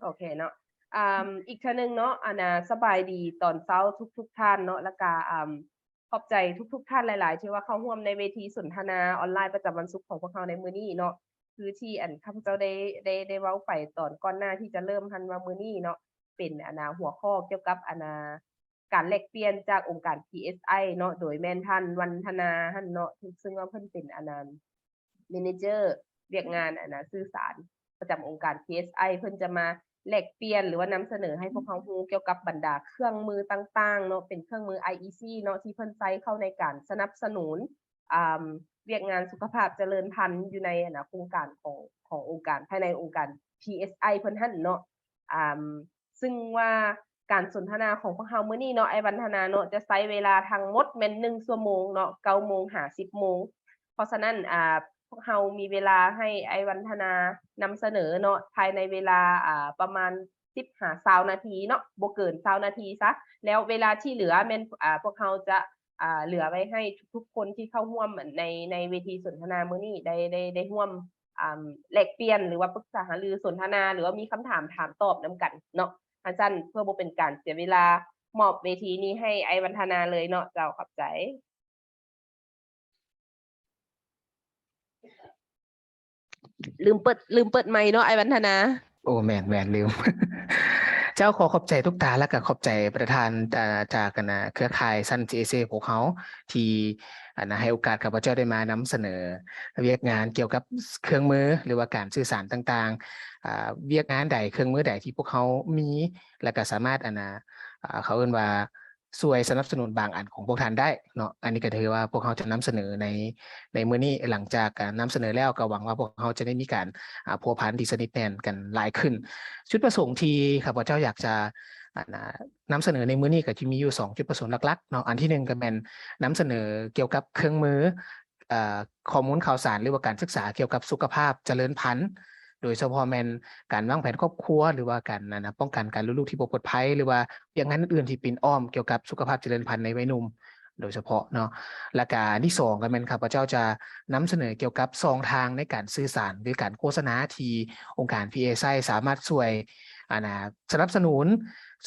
ໂອເຄເນາະ ອາ ອີກເທື່ອໜຶ່ງເນາະ ອັນນ່າ ສະບາຍດີຕອນເຊົ້າທຸກໆທ່ານເນາະ ແລ້ວກະ ອາ ຂອບໃຈທຸກໆທ່ານຫຼາຍໆ ທີ່ວ່າເຂົ້າຮ່ວມໃນເວທີສົນທະນາອອນລາຍປະຈຳວັນສຸກຂອງພວກເຮົາໃນມື້ນີ້ເນາະ. ຄືທີ່ອັນຂ້າພະເຈົ້າໄດ້ ໄດ້ ໄດ້ເວົ້າໄປຕອນກ່ອນໜ້າທີ່ຈະເລີ່ມຫັ້ນວ່າ ມື້ນີ້ເນາະ ເປັນອັນນ່າ ຫົວຂໍ້ກ່ຽວກັບອັນນ່າ ການແລກປ່ຽນຈາກອົງການ PSI ເນາະ ໂດຍແມ່ນທ່ານ ວັນທະນາ ຫັ້ນເນາະ ຊຶ່ງວ່າເພິ່ນເປັນອັນນັ້ນ manager ວຽກງານອັນນ່າ ສື່ສານປະຈຳອົງການ PSI ເພິ່ນຈະມາແລກປ່ຽນ ຫຼືວ່ານຳສະເໜີໃຫ້ພວກເຮົາຮູ້ກ່ຽວກັບບັນດາເຄື່ອງມືຕ່າງໆເນາະ ເປັນເຄື່ອງມື IEC ເນາະ ທີ່ເພິ່ນໃຊ້ເຂົ້າໃນການສະໜັບສະໜູນ ອາ ວຽກງານສຸຂະພາບຈະເລີນພັນຢູ່ໃນອັນນ່າ ໂຄງການຂອງ ຂອງອົງການ ພາຍໃນອົງການ PSI ເພິ່ນຫັ້ນເນາະ ອາ ຊຶ່ງວ່າການສົນທະນາຂອງພວກເຮົາມື້ນີ້ເນາະ ອ້າຍວັນທະນາເນາະ ຈະໃຊ້ເວລາທັງໝົດແມ່ນໜຶ່ງຊົ່ວໂມງເນາະ ເກົ້າໂມງຫາສິບໂມງ. ເພາະສະນັ້ນ ອາ ພວກເຮົາມີເວລາໃຫ້ອ້າຍວັນທະນານຳສະເໜີເນາະ ພາຍໃນເວລາ ອາ ປະມານສິບຫາຊາວນາທີເນາະ ບໍ່ເກີນຊາວນາທີຊະ. ແລ້ວເວລາທີ່ເຫຼືອແມ່ນ ອາ ພວກເຮົາຈະ ອາ ເຫຼືອໄວ້ໃຫ້ທຸກໆຄົນທີ່ເຂົ້າຮ່ວມໃນ ໃນເວທີສົນທະນາມື້ນີ້ ໄດ້ ໄດ້ ໄດ້ຮ່ວມ ອາ ແລກປ່ຽນ ຫຼືວ່າປຶກສາຫາລືສົນທະນາ ຫຼືວ່າມີຄຳຖາມຖາມຕອບນຳກັນເນາະ. ຄັນຊັ້ນເພື່ອບໍ່ເປັນການເສຍເວລາ ມອບເວທີນີ້ໃຫ້ອ້າຍວັນທະນາເລີຍເນາະ. ເຈົ້າ ຂອບໃຈ. ລືມເປີດ ລືມເປີດໄມເນາະ ອ້າຍວັນທະນາ. ໂອ້ ແມ່ນ ແມ່ນ ລືມ. ເຈົ້າ ຂໍຂອບໃຈທຸກທ່ານ ແລ້ວກໍຂອບໃຈປະທານ ອາ ຈາກ ອັນນ່າ ເຄືອຂ່າຍຊັ້ນ CSA ພວກເຮົາ ທີ່ ອັນນ່າ ໃຫ້ໂອກາດຂ້າພະເຈົ້າໄດ້ມານຳສະເໜີວຽກງານກ່ຽວກັບເຄື່ອງມື ຫຼືວ່າການສື່ສານຕ່າງໆ ອາ ວຽກງານໃດ ເຄື່ອງມືໃດທີ່ພວກເຮົາມີ ແລ້ວກໍສາມາດ ອັນນ່າ ອາ ເຂົາເອີ້ນວ່າ ຊ່ວຍສະໜັບສະໜູນບາງອັນຂອງພວກທ່ານໄດ້ເນາະ. ອັນນີ້ກໍຖືວ່າພວກເຮົາຈະນຳສະເໜີໃນ ໃນມື້ນີ້. ຫຼັງຈາກການນຳສະເໜີແລ້ວ ກໍຫວັງວ່າພວກເຮົາຈະໄດ້ມີການ ອາ ພົວພັນທີ່ສະໜິດແໜ້ນກັນຫຼາຍຂຶ້ນ. ຈຸດປະສົງທີ່ຂ້າພະເຈົ້າຢາກຈະ ອັນນ່າ ນຳສະເໜີໃນມື້ນີ້ ກໍຈະມີຢູ່ສອງຈຸດປະສົງຫຼັກໆເນາະ. ອັນທີໜຶ່ງກໍແມ່ນນຳສະເໜີກ່ຽວກັບເຄື່ອງມື ເອີ ຂໍ້ມູນຂ່າວສານ ຫຼືວ່າການສຶກສາກ່ຽວກັບສຸຂະພາບຈະເລີນພັນ ໂດຍສະເພາະແມ່ນການວາງແຜນຄອບຄົວ ຫຼືວ່າການ ອັນນ່າ ປ້ອງກັນການລຸກທີ່ບໍ່ປອດໄພ ຫຼືວ່າວຽກງານອື່ນໆທີ່ປິ່ນອ້ອມກ່ຽວກັບສຸຂະພາບຈະເລີນພັນໃນໄວໜຸ່ມໂດຍສະເພາະເນາະ. ແລ້ວກະອັນທີສອງກໍແມ່ນຂ້າພະເຈົ້າຈະນຳສະເໜີກ່ຽວກັບຊ່ອງທາງໃນການສື່ສານ ຫຼື ການໂຄສະນາທີ່ອົງການ PSI ສາມາດຊ່ວຍ ອັນນ່າ ສະໜັບສະໜູນ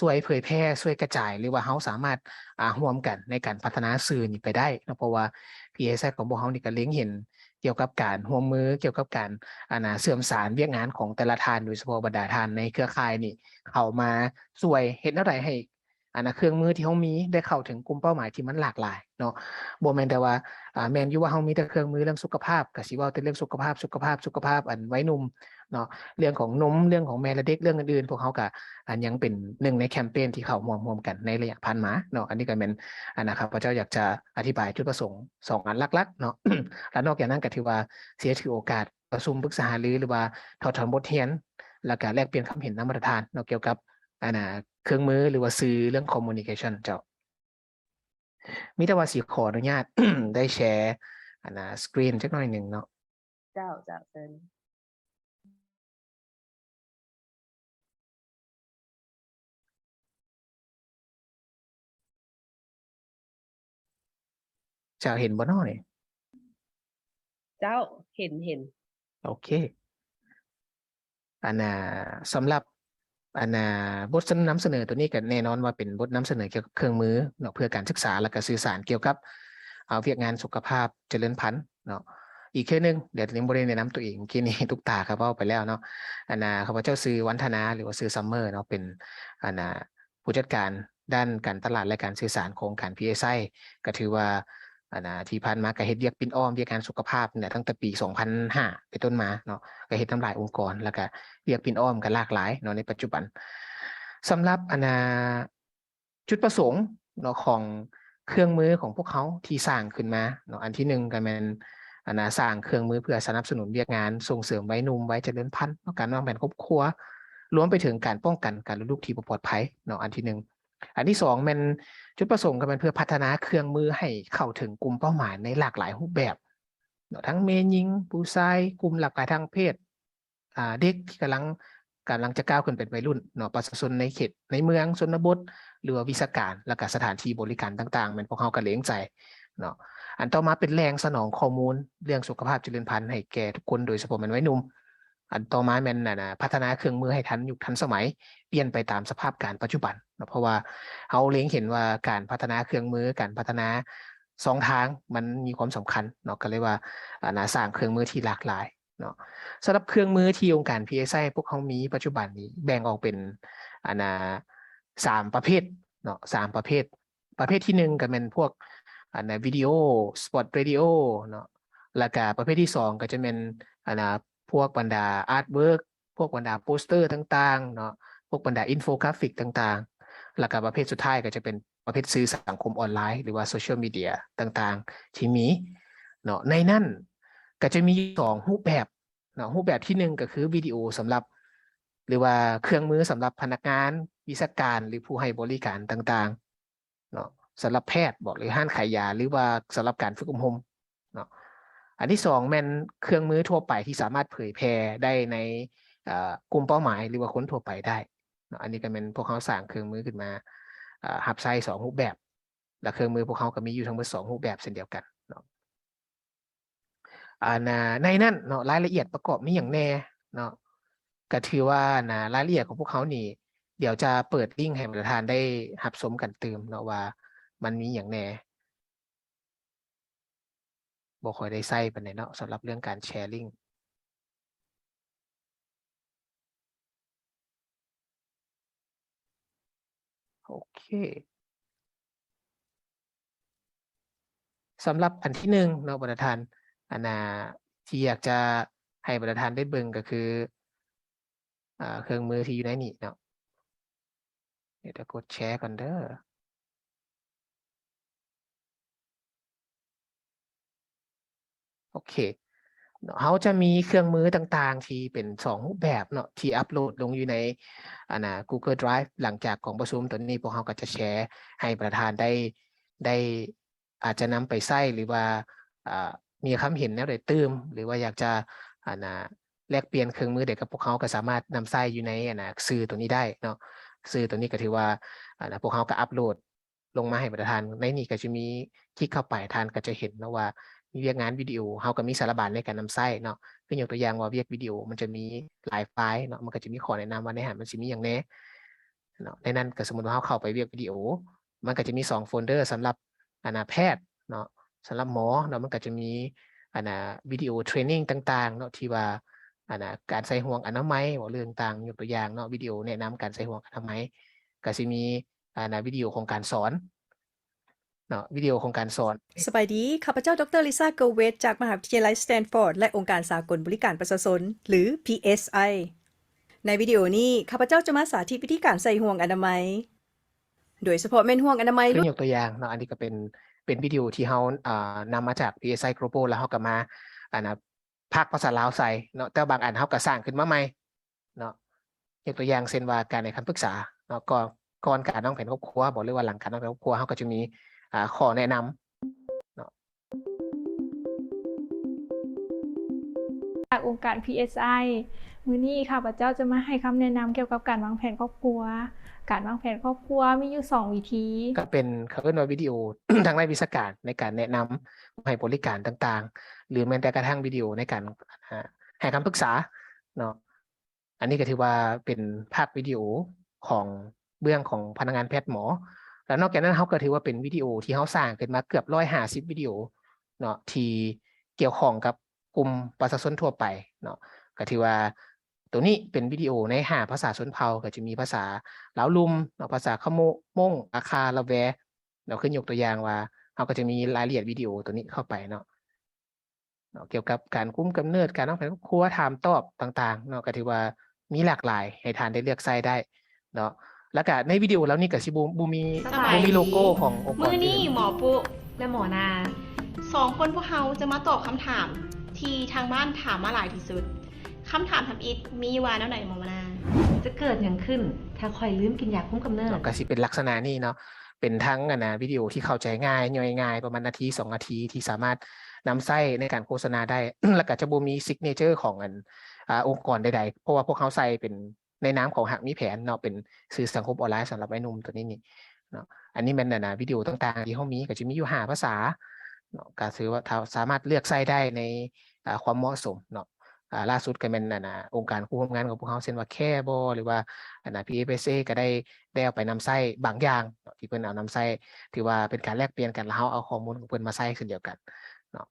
ຊ່ວຍເຜີຍແຜ່ ຊ່ວຍກະຈາຍ ຫຼືວ່າເຮົາສາມາດ ອາ ຮ່ວມກັນໃນການພັດທະນາສື່ນີ້ໄປໄດ້ເນາະ. ເພາະວ່າ PSI ຂອງພວກເຮົານີ້ກໍເລັງເຫັນກ່ຽວກັບການຮ່ວມມື ກ່ຽວກັບການ ອັນນ່າ ເຊື່ອມສານວຽກງານຂອງແຕ່ລະທ່ານ ໂດຍສະເພາະບັນດາທ່ານໃນເຄືອຂ່າຍນີ້ ເຂົ້າມາຊ່ວຍເຮັດແນວໃດໃຫ້ ອັນນ່າ ເຄື່ອງມືທີ່ເຮົາມີໄດ້ເຂົ້າເຖິງກຸ່ມເປົ້າໝາຍທີ່ມັນຫຼາກຫຼາຍເນາະ. ບໍ່ແມ່ນແຕ່ວ່າ ອາ ແມ່ນຢູ່ວ່າເຮົາມີແຕ່ເຄື່ອງມືເລື່ອງສຸຂະພາບ ກໍຊິເວົ້າແຕ່ເລື່ອງສຸຂະພາບ ສຸຂະພາບ ສຸຂະພາບ ອັນ ໄວໜຸ່ມ ເນາະ ເລື່ອງຂອງນົມ ເລື່ອງຂອງແມ່ແລະເດັກ ເລື່ອງອື່ນໆ ພວກເຮົາກະ ອັນ ຍັງເປັນໜຶ່ງໃນແຄມເປນທີ່ເຂົ້າຮ່ວມ ຮ່ວມກັນໃນໄລຍະຜ່ານມາເນາະ. ອັນນີ້ກະແມ່ນ ອັນ ນະ ຂ້າພະເຈົ້າຢາກຈະອະທິບາຍຈຸດປະສົງສອງອັນຫຼັກໆເນາະ. ແລະ ນອກຈາກນັ້ນກະຖືວ່າ ເສຍຖືໂອກາດປະຊຸມປຶກສາຫາລື ຫຼືວ່າຖອດຖອນບົດຮຽນ ແລ້ວກະແລກປ່ຽນຄຳເຫັນນຳບັນດາທ່ານເນາະ ກ່ຽວກັບ ອັນ ນະ ເຄື່ອງມື ຫຼືວ່າສື່ເລື່ອງ communication ເຈົ້າ. ມີແຕ່ວ່າຊິຂໍອະນຸຍາດ ໄດ້ແຊ ອັນນ່າ ສະກຣີນຈັກໜ້ອຍໜຶ່ງເນາະ. ເຈົ້າ ເຈົ້າ ເຊີນ. ເຈົ້າເຫັນບໍ່ເນາະນີ້? ເຈົ້າ ເຫັນ ເຫັນ. ໂອເຄ. ອັນນ່າ ສຳລັບ ອັນນ່າ ບົດນຳສະເໜີໂຕນີ້ກໍແນ່ນອນວ່າເປັນບົດນຳສະເໜີກ່ຽວກັບເຄື່ອງມືເນາະ ເພື່ອການສຶກສາ ແລ້ວກໍສື່ສານກ່ຽວກັບ ອາ ວຽກງານສຸຂະພາບຈະເລີນພັນເນາະ. ອີກເທື່ອໜຶ່ງ ດຽວນີ້ບໍ່ໄດ້ແນະນຳຕົວເອງ ເມື່ອກີ້ນີ້ຕຸກຕາກໍເວົ້າໄປແລ້ວເນາະ. ອັນນ່າ ຂ້າພະເຈົ້າຊື່ວັນທະນາ ຫຼືວ່າຊື່ Summer ເນາະ ເປັນ ອັນນ່າ ຜູ້ຈັດການດ້ານການຕະຫຼາດ ແລະ ການສື່ສານຂອງອົງການ PSI ກໍຖືວ່າ ອັນນ່າ ທີ່ຜ່ານມາກໍເຮັດວຽກປິ່ນອ້ອມວຽກງານສຸຂະພາບນີ້ແຫຼະ ຕັ້ງແຕ່ປີສອງພັນຫ້າເປັນຕົ້ນມາເນາະ ກໍເຮັດນຳຫຼາຍອົງກອນ ແລ້ວກໍວຽກປິ່ນອ້ອມກໍຫຼາກຫຼາຍເນາະໃນປັດຈຸບັນ. ສຳລັບ ອັນນ່າ ຈຸດປະສົງເນາະຂອງເຄື່ອງມືຂອງພວກເຮົາທີ່ສ້າງຂຶ້ນມາເນາະ ອັນທີໜຶ່ງກໍແມ່ນ ອັນນ່າ ສ້າງເຄື່ອງມືເພື່ອສະໜັບສະໜູນວຽກງານສົ່ງເສີມໄວໜຸ່ມ ໄວຈະເລີນພັນເນາະ ການວາງແຜນຄອບຄົວ ລວມໄປເຖິງການປ້ອງກັນການລຸກທີ່ບໍ່ປອດໄພເນາະ ອັນທີໜຶ່ງ. ອັນທີສອງແມ່ນ ຈຸດປະສົງກໍແມ່ນເພື່ອພັດທະນາເຄື່ອງມືໃຫ້ເຂົ້າເຖິງກຸ່ມເປົ້າໝາຍໃນຫຼາກຫຼາຍຮູບແບບເນາະ ທັງແມ່ຍິງ ຜູ້ຊາຍ ກຸ່ມຫຼາກຫຼາຍທາງເພດ ອາ ເດັກທີ່ກຳລັງ ກຳລັງຈະກ້າວຂຶ້ນເປັນໄວລຸ້ນເນາະ ປະຊາຊົນໃນເຂດໃນເມືອງ ຊົນນະບົດ ຫຼືວ່າວິຊາການ ແລ້ວກະສະຖານທີ່ບໍລິການຕ່າງໆ ແມ່ນພວກເຮົາກະເລັງໃສ່ເນາະ. ອັນຕໍ່ມາເປັນແຫຼ່ງສະໜອງຂໍ້ມູນເລື່ອງສຸຂະພາບຈະເລີນພັນໃຫ້ແກ່ທຸກຄົນ ໂດຍສະເພາະແມ່ນໄວໜຸ່ມ ອັນຕໍ່ມາແມ່ນ ອັນນະ ພັດທະນາເຄື່ອງມືໃຫ້ທັນຍຸກທັນສະໄໝ, ປ່ຽນໄປຕາມສະພາບການປັດຈຸບັນເນາະ, ເພາະວ່າເຮົາເລັງເຫັນວ່າການພັດທະນາເຄື່ອງມື, ການພັດທະນາຊ່ອງທາງ ມັນມີຄວາມສຳຄັນເນາະ, ກໍເລີຍວ່າ ອັນນະ ສ້າງເຄື່ອງມືທີ່ຫຼາກຫຼາຍເນາະ. ສຳລັບເຄື່ອງມືທີ່ອົງການ PSI ພວກເຮົາມີປັດຈຸບັນນີ້ ແບ່ງອອກເປັນ ອັນນະ ສາມປະເພດເນາະ, ສາມປະເພດ. ປະເພດທີໜຶ່ງກໍແມ່ນພວກ ອັນນະ ວິດີໂອ ສະປອດເຣດິໂອເນາະ, ແລ້ວກະປະເພດທີສອງກໍຈະແມ່ນ ອັນນະ ພວກບັນດາອາດເວີກ, ພວກບັນດາໂປສເຕີຕ່າງໆເນາະ, ພວກບັນດາອິນໂຟກຣາຟິກຕ່າງໆ, ແລ້ວກະປະເພດສຸດທ້າຍກໍຈະເປັນປະເພດສື່ສັງຄົມອອນລາຍ ຫຼືວ່າໂຊຊຽວມີເດຍຕ່າງໆທີ່ມີເນາະ. ໃນນັ້ນກໍຈະມີຢູ່ສອງຮູບແບບເນາະ, ຮູບແບບທີໜຶ່ງກໍຄືວິດີໂອສຳລັບ ຫຼືວ່າເຄື່ອງມືສຳລັບພະນັກງານ, ວິຊາການ ຫຼືຜູ້ໃຫ້ບໍລິການຕ່າງໆ ເນາະ, ສຳລັບແພດບໍ ຫຼືຮ້ານຂາຍຢາ ຫຼືວ່າສຳລັບການຝຶກອົບຮົມເນາະ. ອັນທີສອງແມ່ນເຄື່ອງມືທົ່ວໄປທີ່ສາມາດເຜີຍແຜ່ໄດ້ໃນ ເອີ ກຸ່ມເປົ້າໝາຍ ຫຼືວ່າຄົນທົ່ວໄປໄດ້ເນາະ. ອັນນີ້ກໍແມ່ນພວກເຮົາສ້າງເຄື່ອງມືຂຶ້ນມາ ເອີ ຮັບໃຊ້ສອງຮູບແບບ ແລະ ເຄື່ອງມືພວກເຮົາກໍມີຢູ່ທັງໝົດສອງຮູບແບບເຊັ່ນດຽວກັນເນາະ. ອັນນະ ໃນນັ້ນເນາະ ລາຍລະອຽດປະກອບມີຫຍັງແດ່ເນາະ, ກະຖືວ່າ ອັນນະ ລາຍລະອຽດຂອງພວກເຮົານີ້ ດຽວຈະເປີດລິ້ງໃຫ້ບັນດາທ່ານໄດ້ຮັບຊົມກັນຕື່ມເນາະ ວ່າມັນມີຫຍັງແດ່. ບໍ່ຄ່ອຍໄດ້ໃຊ້ປານໃດເນາະ ສຳລັບເລື່ອງການແຊລິ້ງ. ໂອເຄ ສຳລັບອັນທີໜຶ່ງເນາະ ບັນດາທ່ານ ອັນນະ ທີ່ຢາກຈະໃຫ້ບັນດາທ່ານໄດ້ເບິ່ງກໍຄື ອາ ເຄື່ອງມືທີ່ຢູ່ໃນນີ້ເນາະ. ດຽວ ດຽວກົດແຊກ່ອນເດີ. ໂອເຄເນາະ, ເຮົາຈະມີເຄື່ອງມືຕ່າງໆທີ່ເປັນສອງຮູບແບບເນາະ ທີ່ອັບໂຫຼດລົງຢູ່ໃນ ອັນນະ Google Drive. ຫຼັງຈາກກອງປະຊຸມຕົວນີ້ ພວກເຮົາກໍຈະແຊໃຫ້ປະທານໄດ້ ໄດ້ ອາດຈະນຳໄປໃຊ້ ຫຼືວ່າ ອາ ມີຄຳເຫັນແນວໃດຕື່ມ ຫຼືວ່າຢາກຈະ ອັນນະ ແລກປ່ຽນເຄື່ອງມືໃດກັບພວກເຮົາ ກໍສາມາດນຳໃຊ້ຢູ່ໃນ ອັນນະ ສື່ຕົວນີ້ໄດ້ເນາະ. ສື່ຕົວນີ້ກໍຖືວ່າ ອັນນະ ພວກເຮົາກໍອັບໂຫຼດ ລົງມາໃຫ້ບັນດາທ່ານ. ໃນນີ້ກໍຈະມີ ຄລິກເຂົ້າໄປ ທ່ານກໍຈະເຫັນເນາະວ່າມີວຽກງານວິດີໂອ, ເຮົາກໍມີສາລະບານໃນການນຳໃຊ້ເນາະ. ຄືຍົກຕົວຢ່າງວ່າວຽກວິດີໂອ ມັນຈະມີຫຼາຍໄຟລ໌ເນາະ, ມັນກໍຈະມີຂໍ້ແນະນຳວ່າໃນຫັ້ນມັນຊິມີຫຍັງແດ່ເນາະ. ໃນນັ້ນກໍສົມມຸດວ່າເຮົາເຂົ້າໄປວຽກວິດີໂອ ມັນກໍຈະມີສອງໂຟນເດີ ສຳລັບ ອັນນະ ແພດເນາະ, ສຳລັບໝໍເນາະ, ມັນກໍຈະມີ ອັນນະ ວິດີໂອເທຣນນິງຕ່າງໆເນາະ ທີ່ວ່າ ອັນນະ ການໃສ່ຫ່ວງອະນາໄມ ເວົ້າເລື່ອງຕ່າງ, ຍົກຕົວຢ່າງເນາະ ວິດີໂອແນະນຳການໃສ່ຫ່ວງອະນາໄມ ກໍຊິມີ ອັນນະ ວິດີໂອຂອງການສອນເນາະ, ວິດີໂອຂອງການສອນ. ສະບາຍດີ, ຂ້າພະເຈົ້າ ດຣ ລິຊາ ເກີເວດ ຈາກມະຫາວິທະຍາໄລ Stanford ແລະ ອົງການສາກົນບໍລິການປະຊາຊົນ ຫຼື PSI. ໃນວິດີໂອນີ້ ຂ້າພະເຈົ້າຈະມາສາທິດວິທີການໃສ່ຫ່ວງອະນາໄມ ໂດຍສະເພາະແມ່ນຫ່ວງອະນາໄມ ຄືຍົກຕົວຢ່າງເນາະ, ອັນນີ້ກໍເປັນ ເປັນວິດີໂອທີ່ເຮົາ ອາ ນຳມາຈາກ PSI Global ແລ້ວເຮົາກໍມາ ອັນນະ ພາກພາສາລາວໃສ່ເນາະ, ແຕ່ວ່າບາງອັນເຮົາກໍສ້າງຂຶ້ນມາໃໝ່ເນາະ. ຍົກຕົວຢ່າງເຊັ່ນວ່າ ການໃຫ້ຄຳປຶກສາເນາະ, ກໍ ກ່ອນການວາງແຜນຄອບຄົວບໍ ຫຼືວ່າຫຼັງການວາງແຜນຄອບຄົວ ເຮົາກໍຈະມີ ອາ ຂໍ້ແນະນຳເນາະ. ຈາກອົງການ PSI ມື້ນີ້ຂ້າພະເຈົ້າຈະມາໃຫ້ຄຳແນະນຳກ່ຽວກັບການວາງແຜນຄອບຄົວ. ການວາງແຜນຄອບຄົວມີຢູ່ສອງວິທີ. ກໍເປັນ ເຂົາເອີ້ນວ່າວິດີໂອ ທາງດ້ານວິຊາການໃນການແນະນຳໃຫ້ບໍລິການຕ່າງໆ ຫຼືແມ່ນແຕ່ກະທັ່ງວິດີໂອໃນການ ອາ ໃຫ້ຄຳປຶກສາເນາະ. ອັນນີ້ກໍຖືວ່າເປັນພາກວິດີໂອຂອງເບື້ອງຂອງພະນັກງານແພດໝໍ. ແລ້ວນອກຈາກນັ້ນ ເຮົາກໍຖືວ່າເປັນວິດີໂອທີ່ເຮົາສ້າງຂຶ້ນມາເກືອບຮ້ອຍຫ້າສິບວິດີໂອເນາະ ທີ່ກ່ຽວຂ້ອງກັບກຸ່ມປະຊາຊົນທົ່ວໄປເນາະ. ກໍຖືວ່າໂຕນີ້ເປັນວິດີໂອໃນຫ້າພາສາຊົນເຜົ່າ, ກໍຈະມີພາສາລາວລຸ່ມເນາະ, ພາສາຂະໂມງ, ມົ້ງ, ອາຄາ, ລາແວເນາະ. ຄືຍົກຕົວຢ່າງວ່າ ເຮົາກໍຈະມີລາຍລະອຽດວິດີໂອໂຕນີ້ເຂົ້າໄປເນາະ. ເນາະ ກ່ຽວກັບການກຸມກຳເນີດ, ການວາງແຜນຄອບຄົວ, ຖາມຕອບຕ່າງໆເນາະ, ກໍຖືວ່າມີຫຼາກຫຼາຍໃຫ້ທ່ານໄດ້ເລືອກໃຊ້ໄດ້ເນາະ. ແລ້ວກະໃນວິດີໂອເຫຼົ່ານີ້ກະຊິບໍ່ ບໍ່ມີ ສະບາຍດີ ບໍ່ມີໂລໂກ້ຂອງອົງກອນອື່ນ. ມື້ນີ້ໝໍປຸ ແລະ ໝໍນາ ສອງຄົນພວກເຮົາຈະມາຕອບຄຳຖາມທີ່ທາງບ້ານຖາມມາຫຼາຍທີ່ສຸດ. ຄຳຖາມທຳອິດມີວ່າແນວໃດ ໝໍນາ? ຈະເກີດຫຍັງຂຶ້ນຖ້າຂ້ອຍລືມກິນຢາຄຸມກຳເນີດ? ເນາະ ກະຊິເປັນລັກສະນະນີ້ເນາະ. ເປັນທັງ ອັນນະ ວິດີໂອທີ່ເຂົ້າໃຈງ່າຍ, ຍ່ອຍງ່າຍ, ປະມານນາທີສອງນາທີ ທີ່ສາມາດນຳໃຊ້ໃນການໂຄສະນາໄດ້ ແລ້ວກະຈະບໍ່ມີຊິກເນເຈີຂອງ ອັນ ອາ ອົງກອນໃດໆ ເພາະວ່າພວກເຮົາໃສ່ເປັນໃນນາມຂອງຫາກມີແຜນເນາະ, ເປັນສື່ສັງຄົມອອນລາຍສຳລັບໄວໜຸ່ມໂຕນີ້ນີ້ເນາະ. ອັນນີ້ແມ່ນ ອັນນະ ວິດີໂອຕ່າງໆທີ່ເຮົາມີ ກະຈະມີຢູ່ຫ້າພາສາເນາະ, ກະຖືວ່າ ຖ້າສາມາດເລືອກໃຊ້ໄດ້ໃນ ອາ ຄວາມເໝາະສົມເນາະ. ອ່າ ລ່າສຸດກໍແມ່ນ ອັນນ່າ ອົງການຄູ່ຮ່ວມງານຂອງພວກເຮົາ ເຊັ່ນວ່າ CARE ບໍ ຫຼືວ່າ ອັນນ່າ PFSA ກໍໄດ້ ໄດ້ເອົາໄປນຳໃຊ້ບາງຢ່າງເນາະ ທີ່ເພິ່ນເອົານຳໃຊ້ ຖືວ່າເປັນການແລກປ່ຽນກັນ ແລ້ວເຮົາເອົາຂໍ້ມູນຂອງເພິ່ນມາໃຊ້ເຊັ່ນດຽວກັນເນາະ.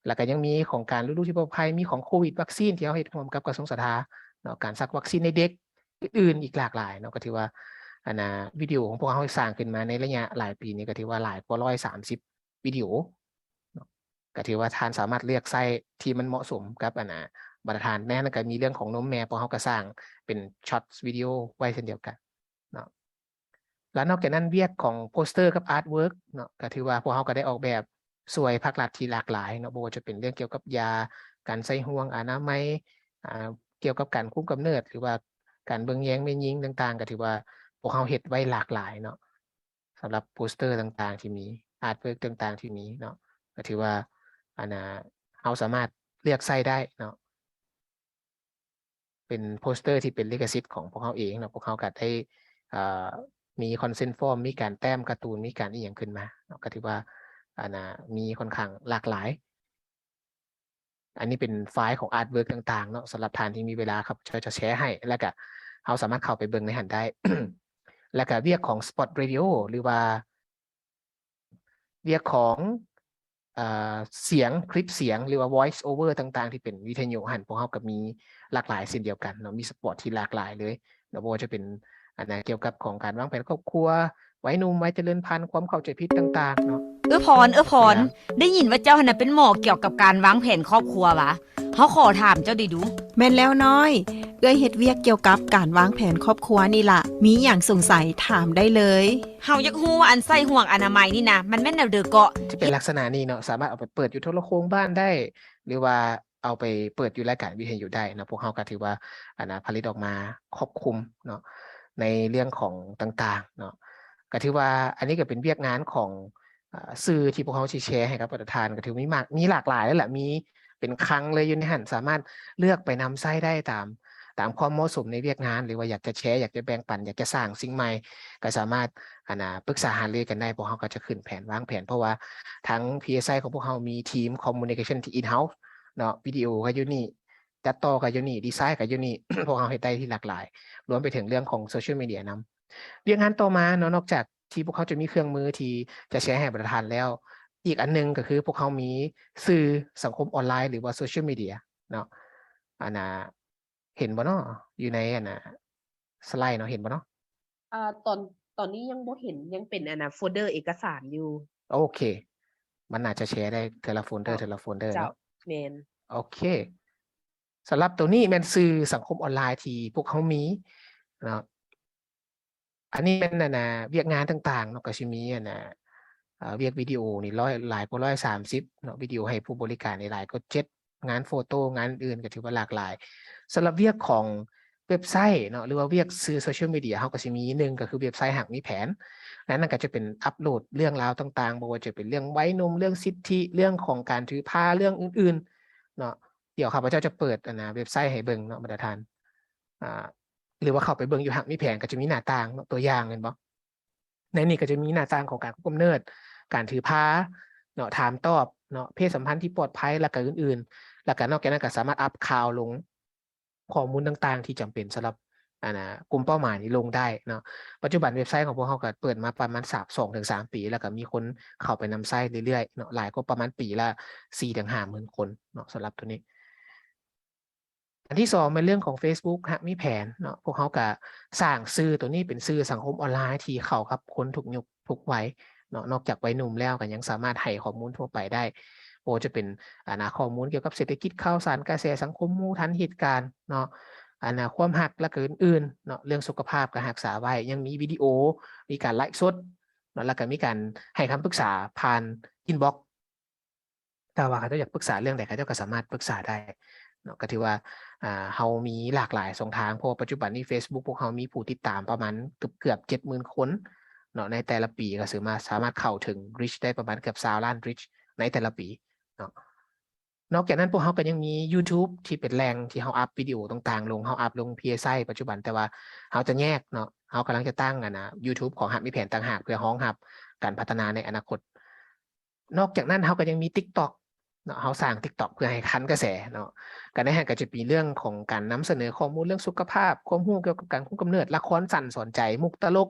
ແລ້ວກໍຍັງມີຂອງການຮູ້ທີ່ປອດໄພ ມີຂອງໂຄວິດວັກຊີນທີ່ເຮົາເຮັດຮ່ວມກັບກະຊວງສາທາເນາະ ການສັກວັກຊີນໃນເດັກ ອື່ນໆ ອີກຫຼາກຫຼາຍເນາະ. ກໍຖືວ່າ ອັນນ່າ ວິດີໂອຂອງພວກເຮົາສ້າງຂຶ້ນມາໃນໄລຍະຫຼາຍປີນີ້ ກໍຖືວ່າຫຼາຍກວ່າຮ້ອຍສາມສິບວິດີໂອເນາະ. ກໍຖືວ່າທ່ານສາມາດເລືອກໃຊ້ທີ່ມັນເໝາະສົມກັບ ອັນນ່າ ບັນດາທ່ານ. ໃນນັ້ນກໍມີເລື່ອງຂອງນົມແມ່ ພວກເຮົາກໍສ້າງເປັນ short ວິດີໂອໄວ້ເຊັ່ນດຽວກັນເນາະ. ແລ້ວນອກຈາກນັ້ນ ວຽກຂອງໂປສເຕີກັບອາດເວີກເນາະ ກໍຖືວ່າພວກເຮົາກໍໄດ້ອອກແບບຊ່ວຍພາກລັດທີ່ຫຼາກຫຼາຍເນາະ ບໍ່ວ່າຈະເປັນເລື່ອງກ່ຽວກັບຢາ, ການໃສ່ຫ່ວງອະນາໄມ, ອ່າ ກ່ຽວກັບການຄຸມກຳເນີດ ຫຼືວ່າການເບິ່ງແຍງແມ່ຍິງຕ່າງໆ ກໍຖືວ່າພວກເຮົາເຮັດໄວ້ຫຼາກຫຼາຍເນາະ. ສຳລັບໂປສເຕີຕ່າງໆທີ່ມີ, ອາດເວີກຕ່າງໆທີ່ມີເນາະ ກໍຖືວ່າ ອັນນ່າ ເຮົາສາມາດເລືອກໃຊ້ໄດ້ເນາະ. ເປັນໂປສເຕີທີ່ເປັນລິຂະສິດຂອງພວກເຮົາເອງເນາະ. ພວກເຮົາກໍໄດ້ ເອີ ມີ consent form ມີການແຕ້ມກາຕູນ ມີການອີ່ຫຍັງຂຶ້ນມາເນາະ ກໍຖືວ່າ ອັນນ່າ ມີຄ່ອນຂ້າງຫຼາກຫຼາຍ. ອັນນີ້ເປັນໄຟລ໌ຂອງອາດເວີກຕ່າງໆເນາະ. ສຳລັບທ່ານທີ່ມີເວລາ ຂ້າພະເຈົ້າຈະແຊໃຫ້ ແລ້ວກະເຮົາສາມາດເຂົ້າໄປເບິ່ງໃນຫັ້ນໄດ້. ແລ້ວກະວຽກຂອງ spot radio ຫຼືວ່າ ວຽກຂອງ ເອີ ສຽງ ຄລິບສຽງ ຫຼືວ່າ voice over ຕ່າງໆ ທີ່ເປັນວິທະຍຸຫັ້ນ ພວກເຮົາກໍມີຫຼາກຫຼາຍເຊັ່ນດຽວກັນເນາະ. ມີ spot ທີ່ຫຼາກຫຼາຍເລີຍເນາະ ບໍ່ວ່າຈະເປັນ ອັນນ່າ ກ່ຽວກັບຂອງການວາງແຜນຄອບຄົວ, ໄວໜຸ່ມ, ໄວຈະເລີນພັນ, ຄວາມເຂົ້າໃຈຜິດຕ່າງໆເນາະ. ເອື້ອພອນ, ເອື້ອພອນ, ໄດ້ຍິນວ່າເຈົ້າຫັ້ນນະເປັນໝໍກ່ຽວກັບການວາງແຜນຄອບຄົວຫວາ? ເຮົາຂໍຖາມເຈົ້າໄດ້ດູ. ແມ່ນແລ້ວນ້ອຍ, ເອື້ອຍເຮັດວຽກກ່ຽວກັບການວາງແຜນຄອບຄົວນີ້ລະ. ມີຫຍັງສົງໄສຖາມໄດ້ເລີຍ. ເຮົາຢາກຮູ້ວ່າອັນໃສ່ຫ່ວງອະນາໄມນີ້ນະ ມັນແມ່ນແນວໃດເກາະ? ຈະເປັນລັກສະນະນີ້ເນາະ, ສາມາດເອົາໄປເປີດຢູ່ໂທລະໂຄ່ງບ້ານໄດ້ ຫຼືວ່າເອົາໄປເປີດຢູ່ລາຍການວິທະຍຸໄດ້ເນາະ. ພວກເຮົາກໍຖືວ່າ ອັນນ່າ ຜະລິດອອກມາຄອບຄຸມເນາະ ໃນເລື່ອງຂອງຕ່າງໆເນາະ. ກໍຖືວ່າອັນນີ້ກໍເປັນວຽກງານຂອງ ອ່າ ສື່ທີ່ພວກເຮົາຊິແຊໃຫ້ກັບບັນດາທ່ານ ກໍຖືມີມາກ ມີຫຼາກຫຼາຍເລີຍລະ ມີເປັນຄັງເລີຍຢູ່ໃນຫັ້ນ ສາມາດເລືອກໄປນຳໃຊ້ໄດ້ຕາມ ຕາມຄວາມເໝາະສົມໃນວຽກງານ ຫຼືວ່າຢາກຈະແຊ ຢາກຈະແບ່ງປັນ ຢາກຈະສ້າງສິ່ງໃໝ່ ກໍສາມາດ ອັນນ່າ ປຶກສາຫາລືກັນໄດ້. ພວກເຮົາກໍຈະຂຶ້ນແຜນວາງແຜນ ເພາະວ່າທາງ PSI ຂອງພວກເຮົາມີທີມ communication ທີ່ in-house ເນາະ ວິດີໂອກໍຢູ່ນີ້ ຕັດຕໍ່ກໍຢູ່ນີ້ ດີໄຊກໍຢູ່ນີ້ ພວກເຮົາເຮັດໄດ້ທີ່ຫຼາກຫຼາຍ ລວມໄປເຖິງເລື່ອງຂອງ social media ນຳ. ວຽກງານຕໍ່ມາເນາະ ນອກຈາກທີ່ພວກເຮົາຈະມີເຄື່ອງມືທີ່ຈະແຊໃຫ້ບັນດາທ່ານແລ້ວ ອີກອັນໜຶ່ງກໍຄືພວກເຮົາມີສື່ສັງຄົມອອນລາຍ ຫຼືວ່າ social media ເນາະ. ອັນນ່າ ເຫັນບໍ່ເນາະ? ຢູ່ໃນ ອັນນ່າ ສະໄລເນາະ ເຫັນບໍ່ເນາະ? ອ່າ ຕອນ ຕອນນີ້ຍັງບໍ່ເຫັນ ຍັງເປັນ ອັນນ່າ ໂຟນເດີເອກະສານຢູ່. ໂອເຄ ມັນໜ້າຈະແຊໄດ້ເທື່ອລະໂຟນເດີ ເຈົ້າ ເທື່ອລະໂຟນເດີ ເຈົ້າ ເນາະ. ແມ່ນ ໂອເຄ ສຳລັບໂຕນີ້ແມ່ນສື່ສັງຄົມອອນລາຍທີ່ພວກເຮົາມີເນາະ. ອັນນີ້ແມ່ນ ອັນນ່າ ວຽກງານຕ່າງໆເນາະ ກໍຊິມີ ອັນນ່າ ເອີ ວຽກວິດີໂອນີ້ ຮ້ອຍ ຫຼາຍກວ່າຮ້ອຍສາມສິບເນາະ, ວິດີໂອໃຫ້ຜູ້ບໍລິການນີ້ຫຼາຍກວ່າເຈັດ ງານໂຟໂຕ້ ງານອື່ນໆ ກໍຖືວ່າຫຼາກຫຼາຍ. ສຳລັບວຽກຂອງເວັບໄຊເນາະ ຫຼືວ່າວຽກສື່ໂຊຊຽວມີເດຍ ເຮົາກໍຊິມີ ໜຶ່ງ ກໍຄືເວັບໄຊຮັກມີແຜນ, ໃນນັ້ນກໍຈະເປັນອັບໂຫຼດເລື່ອງລາວຕ່າງໆ ບໍ່ວ່າຈະເປັນເລື່ອງໄວໜຸ່ມ, ເລື່ອງສິດທິ, ເລື່ອງຂອງການຖືພາ, ເລື່ອງອື່ນໆເນາະ. ດຽວຂ້າພະເຈົ້າຈະເປີດ ອັນນ່າ ເວັບໄຊໃຫ້ເບິ່ງເນາະ ບັນດາທ່ານ ອ່າ ຫຼືວ່າເຂົ້າໄປເບິ່ງຢູ່ຮັກມີແຜນ ກໍຈະມີໜ້າຕ່າງເນາະ ຕົວຢ່າງແມ່ນບໍ່? ໃນນີ້ກໍຈະມີໜ້າຕ່າງຂອງການຄຸມກຳເນີດ, ການຖືພາເນາະ, ຖາມຕອບເນາະ, ເພດສຳພັນທີ່ປອດໄພ ແລ້ວກໍອື່ນໆ. ແລ້ວກໍນອກຈາກນັ້ນກໍສາມາດອັບຂ່າວລົງ, ຂໍ້ມູນຕ່າງໆທີ່ຈຳເປັນສຳລັບ ອັນນ່າ ກຸ່ມເປົ້າໝາຍນີ້ລົງໄດ້ເນາະ. ປັດຈຸບັນເວັບໄຊຂອງພວກເຮົາກໍເປີດມາປະມານສາມ ສອງເຖິງສາມປີ ແລ້ວກໍມີຄົນເຂົ້າໄປນຳໃຊ້ເລື້ອຍໆເນາະ, ຫຼາຍກວ່າປະມານປີລະສີ່ເຖິງຫ້າໝື່ນຄົນເນາະ ສຳລັບໂຕນີ້. ອັນທີສອງແມ່ນເລື່ອງຂອງເຟສບຸກ ຮັກມີແຜນເນາະ. ພວກເຮົາກະສ້າງສື່ໂຕນີ້ເປັນສື່ສັງຄົມອອນລາຍທີ່ເຂົ້າກັບຄົນທຸກຍຸກທຸກໄວເນາະ. ນອກຈາກໄວໜຸ່ມແລ້ວ ກະຍັງສາມາດໃຫ້ຂໍ້ມູນທົ່ວໄປໄດ້, ບໍ່ວ່າຈະເປັນ ອັນນ່າ ຂໍ້ມູນກ່ຽວກັບເສດຖະກິດ, ຂ່າວສານ, ກະແສສັງຄົມ, ຮູ້ທັນເຫດການເນາະ, ອັນນ່າ ຄວາມຮັກ ແລ້ວກະອື່ນໆເນາະ. ເລື່ອງສຸຂະພາບກະຮັກສາໄວ້, ຍັງມີວິດີໂອ, ມີການໄລຟ໌ສົດເນາະ, ແລ້ວກະມີການໃຫ້ຄຳປຶກສາຜ່ານອິນບັອກ ຖ້າວ່າເຂົາເຈົ້າຢາກປຶກສາເລື່ອງໃດ ເຂົາເຈົ້າກໍສາມາດປຶກສາໄດ້ເນາະ. ກໍຖືວ່າ ອ່າ ເຮົາມີຫຼາກຫຼາຍຊ່ອງທາງ, ເພາະວ່າປັດຈຸບັນນີ້ເຟສບຸກພວກເຮົາມີຜູ້ຕິດຕາມປະມານເກືອບໆເຈັດໝື່ນຄົນເນາະ ໃນແຕ່ລະປີ, ກໍສາມາດ ສາມາດເຂົ້າເຖິງ reach ໄດ້ປະມານເກືອບຊາວລ້ານ reach ໃນແຕ່ລະປີເນາະ. ນອກຈາກນັ້ນ ພວກເຮົາກໍຍັງມີ YouTube ທີ່ເປັນແຫຼ່ງທີ່ເຮົາອັບວິດີໂອຕ່າງໆລົງ, ເຮົາອັບລົງ PSI ປັດຈຸບັນ, ແຕ່ວ່າເຮົາຈະແຍກເນາະ, ເຮົາກຳລັງຈະຕັ້ງ ອັນນ່າ YouTube ຂອງຮັກມີແຜນຕ່າງຫາກ ເພື່ອຮອງຮັບການພັດທະນາໃນອະນາຄົດ. ນອກຈາກນັ້ນ ເຮົາກໍຍັງມີ TikTok ເນາະ ເຮົາສ້າງ TikTok ເພື່ອໃຫ້ທັນກະແສເນາະ. ກະໃນຫັ້ນກະຈະມີເລື່ອງຂອງການນຳສະເໜີຂໍ້ມູນເລື່ອງສຸຂະພາບ, ຄວາມຮູ້ກ່ຽວກັບການຄຸມກຳເນີດ, ລະຄອນສັ້ນສອນໃຈ, ມຸກຕະຫຼົກ,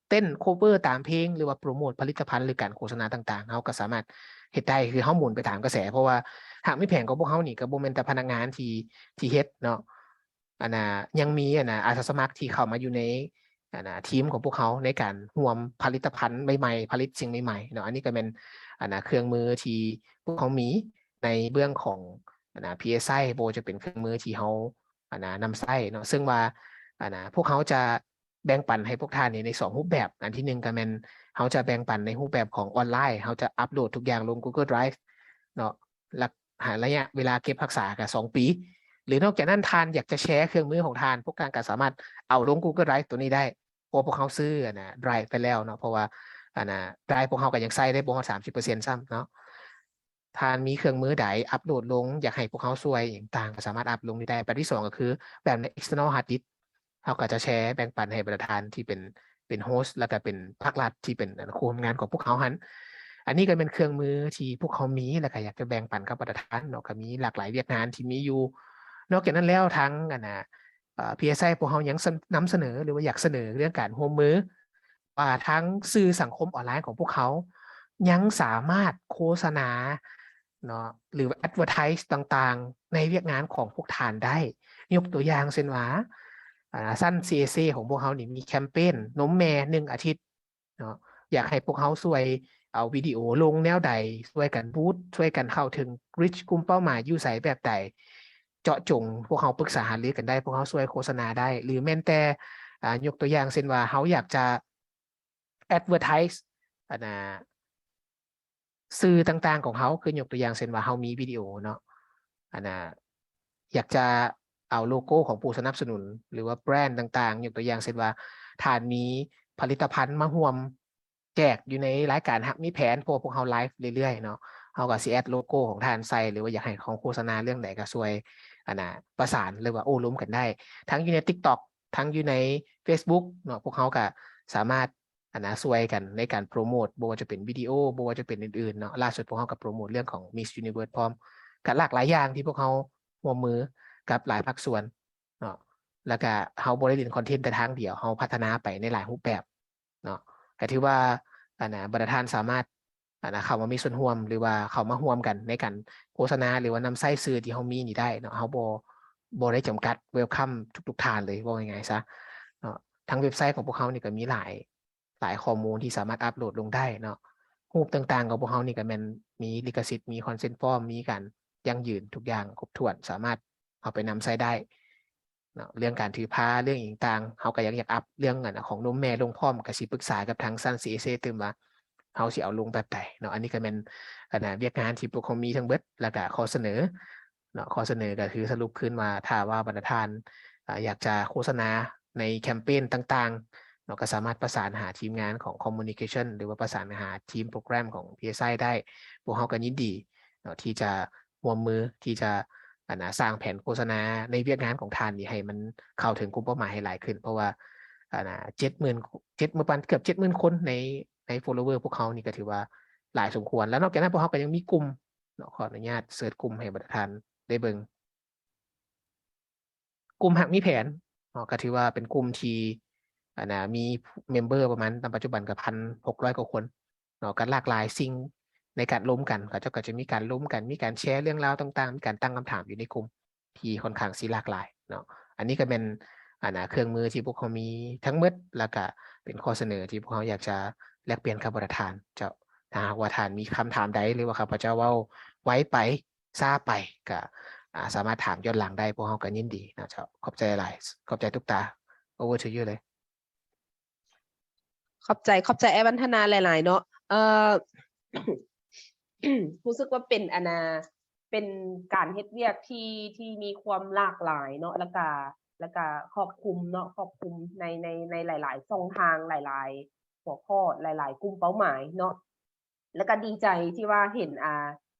ເຕັ້ນ cover ຕາມເພງ ຫຼືວ່າໂປຣໂມດຜະລິດຕະພັນ ຫຼືການໂຄສະນາຕ່າງໆ ເຮົາກະສາມາດເຮັດໄດ້. ຄືເຮົາໝູນໄປຕາມກະແສ ເພາະວ່າຫາກມີແຜນຂອງພວກເຮົານີ້ກະບໍ່ແມ່ນແຕ່ພະນັກງານທີ່ ທີ່ເຮັດເນາະ ອັນນ່າ ຍັງມີ ອັນນ່າ ອາສາສະໝັກທີ່ເຂົ້າມາຢູ່ໃນ ອັນນ່າ ທີມຂອງພວກເຮົາໃນການຮ່ວມຜະລິດຕະພັນໃໝ່ໆ ຜະລິດສິ່ງໃໝ່ໆເນາະ. ອັນນີ້ກະແມ່ນ ອັນນ່າ ເຄື່ອງມືທີ່ພວກເຮົາມີໃນເບື້ອງຂອງ ອັນນ່າ PSI ບໍ່ວ່າຈະເປັນເຄື່ອງມືທີ່ເຮົາ ອັນນ່າ ນຳໃຊ້ເນາະ. ເຊິ່ງວ່າ ອັນນ່າ ພວກເຮົາຈະແບ່ງປັນໃຫ້ພວກທ່ານນີ້ໃນສອງຮູບແບບ. ອັນທີໜຶ່ງກະແມ່ນເຮົາຈະແບ່ງປັນໃນຮູບແບບຂອງອອນລາຍ, ເຮົາຈະອັບໂຫຼດທຸກຢ່າງລົງ Google Drive ເນາະ ລະ ໃຫ້ໄລຍະເວລາເກັບຮັກສາກະສອງປີ ຫຼືນອກຈາກນັ້ນທ່ານຢາກຈະແຊເຄື່ອງມືຂອງທ່ານ ພວກທ່ານກະສາມາດເອົາລົງ Google Drive ໂຕນີ້ໄດ້ ເພາະວ່າພວກເຮົາຊື້ ອັນນ່າ Drive ໄປແລ້ວເນາະ. ເພາະວ່າ ອັນນ່າ Drive ພວກເຮົາກະຍັງໃຊ້ໄດ້ບໍ່ຮອດສາມສິບເປີເຊັນຊ້ຳເນາະ. ທ່ານມີເຄື່ອງມືໃດອັບໂຫຼດລົງ ຢາກໃຫ້ພວກເຮົາຊ່ວຍອີ່ຫຍັງຕ່າງ ກະສາມາດອັບລົງນີ້ໄດ້. ແບບທີສອງກະຄືແບບໃນ external hard disk ເຮົາກະຈະແຊແບ່ງປັນໃຫ້ບັນດາທ່ານທີ່ເປັນ ເປັນ host ລະກະເປັນພາກລັດທີ່ເປັນ ອັນ ຄູ່ຮ່ວມງານຂອງພວກເຮົາຫັ້ນ. ອັນນີ້ກະແມ່ນເຄື່ອງມືທີ່ພວກເຮົາມີ ລະກະຢາກຈະແບ່ງປັນກັບບັນດາທ່ານເນາະ. ກະມີຫຼາກຫຼາຍວຽກງານທີ່ມີຢູ່. ນອກຈາກນັ້ນແລ້ວ ທາງ ອັນນ່າ ເອີ PSI ພວກເຮົາຍັງສະ ນຳສະເໜີ ຫຼືວ່າຢາກສະເໜີເລື່ອງການຮ່ວມມື ວ່າທາງສື່ສັງຄົມອອນລາຍຂອງພວກເຮົາຍັງສາມາດໂຄສະນາເນາະ ຫຼື advertise ຕ່າງໆ ໃນວຽກງານຂອງພວກທ່ານໄດ້. ຍົກຕົວຢ່າງເຊັ່ນວ່າ ອາ ຊັ້ນ CSA ຂອງພວກເຮົານີ້ມີແຄມເປນນົມແມ່ໜຶ່ງອາທິດເນາະ, ຢາກໃຫ້ພວກເຮົາຊ່ວຍເອົາວິດີໂອລົງແນວໃດ, ຊ່ວຍກັນບູດ, ຊ່ວຍກັນເຂົ້າເຖິງ reach ກຸ່ມເປົ້າໝາຍຢູ່ໃສແບບໃດ, ເຈາະຈົງ ພວກເຮົາປຶກສາຫາລືກັນໄດ້, ພວກເຮົາຊ່ວຍໂຄສະນາໄດ້ ຫຼື ແມ່ນແຕ່ ອາ ຍົກຕົວຢ່າງເຊັ່ນວ່າ ເຮົາຢາກຈະ advertise ອັນນ່າ ສື່ຕ່າງໆຂອງເຮົາ, ຄືຍົກຕົວຢ່າງເຊັ່ນວ່າ ເຮົາມີວິດີໂອເນາະ ອັນນ່າ ຢາກຈະເອົາໂລໂກ້ຂອງຜູ້ສະໜັບສະໜູນ ຫຼືວ່າແບຣນຕ່າງໆ, ຍົກຕົວຢ່າງເຊັ່ນວ່າ ທ່ານມີຜະລິດຕະພັນມາຮ່ວມແຈກຢູ່ໃນລາຍການຮັກມີແຜນ, ເພາະວ່າພວກເຮົາໄລຟ໌ເລື້ອຍໆເນາະ, ເຮົາກະຊິແອັດໂລໂກ້ຂອງທ່ານໃສ່ ຫຼືວ່າຢາກໃຫ້ເຮົາໂຄສະນາເລື່ອງໃດກະຊ່ວຍ ອັນນ່າ ປະສານ ຫຼືວ່າໂອ້ລົມກັນໄດ້ ທັງຢູ່ໃນ TikTok ທັງຢູ່ໃນ Facebook ເນາະ, ພວກເຮົາກະສາມາດ ອັນນ່າ ຊ່ວຍກັນໃນການໂປຣໂມດ ບໍ່ວ່າຈະເປັນວິດີໂອ ບໍ່ວ່າຈະເປັນອື່ນໆເນາະ. ລ່າສຸດພວກເຮົາກະໂປຣໂມດເລື່ອງຂອງ Miss Universe ພ້ອມ, ກະຫຼາກຫຼາຍຢ່າງທີ່ພວກເຮົາຮ່ວມມືກັບຫຼາຍພາກສ່ວນເນາະ, ລະກະເຮົາບໍ່ໄດ້ຫຼິ້ນຄອນເທັນແຕ່ທາງດຽວ, ເຮົາພັດທະນາໄປໃນຫຼາຍຮູບແບບເນາະ. ກະຖືວ່າ ອັນນ່າ ບັນດາທ່ານສາມາດ ອັນນ່າ ເຂົ້າມາມີສ່ວນຮ່ວມ ຫຼືວ່າເຂົ້າມາຮ່ວມກັນໃນການໂຄສະນາ ຫຼືວ່ານຳໃຊ້ສື່ທີ່ເຮົາມີນີ້ໄດ້ເນາະ, ເຮົາບໍ່ ບໍ່ໄດ້ຈຳກັດ welcome ທຸກໆທ່ານເລີຍ ເວົ້າງ່າຍໆຊະເນາະ. ທາງເວັບໄຊຂອງພວກເຮົານີ້ກະມີຫຼາຍ ຫຼາຍຂໍ້ມູນທີ່ສາມາດອັບໂຫຼດລົງໄດ້ເນາະ. ຮູບຕ່າງໆຂອງພວກເຮົານີ້ກະແມ່ນມີລິຂະສິດ, ມີ consent form, ມີການຢັ້ງຢືນ, ທຸກຢ່າງຄົບຖ້ວນ, ສາມາດເອົາໄປນຳໃຊ້ໄດ້ເນາະ. ເລື່ອງການຖືພາ, ເລື່ອງອີ່ຫຍັງຕ່າງ, ເຮົາກະຍັງຢາກອັບເລື່ອງ ອັນນ່າ ຂອງນົມແມ່ລົງພ້ອມ, ກະຊິປຶກສາກັບທາງຊັ້ນ CSA ຕື່ມວ່າ ເຮົາຊິເອົາລົງແບບໃດເນາະ. ອັນນີ້ກະແມ່ນ ອັນນ່າ ວຽກງານທີ່ພວກເຮົາມີທັງເບິດ ລະກະຂໍ້ສະເໜີ ເນາະ. ຂໍ້ສະເໜີກະຄືສະຫຼຸບຄືນວ່າ ຖ້າວ່າບັນດາທ່ານ ອາ ຢາກຈະໂຄສະນາໃນແຄມເປນຕ່າງໆເນາະ ກະສາມາດປະສານຫາທີມງານຂອງ communication ຫຼືວ່າປະສານຫາທີມໂປຣແກຣມຂອງ PSI ໄດ້. ພວກເຮົາກະຍິນດີເນາະ ທີ່ຈະຮ່ວມມື ທີ່ຈະ ອັນນ່າ ສ້າງແຜນໂຄສະນາໃນວຽກງານຂອງທ່ານນີ້ ໃຫ້ມັນເຂົ້າເຖິງກຸ່ມເປົ້າໝາຍໃຫ້ຫຼາຍຂຶ້ນ, ເພາະວ່າ ອັນນ່າ ເຈັດໝື່ນ ເຈັດ ປະມານເກືອບເຈັດໝື່ນຄົນໃນ ໃນ follower ພວກເຮົານີ້ກະຖືວ່າຫຼາຍສົມຄວນ. ລະນອກຈາກນັ້ນ ພວກເຮົາກະຍັງມີກຸ່ມ ເນາະ, ຂໍອະນຸຍາດເຊີດກຸ່ມໃຫ້ບັນດາທ່ານໄດ້ເບິ່ງ. ກຸ່ມຮັກມີແຜນເນາະ ກະຖືວ່າເປັນກຸ່ມທີ່ ອັນນ່າ ມີເມມເບີປະມານ ນຳປັດຈຸບັນກະພັນຫົກຮ້ອຍກວ່າຄົນເນາະ, ກະຫຼາກຫຼາຍສິ່ງໃນການລົມກັນ. ເຂົາເຈົ້າກະຈະມີການລົມກັນ, ມີການແຊເລື່ອງລາວຕ່າງໆ, ມີການຕັ້ງຄຳຖາມຢູ່ໃນກຸ່ມທີ່ຄ່ອນຂ້າງຊິຫຼາກຫຼາຍເນາະ. ອັນນີ້ກະແມ່ນ ອັນນ່າ ເຄື່ອງມືທີ່ພວກເຮົາມີທັງໝົດ, ລະກະເປັນຂໍ້ສະເໜີທີ່ພວກເຮົາຢາກຈະແລກປ່ຽນກັບບັນດາທ່ານເຈົ້າ. ຖ້າຫາກວ່າທ່ານມີຄຳຖາມໃດ ຫຼືວ່າຂ້າພະເຈົ້າເວົ້າໄວໄປ ຊ້າໄປກະ ອາ ສາມາດຖາມຍ້ອນຫຼັງໄດ້, ພວກເຮົາກະຍິນດີເນາະເຈົ້າ. ຂອບໃຈຫຼາຍ, ຂອບໃຈຕຸກຕາ. Over to you ເລີຍ. ຂອບໃຈ, ຂອບໃຈອ້າຍວັນທະນາຫຼາຍໆເນາະ. ເອີ ຮູ້ສຶກວ່າເປັນ ອັນນ່າ ເປັນການເຮັດວຽກທີ່ ທີ່ມີຄວາມຫຼາກຫຼາຍເນາະ, ລະກະ ລະກະຄອບຄຸມເນາະ, ຄອບຄຸມໃນ ໃນ ໃນຫຼາຍໆຊ່ອງທາງ, ຫຼາຍໆຫົວຂໍ້, ຫຼາຍໆກຸ່ມເປົ້າໝາຍເນາະ. ແລ້ວກໍດີໃຈທີ່ວ່າເຫັນ ອ່າ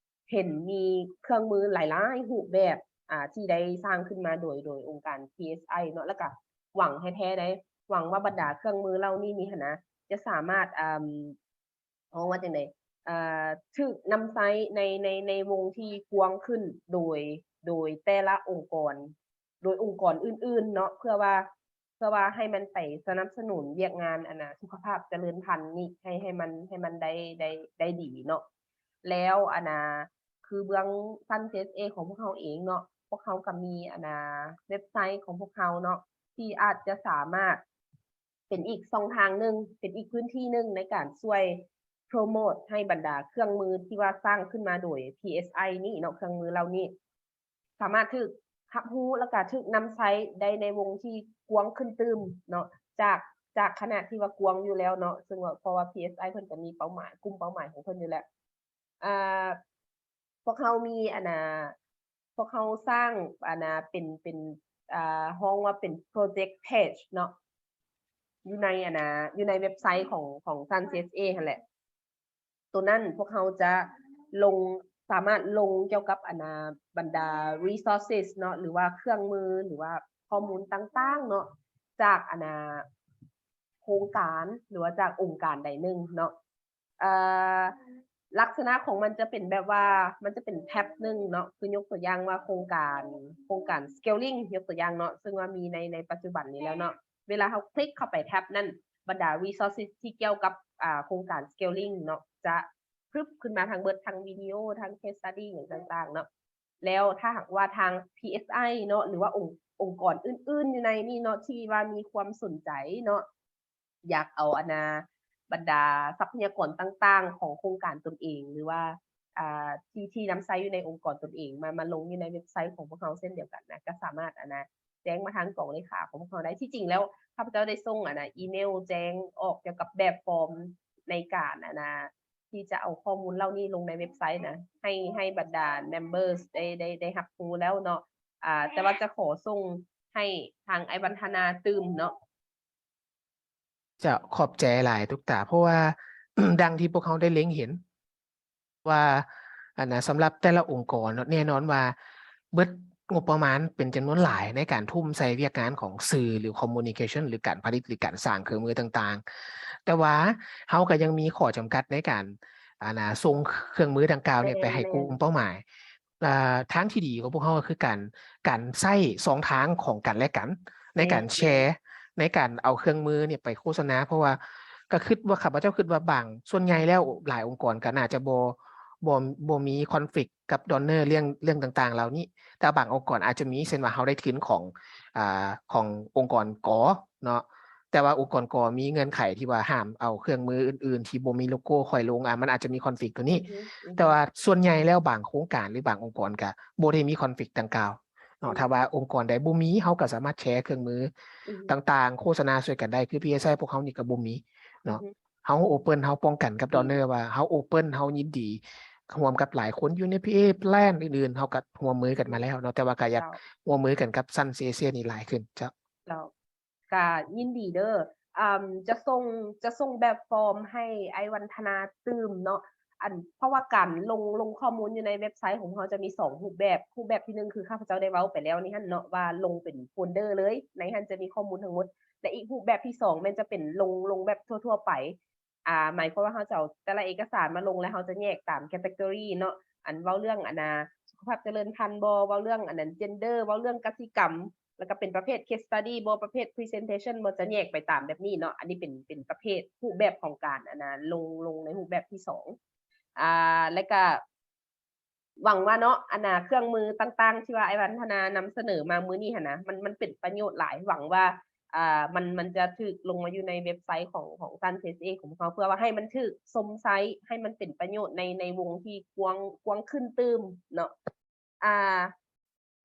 ເຫັນມີເຄື່ອງມືຫຼາຍໆຮູບແບບ ອ່າ ທີ່ໄດ້ສ້າງຂຶ້ນມາໂດຍ ໂດຍອົງການ PSI ເນາະ, ແລ້ວກໍຫວັງແທ້ໆໃດ ຫວັງວ່າບັນດາເຄື່ອງມືເຫຼົ່ານີ້ນີ້ຫັ້ນນະ ຈະສາມາດ ອ່າ ເຮົາວ່າຈັ່ງໃດ ເອີ ຖືກນຳໃຊ້ໃນ ໃນ ໃນວົງທີ່ກວ້າງຂຶ້ນໂດຍ ໂດຍແຕ່ລະອົງກອນ ໂດຍອົງກອນອື່ນໆເນາະ ເພື່ອວ່າ ເພື່ອວ່າໃຫ້ມັນໄປສະໜັບສະໜູນວຽກງານ ອັນນ່າ ສຸຂະພາບຈະເລີນພັນນີ້ ໃຫ້ ໃຫ້ມັນ ໃຫ້ມັນໄດ້ ໄດ້ ໄດ້ດີເນາະ. ແລ້ວ ອັນນ່າ ຄືເບື້ອງຊັ້ນ ຊີເອສເອ ຂອງພວກເຮົາເອງເນາະ ພວກເຮົາກໍມີ ອັນນ່າ ເວັບໄຊຂອງພວກເຮົາເນາະ ທີ່ອາດຈະສາມາດເປັນອີກຊ່ອງທາງໜຶ່ງ ເປັນອີກພື້ນທີ່ໜຶ່ງໃນການຊ່ວຍໂປຣໂມດໃຫ້ບັນດາເຄື່ອງມືທີ່ວ່າສ້າງຂຶ້ນມາໂດຍ ພີເອສໄອ ນີ້ເນາະ ເຄື່ອງມືເຫຼົ່ານີ້ ສາມາດຖືກຮັບຮູ້ ແລ້ວກະຖືກນຳໃຊ້ໄດ້ໃນວົງທີ່ກວ້າງຂຶ້ນຕື່ມເນາະ ຈາກ ຈາກຂະໜາດທີ່ວ່າກວ້າງຢູ່ແລ້ວເນາະ ເຊິ່ງວ່າ ເພາະວ່າ ພີເອສໄອ ເພິ່ນກະມີເປົ້າໝາຍ ກຸ່ມເປົ້າໝາຍຂອງເພິ່ນຢູ່ແລ້ວ. ອ່າ ພວກເຮົາມີ ອັນນ່າ ພວກເຮົາສ້າງ ອັນນ່າ ເປັນ ເປັນ ອ່າ ຮ້ອງວ່າເປັນ Project Page ເນາະ ຢູ່ໃນ ອັນນ່າ ຢູ່ໃນເວັບໄຊຂອງ ຂອງຊັ້ນ ຊີເອສເອ ຫັ້ນແຫຼະ. ໂຕນັ້ນພວກເຮົາຈະລົງ ສາມາດລົງກ່ຽວກັບ ອັນນ່າ ບັນດາ resources ເນາະ ຫຼືວ່າເຄື່ອງມື ຫຼືວ່າຂໍ້ມູນຕ່າງໆເນາະ ຈາກ ອັນນ່າ ໂຄງການ ຫຼືວ່າຈາກອົງການໃດໜຶ່ງເນາະ. ເອີ ລັກສະນະຂອງມັນຈະເປັນແບບວ່າ ມັນຈະເປັນແທັບໜຶ່ງເນາະ ຄືຍົກຕົວຢ່າງວ່າໂຄງການ ໂຄງການ Scaling ຍົກຕົວຢ່າງເນາະ ເຊິ່ງວ່າມີໃນ ໃນປັດຈຸບັນນີ້ແລ້ວເນາະ. ເວລາເຮົາຄລິກເຂົ້າໄປແທັບນັ້ນ ບັນດາ resources ທີ່ກ່ຽວກັບ ອ່າ ໂຄງການ Scaling ເນາະ ຈະພຶບຂຶ້ນມາທັງເບິດ ທັງວິດີໂອ ທັງ case study ຫຍັງຕ່າງໆເນາະ. ແລ້ວຖ້າຫາກວ່າທາງ ພີເອສໄອ ເນາະ ຫຼືວ່າອົງ ອົງກອນອື່ນໆຢູ່ໃນນີ້ເນາະ ທີ່ວ່າມີຄວາມສົນໃຈເນາະ ຢາກເອົາ ອັນນ່າ ບັນດາຊັບພະຍາກອນຕ່າງໆຂອງໂຄງການຕົນເອງ ຫຼືວ່າ ອ່າ ທີ່ ທີ່ນຳໃຊ້ຢູ່ໃນອົງກອນຕົນເອງ ມາ ມາລົງຢູ່ໃນເວັບໄຊຂອງພວກເຮົາເຊັ່ນດຽວກັນນະ ກໍສາມາດ ອັນນ່າ ແຈ້ງມາທາງກອງເລຂາຂອງພວກເຮົາໄດ້. ທີ່ຈິງແລ້ວ ຂ້າພະເຈົ້າໄດ້ສົ່ງ ອັນນ່າ ອີເມວແຈ້ງອອກກ່ຽວກັບແບບຟອມໃນການ ອັນນ່າ ທີ່ຈະເອົາຂໍ້ມູນເຫຼົ່ານີ້ລົງໃນເວັບໄຊນະ ໃຫ້ ໃຫ້ບັນດາ members ໄດ້ ໄດ້ ໄດ້ຮັບຮູ້ແລ້ວເນາະ. ອ່າ ແຕ່ວ່າຈະຂໍສົ່ງໃຫ້ທາງອ້າຍວັນທະນາຕື່ມເນາະ. ເຈົ້າ ຂອບໃຈຫຼາຍຕຸກຕາ ເພາະວ່າ ດັ່ງທີ່ພວກເຮົາໄດ້ເລັງເຫັນວ່າ ອັນນ່າ ສຳລັບແຕ່ລະອົງກອນເນາະ ແນ່ນອນວ່າເບິດງົບປະມານເປັນຈຳນວນຫຼາຍໃນການທຸ່ມໃສ່ວຽກງານຂອງສື່ ຫຼື communication ຫຼື ການຜະລິດ ຫຼື ການສ້າງເຄື່ອງມືຕ່າງໆ ແຕ່ວ່າເຮົາກໍຍັງມີຂໍ້ຈຳກັດໃນການ ອັນນ່າ ສົ່ງເຄື່ອງມືດັ່ງກ່າວນີ້ໄປໃຫ້ກຸ່ມເປົ້າໝາຍ. ແມ່ນ ອ່າ ທາງທີ່ດີຂອງພວກເຮົາກໍຄືການ ການໃຊ້ຊ່ອງທາງຂອງກັນແລະກັນ ໃນການແຊ ແມ່ນ ໃນການເອົາເຄື່ອງມືນີ້ໄປໂຄສະນາ ເພາະວ່າກໍຄິດວ່າ ຂ້າພະເຈົ້າຄິດວ່າບາງ ສ່ວນໃຫຍ່ແລ້ວຫຼາຍອົງກອນກໍໜ້າຈະບໍ່ ບໍ່ ບໍ່ມີ conflict ກັບ donor ເລື່ອງ ເລື່ອງຕ່າງໆເຫຼົ່ານີ້ ແຕ່ບາງອົງກອນອາດຈະມີ ເຊັ່ນວ່າເຮົາໄດ້ທຶນຂອງ ອ່າ ຂອງອົງກອນ ກ ເນາະ ແຕ່ວ່າອົງກອນ ກ ມີເງື່ອນໄຂທີ່ວ່າຫ້າມເອົາເຄື່ອງມືອື່ນໆທີ່ບໍ່ມີໂລໂກ້ຂ້ອຍລົງ ອາ ມັນອາດຈະມີ conflict ຕົວນີ້ ອືຮຶ ອືຮຶ ແຕ່ວ່າສ່ວນໃຫຍ່ແລ້ວບາງໂຄງການ ຫຼື ບາງອົງກອນກະບໍ່ໄດ້ມີ conflict ດັ່ງກ່າວເນາະ ອືມ ຖ້າວ່າອົງກອນໃດບໍ່ມີ ເຮົາກໍສາມາດແຊເຄື່ອງມື ອືຮຶ ຕ່າງໆ ໂຄສະນາຊ່ວຍກັນໄດ້ ຄື ພີເອສໄອ ພວກເຮົານີ້ກໍບໍ່ມີເນາະ ອືຮຶ ເຮົາ open ເຮົາປ້ອງກັນກັບ ອືມ donor ວ່າເຮົາ open ເຮົາຍິນດີຮ່ວມກັບຫຼາຍຄົນ UNFPA Plan ອື່ນໆ ເຮົາກໍຮ່ວມມືກັນມາແລ້ວເນາະ ແຕ່ວ່າກໍຢາກ ເຈົ້າ ຮ່ວມມືກັນກັບຊັ້ນ ເອເຊຍ ນີ້ຫຼາຍຂຶ້ນ ເຈົ້າ ເຈົ້າ ກະຍິນດີເດີ ອາ ຈະສົ່ງ ຈະສົ່ງແບບຟອມໃຫ້ອ້າຍວັນທະນາຕື່ມເນາະ ອັນ ເພາະວ່າການລົງ ລົງຂໍ້ມູນຢູ່ໃນເວັບໄຊຂອງເຮົາຈະມີສອງຮູບແບບ ຮູບແບບທີໜຶ່ງຄືຂ້າພະເຈົ້າໄດ້ເວົ້າໄປແລ້ວໃນຫັ້ນເນາະ ວ່າລົງເປັນໂຟນເດີເລີຍ ໃນຫັ້ນຈະມີຂໍ້ມູນທັງໝົດ ແລະ ອີກຮູບແບບທີສອງແມ່ນຈະເປັນລົງ ລົງແບບທົ່ວໆໄປ ອ່າ ໝາຍຄວາມວ່າເຮົາຈະເອົາແຕ່ລະເອກະສານມາລົງ ແລ້ວເຮົາຈະແຍກຕາມ category ເນາະ ອັນເວົ້າເລື່ອງ ອັນນ່າ ສຸຂະພາບຈະເລີນພັນບໍ ເວົ້າເລື່ອງ ອັນນັ້ນ gender ເວົ້າເລື່ອງກະສິກຳ ແລ້ວກໍເປັນປະເພດ case study ບໍ ປະເພດ presentation ບໍ ຈະແຍກໄປຕາມແບບນີ້ເນາະ ອັນນີ້ເປັນ ເປັນປະເພດຮູບແບບຂອງການ ອັນນ່າ ລົງ ລົງໃນຮູບແບບທີສອງ ອ່າ ແລ້ວກໍ ຫວັງວ່າເນາະ ອັນນ່າ ເຄື່ອງມືຕ່າງໆທີ່ວ່າອ້າຍວັນທະນານຳສະເໜີມາມື້ນີ້ຫັ້ນນະ ມັນ ມັນເປັນປະໂຫຍດຫຼາຍ ຫວັງວ່າ ອ່າ ມັນ ມັນຈະຖືກລົງມາຢູ່ໃນເວັບໄຊຂອງ ຂອງຊັ້ນ ເອເຊຍ ຂອງພວກເຮົາ ເພື່ອວ່າໃຫ້ມັນຖືກຊົມໃຊ້ ໃຫ້ມັນເປັນປະໂຫຍດໃນ ໃນວົງທີ່ກວ້າງ ກວ້າງຂຶ້ນຕື່ມເນາະ ອ່າ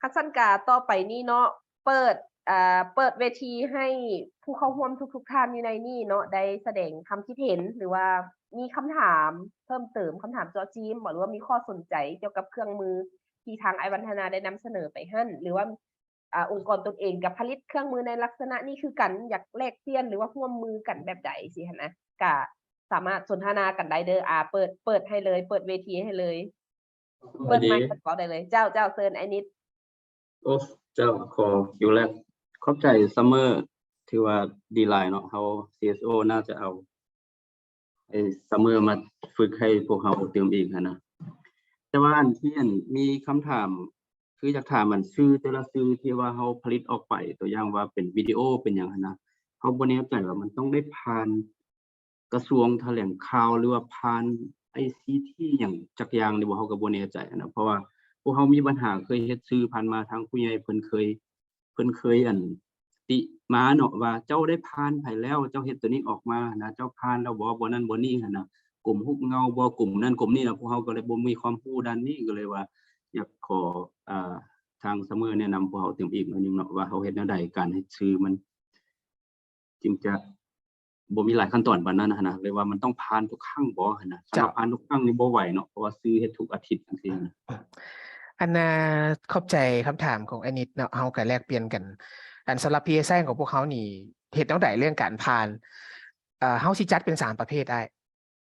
ຄັນຊັ້ນກະຕໍ່ໄປນີ້ເນາະ ເປີດ ເອີ ເປີດເວທີໃຫ້ຜູ້ເຂົ້າຮ່ວມທຸກໆທ່ານຢູ່ໃນນີ້ເນາະ ໄດ້ສະແດງຄຳຄິດເຫັນ ຫຼືວ່າມີຄຳຖາມເພີ່ມເຕີມ ຄຳຖາມເຈາະຈີນບໍ ຫຼືວ່າມີຂໍ້ສົນໃຈກ່ຽວກັບເຄື່ອງມືທີ່ທາງອ້າຍວັນທະນາໄດ້ນຳສະເໜີໄປຫັ້ນ ຫຼືວ່າ ອາ ອົງກອນຕົນເອງກໍຜະລິດເຄື່ອງມືໃນລັກສະນະນີ້ຄືກັນ ຢາກແລກປ່ຽນ ຫຼືວ່າຮ່ວມມືກັນແບບໃດຊີ້ຫັ້ນນະ ກະສາມາດສົນທະນາກັນໄດ້ເດີ ອາ ເປີດ ເປີດໃຫ້ເລີຍ ເປີດເວທີໃຫ້ເລີຍ. ເປີດໄມ ເວົ້າໄດ້ເລີຍ. ເຈົ້າ ເຈົ້າ ເຊີນອ້າຍນິດ. ໂອ້ ເຈົ້າ ຂໍຄິວແລກ. ຂອບໃຈ Summer ຖືວ່າດີຫຼາຍເນາະ. ເຮົາ ຊີເອສໂອ ໜ້າຈະເອົາໄປ ໄອ້ Summer ມາຝຶກໃຫ້ພວກເຮົາຕື່ມອີກຫັ້ນນະ. ແຕ່ວ່າອັນທີ່ ອັນ ມີຄຳຖາມ ຄືຢາກຖາມ ອັນ ສື່ແຕ່ລະສື່ທີ່ວ່າເຮົາຜະລິດອອກໄປ ຕົວຢ່າງວ່າເປັນວິດີໂອ ເປັນຫຍັງຫັ້ນນະ, ເຮົາບໍ່ແນ່ໃຈວ່າມັນຕ້ອງໄດ້ຜ່ານ ກະຊວງຖະແຫຼງຂ່າວ ຫຼືວ່າຜ່ານ ໄອຊີທີ ຫຍັງຈັກຢ່າງນີ້ບໍ່ ເຮົາກໍບໍ່ແນ່ໃຈຫັ້ນນະ. ເພາະວ່າພວກເຮົາມີບັນຫາ ເຄີຍເຮັດສື່ຜ່ານມາ ທາງຜູ້ໃຫຍ່ເພິ່ນເຄີຍ ເພິ່ນເຄີຍ ອັນ ຕິມາເນາະ ວ່າເຈົ້າໄດ້ຜ່ານໃຜແລ້ວ ເຈົ້າເຮັດໂຕນີ້ອອກມານະ ເຈົ້າຜ່ານແລ້ວບໍ່ ບໍ່ນັ້ນບໍ່ນີ້ຫັ້ນນະ, ກົມຮູບເງົາບໍ່ ກົມນັ້ນກົມນີ້ນະ. ພວກເຮົາກໍເລີຍບໍ່ມີຄວາມຮູ້ດ້ານນີ້ ກໍເລີຍວ່າຢາກຂໍ ເອີ ທາງ Summer ແນະນຳພວກເຮົາຕື່ມອີກໜ້ອຍໜຶ່ງເນາະ ວ່າເຮົາເຮັດແນວໃດ ການເຮັດສື່ມັນ ຈຶ່ງຈະບໍ່ມີຫຼາຍຂັ້ນຕອນປານນັ້ນຫັ້ນນະ ຫຼືວ່າມັນຕ້ອງຜ່ານທຸກຄັ້ງບໍ່ຫັ້ນນະ? ສຳລັບ ເຈົ້າ ຜ່ານທຸກຄັ້ງນີ້ບໍ່ໄຫວເນາະ ເພາະວ່າສື່ເຮັດທຸກອາທິດຈັ່ງຊີ້ນະ. ອັນນາ ຂອບໃຈຄຳຖາມຂອງອ້າຍນິດເນາະ, ເຮົາກໍແລກປ່ຽນກັນ. ອັນ ສຳລັບ PSI ຂອງພວກເຮົານີ້ ເຮັດແນວໃດເລື່ອງການຜ່ານ? ເອີ ເຮົາຊິຈັດເປັນສາມປະເພດອ້າຍ.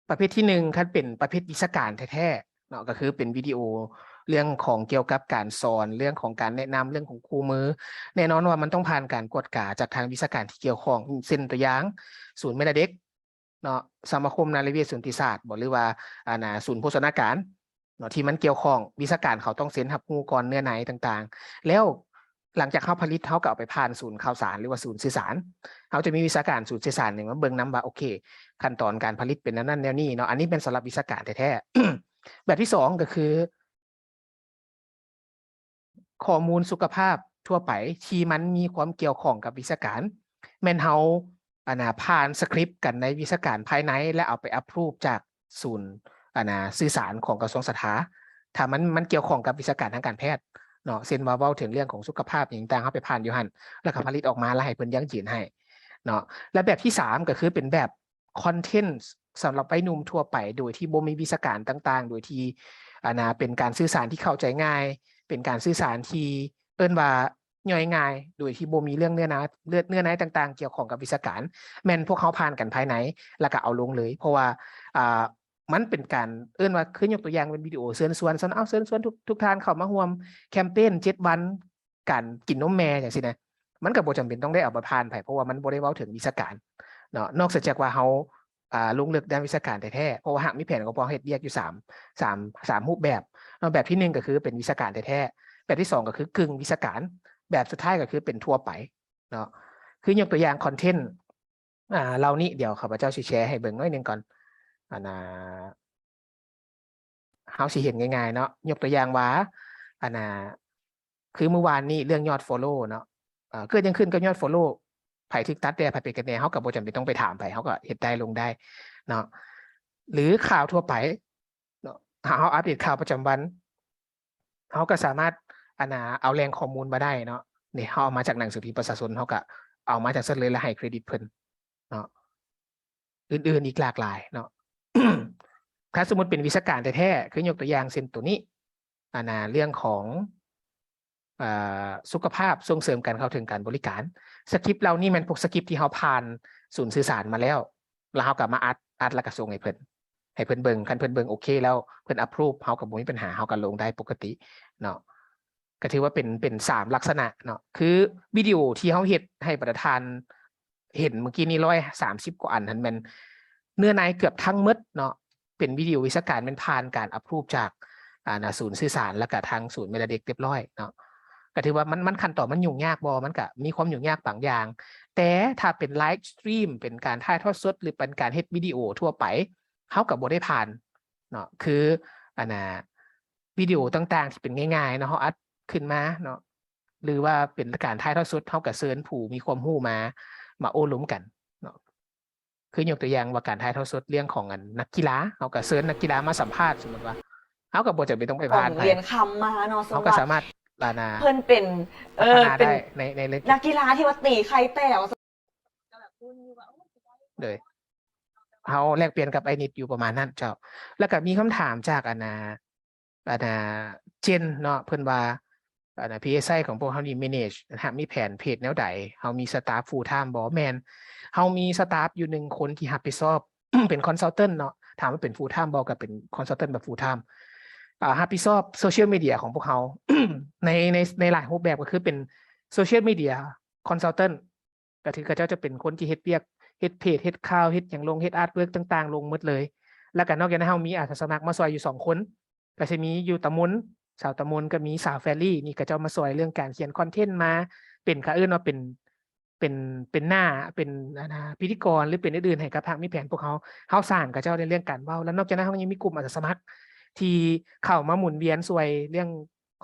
ປະເພດທີໜຶ່ງ ຄັນເປັນປະເພດວິຊາການແທ້ໆເນາະ ກໍຄືເປັນວິດີໂອເລື່ອງຂອງ ກ່ຽວກັບການສອນ ເລື່ອງຂອງການແນະນຳ ເລື່ອງຂອງຄູ່ມື, ແນ່ນອນວ່າມັນຕ້ອງຜ່ານການກວດກາຈາກທາງວິຊາການທີ່ກ່ຽວຂ້ອງ ເຊັ່ນ ຕົວຢ່າງ ສູນແມ່ນລະເດັກເນາະ, ສະມາຄົມນາຣີເວດສູນຕິສາດບໍ ຫຼືວ່າ ອັນນາ ສູນໂພຊະນາການເນາະ ທີ່ມັນກ່ຽວຂ້ອງ ວິຊາການເຂົາຕ້ອງເຊັນຮັບຮູ້ກ່ອນ ເນື້ອໃນຕ່າງໆ. ແລ້ວ ຫຼັງຈາກເຮົາຜະລິດ ເຮົາກໍເອົາໄປຜ່ານສູນຂ່າວສານ ຫຼືວ່າສູນສື່ສານ. ເຮົາຈະມີວິຊາການສູນສື່ສານນີ້ມາເບິ່ງນຳວ່າ ໂອເຄ ຂັ້ນຕອນການຜະລິດເປັນແນວນັ້ນແນວນີ້ເນາະ. ອັນນີ້ແມ່ນສຳລັບວິຊາການແທ້ໆ. ແບບທີສອງກໍຄື ຂໍ້ມູນສຸຂະພາບທົ່ວໄປທີ່ມັນມີຄວາມກ່ຽວຂ້ອງກັບວິຊາການ ແມ່ນເຮົາ ອັນນາ ຜ່ານສະຄຣິບກັນໃນວິຊາການພາຍໃນ ແລະ ເອົາໄປ approve ຈາກສູນ ອັນນາ ສື່ສານຂອງກະຊວງສາທາ ຖ້າມັນ ມັນກ່ຽວຂ້ອງກັບວິຊາການທາງການແພດເນາະ, ເຊັ່ນວ່າເວົ້າເຖິງເລື່ອງຂອງສຸຂະພາບຫຍັງຕ່າງ ເຮົາໄປຜ່ານຢູ່ຫັ້ນ ແລ້ວກໍຜະລິດອອກມາ ແລ້ວໃຫ້ເພິ່ນຢັ້ງຢືນໃຫ້ເນາະ. ແລະ ແບບທີສາມກໍຄືເປັນແບບ content ສຳລັບໄວໜຸ່ມທົ່ວໄປ ໂດຍທີ່ບໍ່ມີວິຊາການຕ່າງໆ ໂດຍທີ່ ອັນນາ ເປັນການສື່ສານທີ່ເຂົ້າໃຈງ່າຍ ເປັນການສື່ສານທີ່ເອີ້ນວ່າ ຍ່ອຍງ່າຍ ໂດຍທີ່ບໍ່ມີເລື່ອງເນື້ອໃນ ເນື້ອໃນຕ່າງໆ ກ່ຽວຂ້ອງກັບວິຊາການ ແມ່ນພວກເຮົາຜ່ານກັນພາຍໃນ ແລ້ວກໍເອົາລົງເລີຍ. ເພາະວ່າ ອ່າ ມັນເປັນການ ເອີ້ນວ່າ ຄືຍົກຕົວຢ່າງເປັນວິດີໂອເຊີນຊວນຊັ້ນ ເອົາ ເຊີນຊວນທຸກ ທຸກທ່ານເຂົ້າມາຮ່ວມແຄມເປນເຈັດວັນ ການກິນນົມແມ່ຈັ່ງຊີ້ນະ, ມັນກໍບໍ່ຈຳເປັນຕ້ອງໄດ້ເອົາໄປຜ່ານໃຜ ເພາະວ່າມັນບໍ່ໄດ້ເວົ້າເຖິງວິຊາການເນາະ, ນອກເສຍຈາກວ່າເຮົາ ອ່າ ລົງເລິກດ້ານວິຊາການແທ້ໆ ເພາະວ່າຫາກມີແຜນກໍພໍເຮັດວຽກຢູ່ສາມ ສາມ ສາມຮູບແບບເນາະ. ແບບທີໜຶ່ງກໍຄືເປັນວິຊາການແທ້ໆ, ແບບທີສອງກໍຄືກຶ່ງວິຊາການ, ແບບສຸດທ້າຍກໍຄືເປັນທົ່ວໄປເນາະ. ຄືຍົກຕົວຢ່າງຄອນເທັນ ອ່າ ເຫຼົ່ານີ້ ດຽວຂ້າພະເຈົ້າຊິແຊໃຫ້ເບິ່ງໜ້ອຍໜຶ່ງກ່ອນ. ອັນນ່າ ເຮົາຊິເຫັນງ່າຍໆເນາະ, ຍົກຕົວຢ່າງວ່າ ອັນນ່າ ຄືມື້ວານນີ້ເລື່ອງຍອດ follow ເນາະ, ເອີ ເກີດຫຍັງຂຶ້ນກັບຍອດ follow ໃຜຖືກຕັດແດ່ ໃຜເປັນກັນແດ່ ເຮົາກໍບໍ່ຈຳເປັນຕ້ອງໄປຖາມໃຜ ເຮົາກໍເຮັດໄດ້ລົງໄດ້ເນາະ. ຫຼືຂ່າວທົ່ວໄປເນາະ, ເຮົາອັບເດດຂ່າວປະຈຳວັນ ເຮົາກໍສາມາດ ອັນນ່າ ເອົາແຫຼ່ງຂໍ້ມູນມາໄດ້ເນາະ. ນີ້ເຮົາເອົາມາຈາກໜັງສືພິມປະຊາຊົນ ເຮົາກໍເອົາມາຈາກຊັ້ນເລີຍ ແລ້ວໃຫ້ເຄຣດິດເພິ່ນເນາະ. ອື່ນໆອີກຫຼາກຫຼາຍເນາະ. ຖ້າສົມມຸດເປັນວິຊາການແທ້ໆ ຄືຍົກຕົວຢ່າງເຊັ່ນໂຕນີ້ ອັນນ່າ ເລື່ອງຂອງ ເອີ ສຸຂະພາບ ສົ່ງເສີມການເຂົ້າເຖິງການບໍລິການ, ສະຄຣິບເຫຼົ່ານີ້ແມ່ນພວກສະຄຣິບທີ່ເຮົາຜ່ານສູນສື່ສານມາແລ້ວ ແລ້ວເຮົາກໍມາອັດ ອັດແລ້ວກໍສົ່ງໃຫ້ເພິ່ນ ໃຫ້ເພິ່ນເບິ່ງ. ຄັນເພິ່ນເບິ່ງໂອເຄແລ້ວ ເພິ່ນ approve ເຮົາກໍບໍ່ມີບັນຫາ ເຮົາກໍລົງໄດ້ປົກກະຕິເນາະ. ກໍຖືວ່າເປັນ ເປັນສາມລັກສະນະເນາະ. ຄືວິດີໂອທີ່ເຮົາເຮັດໃຫ້ບັນດາທ່ານເຫັນມື້ກີ້ນີ້ ຮ້ອຍສາມສິບກວ່າອັນຫັ້ນ ແມ່ນເນື້ອໃນເກືອບທັງໝົດເນາະ ເປັນວິດີໂອວິຊາການ ແມ່ນຜ່ານການ approve ຈາກ ອ່າ ສູນສື່ສານ ແລ້ວກະທາງສູນແມ່ນລະເດັກຮຽບຮ້ອຍເນາະ. ກໍຖືວ່າມັນ ມັນຂັ້ນຕອນມັນຫຍຸ້ງຍາກບໍ່? ມັນກະມີຄວາມຫຍຸ້ງຍາກບາງຢ່າງ, ແຕ່ຖ້າເປັນ live stream ເປັນການຖ່າຍທອດສົດ ຫຼືເປັນການເຮັດວິດີໂອທົ່ວໄປ ເຮົາກໍບໍ່ໄດ້ຜ່ານເນາະ. ຄື ອັນນ່າ ວິດີໂອຕ່າງໆທີ່ເປັນງ່າຍໆເນາະ ເຮົາອັດຂຶ້ນມາເນາະ ຫຼືວ່າເປັນການຖ່າຍທອດສົດ ເຮົາກໍເຊີນຜູ້ມີຄວາມຮູ້ມາ ມາໂອ້ລົມກັນເນາະ. ຄືຍົກຕົວຢ່າງວ່າການຖ່າຍທອດສົດເລື່ອງຂອງ ອັນ ນັກກິລາ ເຮົາກໍເຊີນນັກກິລາມາສຳພາດ. ສົມມຸດວ່າເຮົາກໍບໍ່ຈຳເປັນຕ້ອງໄປຜ່ານໃຜ ຮຽນຄຳມາເນາະ, ເຮົາກໍສາມາດ ອັນນ່າ ເພິ່ນເປັນ ເອີ ເປັນ ໃນ ໃນ ນັກກິລາທີ່ວ່າຕີໄຂ່ແຕກ ໂດຍເຮົາແລກປ່ຽນກັບອ້າຍນິດຢູ່ປະມານນັ້ນເຈົ້າ. ແລ້ວກໍມີຄຳຖາມຈາກ ອັນນ່າ ອັນນ່າ ເຈນເນາະ, ເພິ່ນວ່າ ອັນນ່າ PSI ຂອງພວກເຮົານີ້ manage ຫາກມີແຜນເພຈແນວໃດ? ເຮົາມີ staff full time ບໍ່? ແມ່ນ ເຮົາມີ staff ຢູ່ໜຶ່ງຄົນທີ່ຮັບຜິດຊອບ ເປັນ consultant ເນາະ, ຖາມວ່າເປັນ full time ບໍ່? ກໍເປັນ consultant ແບບ full time ອາ ຮັບຜິດຊອບ social media ຂອງພວກເຮົາ ໃນ ໃນ ໃນຫຼາຍຮູບແບບ ກໍຄືເປັນ social media consultant ກໍຄືເຂົາເຈົ້າຈະເປັນຄົນທີ່ເຮັດວຽກ ເຮັດເພຈ ເຮັດຂ່າວ ເຮັດຫຍັງລົງ ເຮັດອາດເວີກຕ່າງໆລົງໝົດເລີຍ. ແລ້ວກໍນອກຈາກນັ້ນ ເຮົາມີອາສາສະໝັກມາຊ່ອຍຢູ່ສອງຄົນ ກໍຊິມີຢູ່ຕາມຸນ ສາວຕາມຸນ ກໍມີສາວແຟຣີ ນີ້ເຂົາເຈົ້າມາຊ່ອຍເລື່ອງການຂຽນຄອນເທັນ ມາເປັນ ເຂົາເອີ້ນວ່າເປັນ ເປັນ ເປັນໜ້າ ເປັນ ອັນນ່າ ພິທີກອນ ຫຼື ເປັນອື່ນໆໃຫ້ກັບທາງມີແຜນພວກເຮົາ. ເຮົາສ້າງເຂົາເຈົ້າໃນເລື່ອງການເວົ້າ ແລ້ວນອກຈາກນັ້ນ ເຮົາຍັງມີກຸ່ມອາສາສະໝັກທີ່ເຂົ້າມາໝູນວຽນຊ່ວຍເລື່ອງ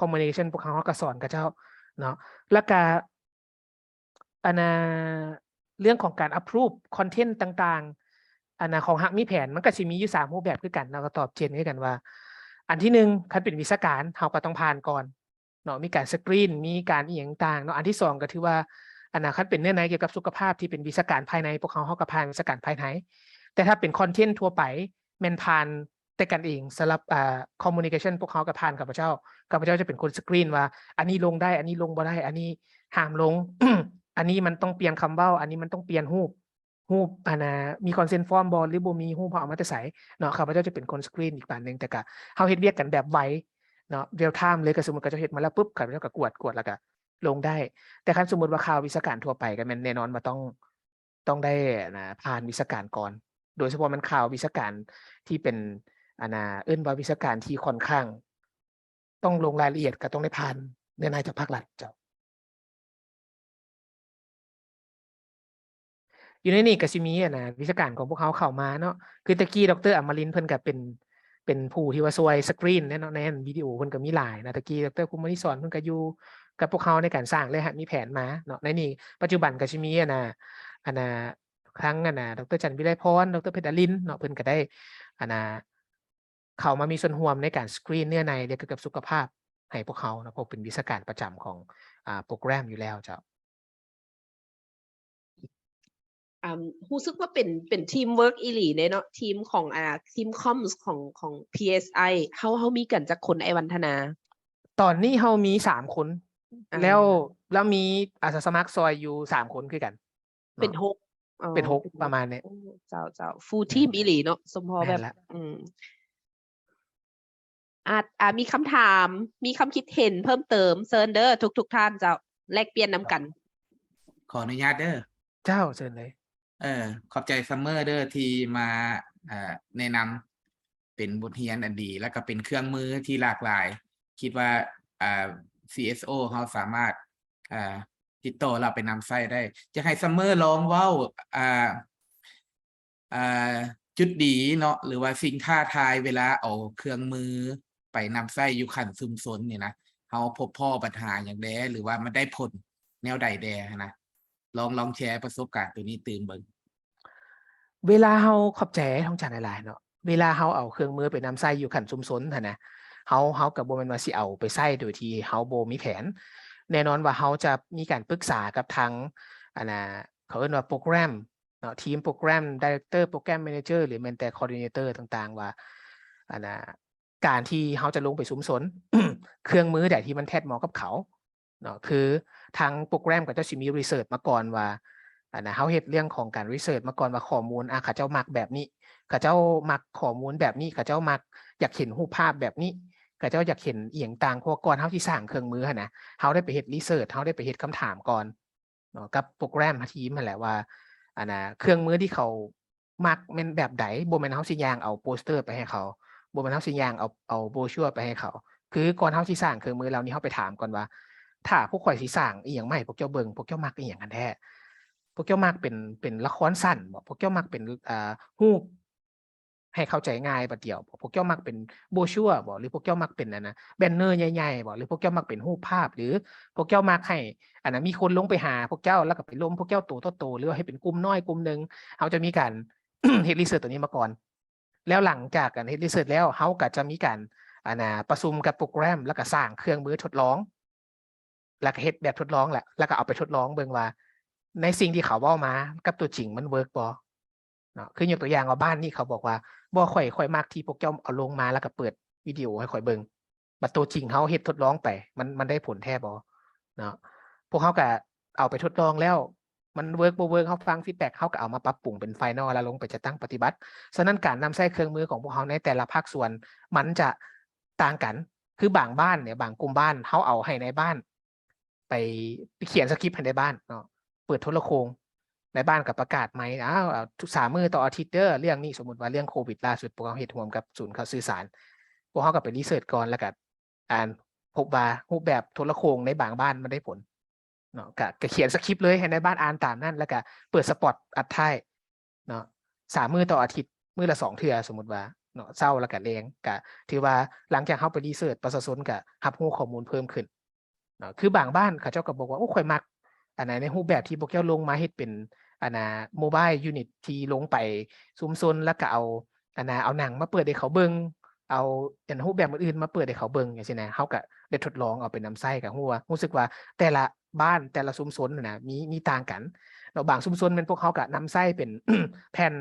communication ພວກເຮົາ ເຮົາກໍສອນເຂົາເຈົ້າເນາະ. ແລ້ວກະ ອັນນ່າ ເລື່ອງຂອງການ approve content ຕ່າງໆ ອັນນ່າ ຂອງຮັກມີແຜນ ມັນກໍຊິມີຢູ່ສາມຮູບແບບຄືກັນ. ເຮົາກໍຕອບເຈນຄືກັນວ່າ ອັນທີໜຶ່ງ ຄັນເປັນວິຊາການ ເຮົາກໍຕ້ອງຜ່ານກ່ອນເນາະ ມີການ screen ມີການອີ່ຫຍັງຕ່າງເນາະ. ອັນທີສອງ ກໍຖືວ່າ ອັນນ່າ ຄັນເປັນເນື້ອໃນກ່ຽວກັບສຸຂະພາບທີ່ເປັນວິຊາການພາຍໃນ ພວກເຮົາ ເຮົາກໍຜ່ານວິຊາການພາຍໃນ. ແຕ່ຖ້າເປັນ content ທົ່ວໄປ ແມ່ນຜ່ານແຕ່ກັນເອງ. ສຳລັບ ອ່າ communication ພວກເຮົາກໍຜ່ານຂ້າພະເຈົ້າ ຂ້າພະເຈົ້າຈະເປັນຄົນ screen ວ່າ ອັນນີ້ລົງໄດ້ ອັນນີ້ລົງບໍ່ໄດ້ ອັນນີ້ຫ້າມລົງ ອັນນີ້ມັນຕ້ອງປ່ຽນຄຳເວົ້າ ອັນນີ້ມັນຕ້ອງປ່ຽນຮູບ ຮູບ ອັນນ່າ ມີ consent form ບໍ່ ຫຼື ບໍ່ມີ ຮູບເຮົາເອົາມາແຕ່ໃສເນາະ. ຂ້າພະເຈົ້າຈະເປັນຄົນ screen ອີກປານໜຶ່ງ ແຕ່ກະເຮົາເຮັດວຽກກັນແບບໄວເນາະ real time ເລີຍ. ກໍສົມມຸດເຂົາເຈົ້າເຮັດມາແລ້ວປຶບ ຂ້າພະເຈົ້າກໍກວດ ກວດ ແລ້ວກໍລົງໄດ້. ແຕ່ຄັນສົມມຸດວ່າຂ່າວວິຊາການທົ່ວໄປ ກໍແມ່ນແນ່ນອນວ່າຕ້ອງ ຕ້ອງໄດ້ ອັນນ່າ ຜ່ານວິຊາການກ່ອນ ໂດຍສະເພາະແມ່ນຂ່າວວິຊາການທີ່ເປັນ ອັນນ່າ ເອີ້ນວ່າວິຊາການທີ່ຂ້ອນຂ້າງຕ້ອງລົງລາຍລະອຽດ ກໍຕ້ອງໄດ້ຜ່ານເນື້ອໃນຈາກພາກລັດເຈົ້າ. ຢູ່ໃນນີ້ກໍຊິມີ ອັນນ່າ ວິຊາການຂອງພວກເຮົາເຂົ້າມາເນາະ ຄືແຕ່ກີ້ ດຣ ອຳມະລິນ ເພິ່ນກໍເປັນ ເປັນຜູ້ທີ່ວ່າຊ່ວຍ screen ແນ່ເນາະ ໃນ ອັນ ວິດີໂອເພິ່ນກໍມີຫຼາຍນະ. ແຕ່ກີ້ ດຣ ພູມມະນີສອນ ເພິ່ນກໍຢູ່ກັບພວກເຮົາໃນການສ້າງ ແລະ ຫາກມີແຜນມາເນາະ. ໃນນີ້ປັດຈຸບັນກໍຊິມີ ອັນນ່າ ອັນນ່າ ທັງ ອັນນ່າ ດຣ ຈັນວິໄລພອນ ດຣ ເພັດດາລິນເນາະ ເພິ່ນກໍໄດ້ ອັນນ່າ ເຂົ້າມາມີສ່ວນຮ່ວມໃນການ screen ເນື້ອໃນ ແລະ ກ່ຽວກັບສຸຂະພາບໃຫ້ພວກເຮົາເນາະ ເພາະເປັນວິຊາການປະຈຳຂອງ ອ່າ ໂປຣແກຣມຢູ່ແລ້ວເຈົ້າ. ອາ ຮູ້ສຶກວ່າເປັນ ເປັນ teamwork ອີ່ຫຼີເດ້ເນາະ ທີມຂອງ ອາ ທີມ comms ຂອງ ຂອງ PSI ເຮົາ ເຮົາມີກັນຈັກຄົນ ອ້າຍວັນທະນາ? ຕອນນີ້ເຮົາມີສາມຄົນ ອາ ແລ້ວ ແລ້ວມີອາສາສະໝັກຊ່ອຍຢູ່ສາມຄົນຄືກັນ ເປັນຫົກ ເປັນຫົກ ປະມານນີ້. ໂອ້ ເຈົ້າ ເຈົ້າ full team ອີ່ຫຼີເນາະ ສົມພໍແບບ ແມ່ນລະ ອືມ ອາດ ອາດມີຄຳຖາມ ມີຄຳຄິດເຫັນເພີ່ມເຕີມ ເຊີນເດີ ທຸກໆທ່ານເຈົ້າ ແລກປ່ຽນນຳກັນ. ຂໍອະນຸຍາດເດີ. ເຈົ້າ ເຊີນເລີຍ. ເອີ ຂອບໃຈ Summer ເດີ ທີ່ມາ ເອີ ແນະນຳ ເປັນບົດຮຽນອັນດີ ແລ້ວກໍເປັນເຄື່ອງມືທີ່ຫຼາກຫຼາຍ. ຄິດວ່າ ເອີ CSO ເຮົາສາມາດ ເອີ ຕິດຕໍ່ແລ້ວໄປນຳໃຊ້ໄດ້. ຢາກໃຫ້ Summer ລອງເວົ້າ ເອີ ເອີ ຈຸດດີເນາະ ຫຼືວ່າສິ່ງທ້າທາຍເວລາເອົາເຄື່ອງມືໄປນຳໃຊ້ຢູ່ຂັ້ນຊຸມຊົນນີ້ນະ ເຮົາພົບພໍ້ບັນຫາຫຍັງແດ່ ຫຼືວ່າມັນໄດ້ຜົນແນວໃດແດ່ຫັ້ນນະ? ລອງ ລອງແຊປະສົບການໂຕນີ້ຕື່ມເບິ່ງ. ເວລາເຮົາ ຂອບໃຈທອງຈັນຫຼາຍໆເນາະ. ເວລາເຮົາເອົາເຄື່ອງມືໄປນຳໃຊ້ຢູ່ຂັ້ນຊຸມຊົນຫັ້ນນະ ເຮົາ ເຮົາກໍບໍ່ແມ່ນວ່າຊິເອົາໄປໃຊ້ໂດຍທີ່ເຮົາບໍ່ມີແຜນ. ແນ່ນອນວ່າເຮົາຈະມີການປຶກສາກັບທາງ ອັນນ່າ ເຂົາເອີ້ນວ່າໂປຣແກຣມເນາະ ທີມໂປຣແກຣມ director program manager ຫຼືແມ່ນແຕ່ coordinator ຕ່າງໆ ວ່າ ອັນນ່າ ການທີ່ເຮົາຈະລົງໄປຊຸມຊົນ ເຄື່ອງມືໃດທີ່ມັນແທດເໝາະກັບເຂົາເນາະ. ຄືທາງໂປຣແກຣມເຂົາເຈົ້າຊິມີ research ມາກ່ອນວ່າ ອັນນ່າ ເຮົາເຮັດເລື່ອງຂອງການ research ມາກ່ອນວ່າຂໍ້ມູນ ອາ ເຂົາເຈົ້າມັກແບບນີ້ ເຂົາເຈົ້າມັກຂໍ້ມູນແບບນີ້ ເຂົາເຈົ້າມັກ ຢາກເຫັນຮູບພາບແບບນີ້ ເຂົາເຈົ້າຢາກເຫັນອີ່ຫຍັງຕ່າງ. ເພາະວ່າກ່ອນເຮົາຊິສ້າງເຄື່ອງມືຫັ້ນນະ ເຮົາໄດ້ໄປເຮັດ research ເຮົາໄດ້ໄປເຮັດຄຳຖາມກ່ອນ ເນາະ ກັບໂປຣແກຣມທີມຫັ້ນແຫຼະວ່າ ອັນນ່າ ເຄື່ອງມືທີ່ເຂົາມັກແມ່ນແບບໃດ. ບໍ່ແມ່ນເຮົາຊິຍ່າງເອົາໂປສເຕີໄປໃຫ້ເຂົາ ບໍ່ແມ່ນເຮົາຊິຍ່າງເອົາ ເອົາໂບຣຊົວໄປໃຫ້ເຂົາ. ຄືກ່ອນເຮົາຊິສ້າງເຄື່ອງມືເຫຼົ່ານີ້ ເຮົາໄປຖາມກ່ອນວ່າ ຖ້າພວກຂ້ອຍຊິສ້າງອີ່ຫຍັງມາໃຫ້ພວກເຈົ້າເບິ່ງ ພວກເຈົ້າມັກອີ່ຫຍັງກັນແທ້? ພວກເຈົ້າມັກເປັນ ເປັນລະຄອນສັ້ນບໍ? ພວກເຈົ້າມັກເປັນ ອ່າ ຮູບ ໃຫ້ເຂົ້າໃຈງ່າຍບາດດຽວບໍ? ພວກເຈົ້າມັກເປັນໂບຣຊົວບໍ? ຫຼືພວກເຈົ້າມັກເປັນ ອັນນ່າ ແບນເນີໃຫຍ່ໆບໍ? ຫຼືພວກເຈົ້າມັກເປັນຮູບພາບ? ຫຼືພວກເຈົ້າມັກໃຫ້ ອັນນ່າ ມີຄົນລົງໄປຫາພວກເຈົ້າ ແລ້ວກໍໄປລົມພວກເຈົ້າໂຕຕໍ່ໂຕ ຫຼືວ່າໃຫ້ເປັນກຸ່ມນ້ອຍກຸ່ມໜຶ່ງ? ເຮົາຈະມີການ ເຮັດ research ຕົວນີ້ມາກ່ອນ ແລ້ວຫຼັງຈາກການເຮັດ research ແລ້ວ ເຮົາກໍຈະມີການ ອັນນ່າ ປະຊຸມກັບໂປຣແກຣມ ແລ້ວກໍສ້າງເຄື່ອງມືທົດລອງ ແລ້ວກໍເຮັດແບບທົດລອງແຫຼະ ແລ້ວກໍເອົາໄປທົດລອງເບິ່ງວ່າ ໃນສິ່ງທີ່ເຂົາເວົ້າມາກັບຕົວຈິງມັນເວີກບໍ່ເນາະ. ຄືຍົກຕົວຢ່າງວ່າ ບ້ານນີ້ເຂົາບອກວ່າ ບໍ່ ຂ້ອຍ ຂ້ອຍມັກທີ່ພວກເຈົ້າເອົາລົງມາ ແລ້ວກໍເປີດວິດີໂອໃຫ້ຂ້ອຍເບິ່ງ. ບັດຕົວຈິງເຮົາເຮັດທົດລອງໄປ ມັນ ມັນໄດ້ຜົນແທ້ບໍ່ເນາະ? ພວກເຮົາກໍເອົາໄປທົດລອງແລ້ວ ມັນເວີກບໍ່ເວີກ ເຮົາຟັງ feedback ເຮົາກໍເອົາມາປັບປຸງເປັນ final ແລ້ວລົງໄປຈັດຕັ້ງປະຕິບັດ. ສະນັ້ນ ການນຳໃຊ້ເຄື່ອງມືຂອງພວກເຮົາໃນແຕ່ລະພາກສ່ວນ ມັນຈະຕ່າງກັນ. ຄືບາງບ້ານເນຍ ບາງກຸ່ມບ້ານ ເຮົາເອົາໃຫ້ນາຍບ້ານໄປ ໄປຂຽນສະຄຣິບໃຫ້ນາຍບ້ານເນາະ ເປີດໂທລະໂຄ່ງ ນາຍບ້ານກໍປະກາດໃໝ່ ອ້າວ ເອົາທຸກສາມມື້ຕໍ່ອາທິດເດີ ເລື່ອງນີ້ ສົມມຸດວ່າເລື່ອງໂຄວິດລ່າສຸດ ພວກເຮົາເຮັດຮ່ວມກັບສູນຂ່າວສື່ສານ ພວກເຮົາກໍໄປຣີເສີດກ່ອນ ແລ້ວກໍ ອ່າ ພົບວ່າຮູບແບບໂທລະໂຂ່ງໃນບາງບ້ານມັນໄດ້ຜົນເນາະ ກະ ກະຂຽນສະຄຣິບເລີຍ ໃຫ້ນາຍບ້ານອ່ານຕາມນັ້ນ ແລ້ວກະເປີດສະປອດອັດທ້າຍເນາະ ສາມມື້ຕໍ່ອາທິດ ມື້ລະສອງເທື່ອ ສົມມຸດວ່າເນາະ ເຊົ້າແລ້ວກະແລງ ກະຖືວ່າຫຼັງຈາກເຮົາໄປຣີເສີດ ປະຊາຊົນກະຮັບຮູ້ຂໍ້ມູນເພີ່ມຂຶ້ນເນາະ ຄືບາງບ້ານເຂົາເຈົ້າກໍບອກວ່າ ໂອ້ ຂ້ອຍມັກ ອັນໃນ ໃນຮູບແບບທີ່ພວກເຈົ້າລົງມາເຮັດເປັນ ອັນນ່າ ໂມບາຍຢູນິດ ທີ່ລົງໄປຊຸມຊົນ ແລ້ວກໍເອົາ ອັນນ່າ ເອົາໜັງມາເປີດໃຫ້ເຂົາເບິ່ງ ເອົາອັນຮູບແບບອື່ນໆມາເປີດໃຫ້ເຂົາເບິ່ງ ຈັ່ງຊີ້ນະ ເຮົາກໍໄດ້ທົດລອງເອົາໄປນຳໃຊ້ ກໍຮູ້ວ່າ ຮູ້ສຶກວ່າແຕ່ລະບ້ານ ແຕ່ລະຊຸມຊົນຫັ້ນນະ ມີ ມີຕ່າງກັນເນາະ ບາງຊຸມຊົນແມ່ນພວກເຮົາກໍນຳໃຊ້ເປັນ ແຜ່ນ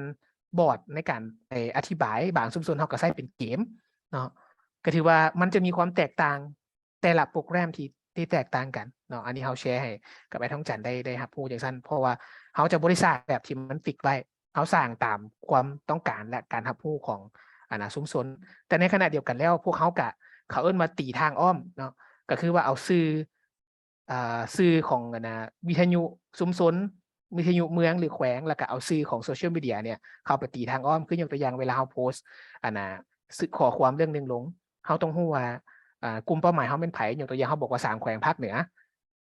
ບອດໃນການໄປອະທິບາຍ ບາງຊຸມຊົນເຮົາກໍໃຊ້ເປັນເກມເນາະ ກໍຖືວ່າມັນຈະມີຄວາມແຕກຕ່າງ ແຕ່ລະໂປຣແກຣມທີ່ ທີ່ແຕກຕ່າງກັນເນາະ ອັນນີ້ເຮົາແຊໃຫ້ກັບອ້າຍທອງຈັນໄດ້ ໄດ້ຮັບຮູ້ຈັ່ງຊັ້ນ ເພາະວ່າເຮົາຈະບໍ່ໄດ້ສ້າງແບບທີ່ມັນຟິກໄວ້ ເຮົາສ້າງຕາມຄວາມຕ້ອງການ ແລະ ການຮັບຮູ້ຂອງ ອັນນ່າ ຊຸມຊົນ ແຕ່ໃນຂະນະດຽວກັນແລ້ວ ພວກເຮົາກະ ເຂົາເອີ້ນວ່າຕີທາງອ້ອມເນາະ ກໍຄືວ່າເອົາຊື່ ອ່າ ຊື່ຂອງ ອັນນ່າ ວິທະຍຸຊຸມຊົນ ວິທະຍຸເມືອງ ຫຼື ແຂວງ ແລ້ວກະເອົາຊື່ຂອງໂຊຊຽວມີເດຍເນຍ ເຂົ້າໄປຕີທາງອ້ອມ ຄືຍົກຕົວຢ່າງ ເວລາເຮົາໂພສ ອັນນ່າ ສື່ ຂໍ້ຄວາມເລື່ອງໜຶ່ງລົງ ເຮົາຕ້ອງຮູ້ວ່າ ອ່າ ກຸ່ມເປົ້າໝາຍເຮົາແມ່ນໃຜ ຍົກຕົວຢ່າງ ເຮົາບອກວ່າສາມແຂວງພາກເໜືອ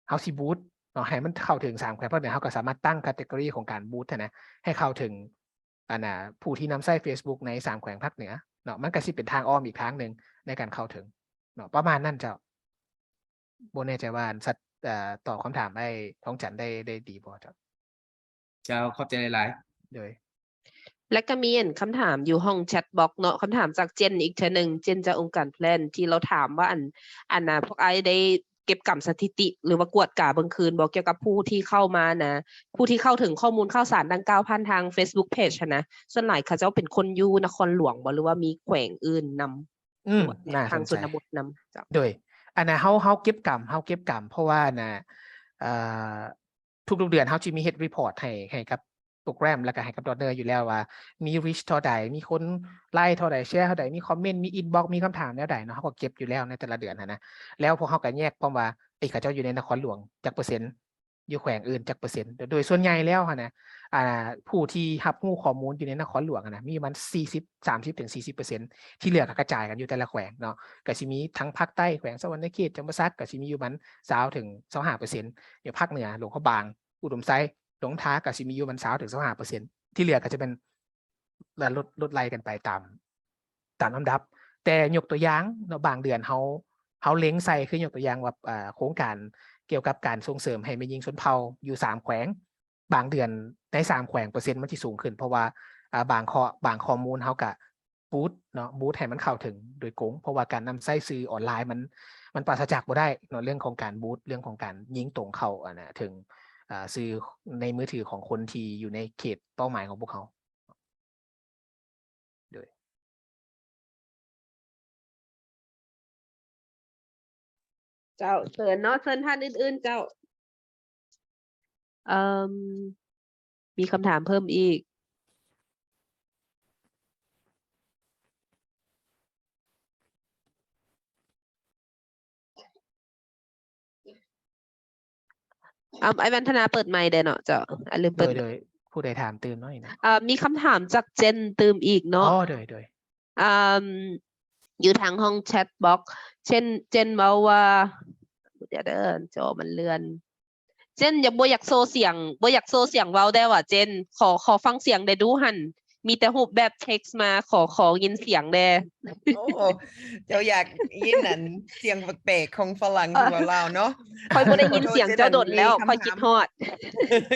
ເຮົາຊິບູດເນາະ ໃຫ້ມັນເຂົ້າເຖິງສາມແຂວງພາກເໜືອ ເຮົາກໍສາມາດຕັ້ງແຄດເກກູຣີຂອງການບູດຫັ້ນນະ ໃຫ້ເຂົ້າເຖິງ ອັນນ່າ ຜູ້ທີ່ນຳໃຊ້ເຟສບຸກໃນສາມແຂວງພາກເໜືອເນາະ ມັນກໍຊິເປັນທາງອ້ອມອີກທາງໜຶ່ງໃນການເຂົ້າເຖິງເນາະ ປະມານນັ້ນເຈົ້າ. ບໍ່ແນ່ໃຈວ່າ ອັນ ສັດ ເອີ ຕອບຄຳຖາມອ້າຍທອງຈັນໄດ້ ໄດ້ດີບໍ່ເຈົ້າ? ເຈົ້າ ຂອບໃຈຫຼາຍໆ. ໂດຍ ແລະກໍມີອັນຄຳຖາມຢູ່ຫ້ອງແຊັດບັອກເນາະ ຄຳຖາມຈາກເຈນອີກເທື່ອໜຶ່ງ ເຈນຈາກອົງການແພລນ ທີ່ລາວຖາມວ່າ ອັນ ອັນນ່າ ພວກອ້າຍໄດ້ເກັບກຳສະຖິຕິ ຫຼືວ່າກວດກາເບິ່ງຄືນບໍ່ ກ່ຽວກັບຜູ້ທີ່ເຂົ້າມານະ ຜູ້ທີ່ເຂົ້າເຖິງຂໍ້ມູນຂ່າວສານດັ່ງກ່າວຜ່ານທາງເຟສບຸກເພຈຫັ້ນນະ ສ່ວນຫຼາຍເຂົາເຈົ້າເປັນຄົນຢູ່ນະຄອນຫຼວງບໍ່ ຫຼືວ່າມີແຂວງອື່ນນຳ? ອືມ ໜ້າສົນໃຈ ທາງຊົນນະບົດນຳເຈົ້າ. ໂດຍ ອັນນ່າ ເຮົາ ເຮົາເກັບກຳ ເຮົາເກັບກຳ ເພາະວ່າ ອັນນ່າ ເອີ ທຸກໆເດືອນເຮົາຈະມີເຮັດຣີພອດໃຫ້ ໃຫ້ກັບໂປຣແກຣມ ແລ້ວກໍໃຫ້ກັບດອນເນີຢູ່ແລ້ວວ່າ ມີຣີດເທົ່າໃດ ມີຄົນໄລເທົ່າໃດ ແຊເທົ່າໃດ ມີຄອມເມັນ ມີອິນບັອກ ມີຄຳຖາມແນວໃດເນາະ ເຮົາກໍເກັບຢູ່ແລ້ວໃນແຕ່ລະເດືອນຫັ້ນນະ ແລ້ວພວກເຮົາກໍແຍກຄວາມວ່າ ເອີ ເຂົາເຈົ້າຢູ່ໃນນະຄອນຫຼວງຈັກເປີເຊັນ ຢູ່ແຂວງອື່ນຈັກເປີເຊັນ ໂດຍ ໂດຍສ່ວນໃຫຍ່ແລ້ວຫັ້ນນະ ອ່າ ຜູ້ທີ່ຮັບຮູ້ຂໍ້ມູນຢູ່ໃນນະຄອນຫຼວງຫັ້ນນະ ມີປະມານສີ່ສິບ ສາມສິບເຖິງສີ່ສິບເປີເຊັນ ທີ່ເຫຼືອກໍກະຈາຍກັນຢູ່ແຕ່ລະແຂວງເນາະ ກໍຊິມີທັງພາກໃຕ້ ແຂວງສະຫວັນນະເຂດ ຈຳປາສັກ ກໍຊິມີຢູ່ປະມານຊາວເຖິງຊາວຫ້າເປີເຊັນ ຢູ່ພາກເໜືອ ຫຼວງພະບາງ ອຸດົມໄຊ ຫຼວງທາ ກໍຊິມີຢູ່ປະມານຊາວເຖິງຊາວຫ້າເປີເຊັນ ທີ່ເຫຼືອກໍຈະເປັນ ແລະ ລົດ ລົດໄລ່ກັນໄປຕາມ ຕາມລຳດັບ ແຕ່ຍົກຕົວຢ່າງເນາະ ບາງເດືອນເຮົາ ເຮົາເລັງໃສ່ ຄືຍົກຕົວຢ່າງວ່າ ເອີ ໂຄງການກ່ຽວກັບການສົ່ງເສີມໃຫ້ແມ່ຍິງຊົນເຜົ່າຢູ່ສາມແຂວງ ບາງເດືອນໃນສາມແຂວງເປີເຊັນມັນຊິສູງຂຶ້ນ ເພາະວ່າ ອາ ບາງຂໍ້ ບາງຂໍ້ມູນເຮົາກະບູດເນາະ ບູດໃຫ້ມັນເຂົ້າເຖິງໂດຍກົງ ເພາະວ່າການນຳໃຊ້ສື່ອອນລາຍມັນ ມັນປາສະຈາກບໍ່ໄດ້ເນາະ ເລື່ອງຂອງການບູດ ເລື່ອງຂອງການຍິງຕົງເຂົ້າ ອັນນະ ເຖິງ ອາ ສື່ໃນມືຖືຂອງຄົນທີ່ຢູ່ໃນເຂດເປົ້າໝາຍຂອງພວກເຮົາ. ໂດຍ ເຈົ້າ ເຊີນເນາະ ເຊີນທ່ານອື່ນໆ ເຈົ້າ. ເອີ່ມ ມີຄຳຖາມເພີ່ມອີກ? ອ້າ ອ້າຍວັນທະນາເປີດໄມແດ່ເນາະ ເຈົ້າ ອ້າຍລືມເປີດ. ໂດຍ ໂດຍ ຜູ້ໃດຖາມຕື່ມເນາະນີ້ນະ? ເອີ່ມ ມີຄຳຖາມຈາກເຈນຕື່ມອີກເນາະ. ອໍ ໂດຍ ໂດຍ. ອາ ຢູ່ທາງຫ້ອງແຊັດບັອກ ເຊັ່ນ ເຈນເວົ້າວ່າ ດຽວເດີ ຈໍມັນເລື່ອນ ເຈນ ຢາກ ບໍ່ຢາກໂຊສຽງ ບໍ່ຢາກໂຊສຽງເວົ້າແດ່ຫວາ ເຈນ ຂໍ ຂໍຟັງສຽງແດ່ດູຫັ້ນ ມີແຕ່ຮູບແບບເທັກມາ ຂໍ ຂໍຍິນສຽງແດ່. ໂອ້ ເຈົ້າຢາກຍິນອັນສຽງແປກໆຂອງຝຣັ່ງທີ່ເວົ້າລາວເນາະ. ຂ້ອຍບໍ່ໄດ້ຍິນສຽງເຈົ້າດົນແລ້ວ ຂ້ອຍຄິດຮອດ.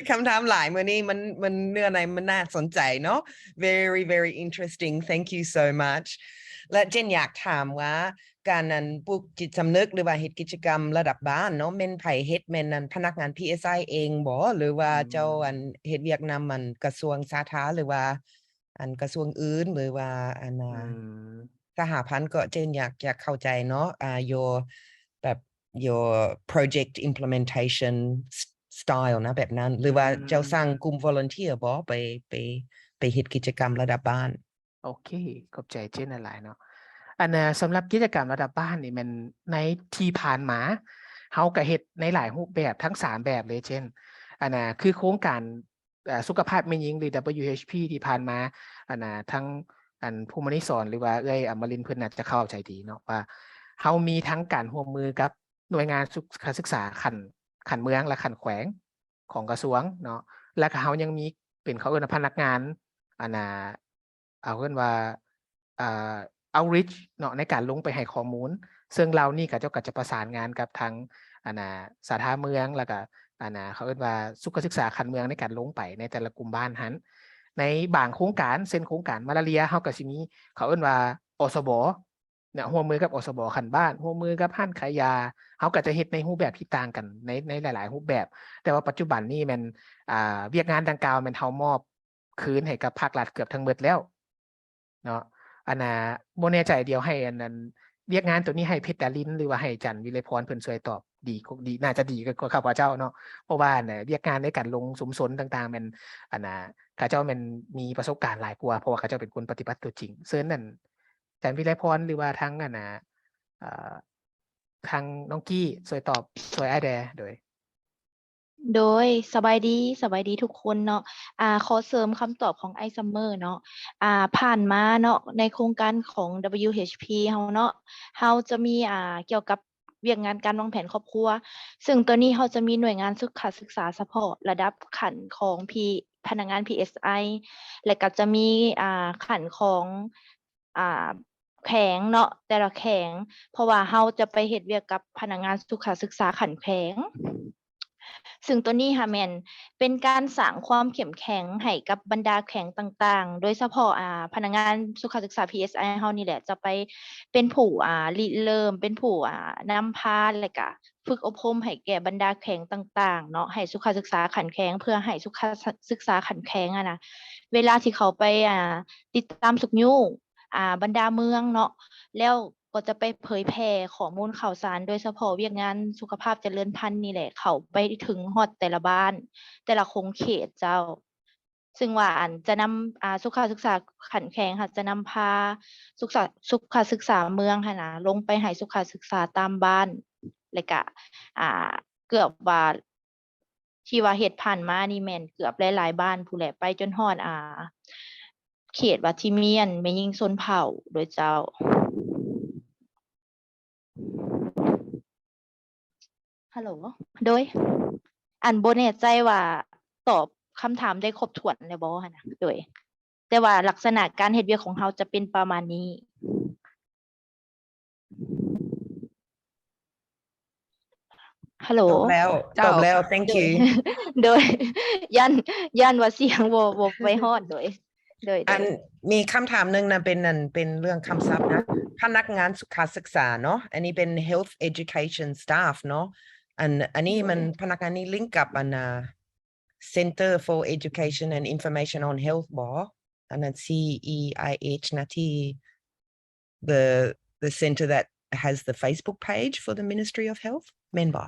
ຄຳຖາມຫຼາຍມື້ນີ້ ມັນ ມັນເນື້ອໃນມັນໜ້າສົນໃຈເນາະ. Very, very interesting. Thank you so much. ແລະ ເຈນຢາກຖາມວ່າ ການ ອັນ ປູກຈິດສຳນຶກ ຫຼືວ່າເຮັດກິດຈະກຳລະດັບບ້ານເນາະ ແມ່ນໃຜເຮັດ? ແມ່ນ ອັນ ພະນັກງານ ພີເອສໄອ ເອງບໍ ຫຼືວ່າເຈົ້າ ອືມ ອັນ ເຮັດວຽກນຳ ອັນ ກະຊວງສາທາ ຫຼືວ່າ ອັນ ກະຊວງອື່ນ ຫຼືວ່າ ອັນ ອືມ ສະຫະພັນ ກໍ ເຈນຢາກ ຢາກເຂົ້າໃຈເນາະ ອາ ໂຍ ແບບ ໂຍ ໂປຣເຈັກ ອິມພລີເມັນເທຊັນ ສະໄຕລ໌ນະ ແບບນັ້ນ ຫຼືວ່າ ອືມ ເຈົ້າສ້າງກຸ່ມ volunteer ບໍ ໄປ ໄປ ໄປເຮັດກິດຈະກຳລະດັບບ້ານ? ໂອເຄ ຂອບໃຈເຈນຫຼາຍໆເນາະ. ອັນນ່າ ສຳລັບກິດຈະກຳລະດັບບ້ານນີ້ແມ່ນໃນທີ່ຜ່ານມາ ເຮົາກະເຮັດໃນຫຼາຍຮູບແບບ ທັງສາມແບບເລີຍ ເຊັ່ນ ອັນນ່າ ຄືໂຄງການ ອ່າ ສຸຂະພາບແມ່ຍິງ ຫຼື WHP ທີ່ຜ່ານມາ ອັນນ່າ ທັງ ອັນ ພູມະນິສອນ ຫຼືວ່າເອື້ອຍອຳມະລິນ ເພິ່ນໜ້າຈະເຂົ້າໃຈດີເນາະ ວ່າເຮົາມີທັງການຮ່ວມມືກັບໜ່ວຍງານສຸຂະສຶກສາຂັ້ນ ຂັ້ນເມືອງ ແລະ ຂັ້ນແຂວງຂອງກະຊວງເນາະ ແລ້ວກໍເຮົາຍັງມີເປັນ ເຂົາເອີ້ນວ່າພະນັກງານ ອັນນ່າ ເຂົາເອີ້ນວ່າ ອ່າ outreach ເນາະ ໃນການລົງໄປໃຫ້ຂໍ້ມູນ ເຊິ່ງເຫຼົ່ານີ້ເຂົາເຈົ້າກໍຈະປະສານງານກັບທາງ ອັນນ່າ ສາທາເມືອງ ແລ້ວກໍ ອັນນ່າ ເຂົາເອີ້ນວ່າສຸຂະສຶກສາຂັ້ນເມືອງ ໃນການລົງໄປໃນແຕ່ລະກຸ່ມບ້ານຫັ້ນ. ໃນບາງໂຄງການ ເຊັ່ນໂຄງການມາລາເຣຍ ເຮົາກໍຊິມີ ເຂົາເອີ້ນວ່າ ອສບ ເນາະ ຮ່ວມມືກັບ ອສບ ຂັ້ນບ້ານ ຮ່ວມມືກັບຮ້ານຂາຍຢາ ເຮົາກໍຈະເຮັດໃນຮູບແບບທີ່ຕ່າງກັນ ໃນ ໃນຫຼາຍໆຮູບແບບ ແຕ່ວ່າປັດຈຸບັນນີ້ແມ່ນ ອ່າ ວຽກງານດັ່ງກ່າວແມ່ນເຮົາມອບຄືນໃຫ້ກັບພາກລັດເກືອບທັງໝົດແລ້ວເນາະ. ອັນນ່າ ບໍ່ແນ່ໃຈ ດຽວໃຫ້ອັນ ອັນ ວຽກງານໂຕນີ້ໃຫ້ເພັດດາລິນ ຫຼືວ່າໃຫ້ຈັນວິໄລພອນເພິ່ນຊ່ວຍຕອບດີ ດີ ໜ້າຈະດີກວ່າຂ້າພະເຈົ້າເນາະ ເພາະວ່າອັນ ວຽກງານໃນການລົງຊຸມຊົນຕ່າງໆ ແມ່ນ ອັນນ່າ ເຂົາເຈົ້າແມ່ນມີປະສົບການຫຼາຍກວ່າ ເພາະວ່າເຂົາເຈົ້າເປັນຄົນປະຕິບັດຕົວຈິງ. ເຊີນນັ້ນ ຈັນວິໄລພອນ ຫຼືວ່າທາງ ອັນນ່າ ເອີ ທາງນ້ອງກີ້ຊ່ວຍຕອບ ຊ່ວຍອ້າຍແດ່ ໂດຍ. ໂດຍ ສະບາຍດີ ສະບາຍດີທຸກຄົນເນາະ. ອ່າ ຂໍເສີມຄຳຕອບຂອງອ້າຍ Summer ເນາະ. ອ່າ ຜ່ານມາເນາະ ໃນໂຄງການຂອງ WHP ເຮົາເນາະ ເຮົາຈະມີ ອ່າ ກ່ຽວກັບວຽກງານການວາງແຜນຄອບຄົວ ເຊິ່ງໂຕນີ້ເຮົາຈະມີໜ່ວຍງານສຸຂະສຶກສາສະເພາະລະດັບຂັ້ນຂອງພີ ພະນັກງານ PSI ແລະ ກໍຈະມີ ອ່າ ຂັ້ນຂອງ ອ່າ ແຂວງເນາະ ແຕ່ລະແຂວງ ເພາະວ່າເຮົາຈະໄປເຮັດວຽກກັບພະນັກງານສຸຂະສຶກສາຂັ້ນແຂວງ. ເຊິ່ງໂຕນີ້ຫາແມ່ນເປັນການສ້າງຄວາມເຂັ້ມແຂງໃຫ້ກັບບັນດາແຂວງຕ່າງໆ ໂດຍສະເພາະ ອ່າ ພະນັກງານສຸຂະສຶກສາ PSI ເຮົານີ້ແຫຼະ ຈະໄປເປັນຜູ້ ອ່າ ລິເລີ່ມ ເປັນຜູ້ ອ່າ ນຳພາ ແລະກະຝຶກອົບຮົມໃຫ້ແກ່ບັນດາແຂວງຕ່າງໆເນາະ ໃຫ້ສຸຂະສຶກສາຂັ້ນແຂວງ ເພື່ອໃຫ້ສຸຂະສຶກສາຂັ້ນແຂວງຫັ້ນນະ ເວລາທີ່ເຂົາໄປ ອ່າ ຕິດຕາມຊຸກຍູ້ ອ່າ ບັນດາເມືອງເນາະ ແລ້ວກໍຈະໄປເຜີຍແຜ່ຂໍ້ມູນຂ່າວສານ ໂດຍສະເພາະວຽກງານສຸຂະພາບຈະເລີນພັນນີ້ແຫຼະ ເຂົ້າໄປເຖິງຮອດແຕ່ລະບ້ານ ແຕ່ລະຂົງເຂດເຈົ້າ. ເຊິ່ງວ່າ ອັນ ຈະນຳ ອ່າ ສຸຂະສຶກສາຂັ້ນແຂວງ ຈະນຳພາສຸຂະ ສຸຂະສຶກສາເມືອງຫັ້ນນະ ລົງໄປໃຫ້ສຸຂະສຶກສາຕາມບ້ານ ແລະກະ ອ່າ ເກືອບວ່າ ທີ່ວ່າເຮັດຜ່ານມານີ້ແມ່ນເກືອບຫຼາຍໆບ້ານພຸ້ນແຫຼະ ໄປຈົນຮອດ ອ່າ ເຂດວ່າທີ່ມີ ອັນ ແມ່ຍິງຊົນເຜົ່າໂດຍເຈົ້າ. ຮັລໂຫຼ ໂດຍ ອັນ ບໍ່ແນ່ໃຈວ່າຕອບຄຳຖາມໄດ້ຄົບຖ້ວນແລ້ວບໍ່ຫັ້ນນະ ໂດຍ ແຕ່ວ່າລັກສະນະການເຮັດວຽກຂອງເຮົາຈະເປັນປະມານນີ້. ຮັລໂຫຼ ຕອບແລ້ວ ເຈົ້າ ຕອບແລ້ວ thank you ໂດຍ ໂດຍ ຢ້ານ ຢ້ານວ່າສຽງບໍ່ ບໍ່ໄປຮອດ ໂດຍ ໂດຍ ໂດຍ ອັນ ມີຄຳຖາມໜຶ່ງນະ ເປັນ ອັນ ເປັນເລື່ອງຄຳສັບນະ ພະນັກງານສຸຂະສຶກສາເນາະ ອັນນີ້ເປັນ health education staff ເນາະ ອັນ ອັນນີ້ມັນ ໂດຍ ພະນັກງານນີ້ລິງກັບ ອັນ ອ່າ Center for Education and Information on Health ບໍ່? ອັນນັ້ນ CEIH ນະ ທີ່ the the center that has the Facebook page for the Ministry of Health ແມ່ນບໍ່?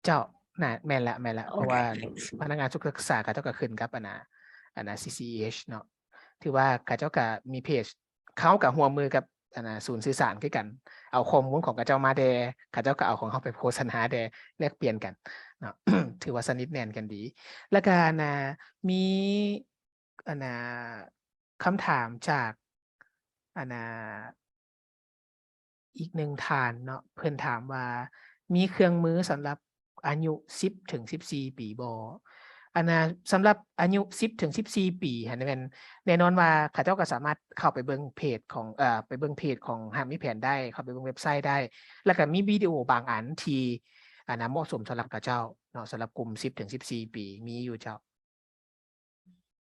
ເຈົ້າ ນະ ແມ່ນລະ ແມ່ນລະ ໂອເຄ ເພາະວ່າ thanks ພະນັກງານສຸຂະສຶກສາເຂົາເຈົ້າກໍຂຶ້ນກັບ ອັນນ່າ ອັນນ່າ CCEH ເນາະ ຖືວ່າເຂົາເຈົ້າກໍມີເພຈ ເຮົາກໍຮ່ວມມືກັບ ອັນນ່າ ສູນສື່ສານຄືກັນ ເອົາຂໍ້ມູນຂອງເຂົາເຈົ້າມາແດ່ ເຂົາເຈົ້າກໍເອົາຂອງເຮົາໄປໂຄສະນາແດ່ ແລກປ່ຽນກັນເນາະ ຖືວ່າສະໜິດແໜ້ນກັນດີ. ແລ້ວກໍ ອັນນ່າ ມີ ອັນນ່າ ຄຳຖາມຈາກ ອັນນ່າ ອີກໜຶ່ງທ່ານເນາະ ເພິ່ນຖາມວ່າ ມີເຄື່ອງມືສຳລັບອາຍຸສິບເຖິງສິບສີ່ປີບໍ່? ອັນນ່າ ສຳລັບອາຍຸສິບເຖິງສິບສີ່ປີຫັ້ນແມ່ນ ແນ່ນອນວ່າເຂົາເຈົ້າກໍສາມາດເຂົ້າໄປເບິ່ງເພຈຂອງ ເອີ ໄປເບິ່ງເພຈຂອງຫ້າງມີແຜນໄດ້ ເຂົ້າໄປເບິ່ງເວັບໄຊໄດ້ ແລ້ວກໍມີວິດີໂອບາງອັນທີ່ ອັນນ່າ ເໝາະສົມສຳລັບເຂົາເຈົ້າເນາະ ສຳລັບກຸ່ມສິບເຖິງສິບສີ່ປີ ມີຢູ່ເຈົ້າ.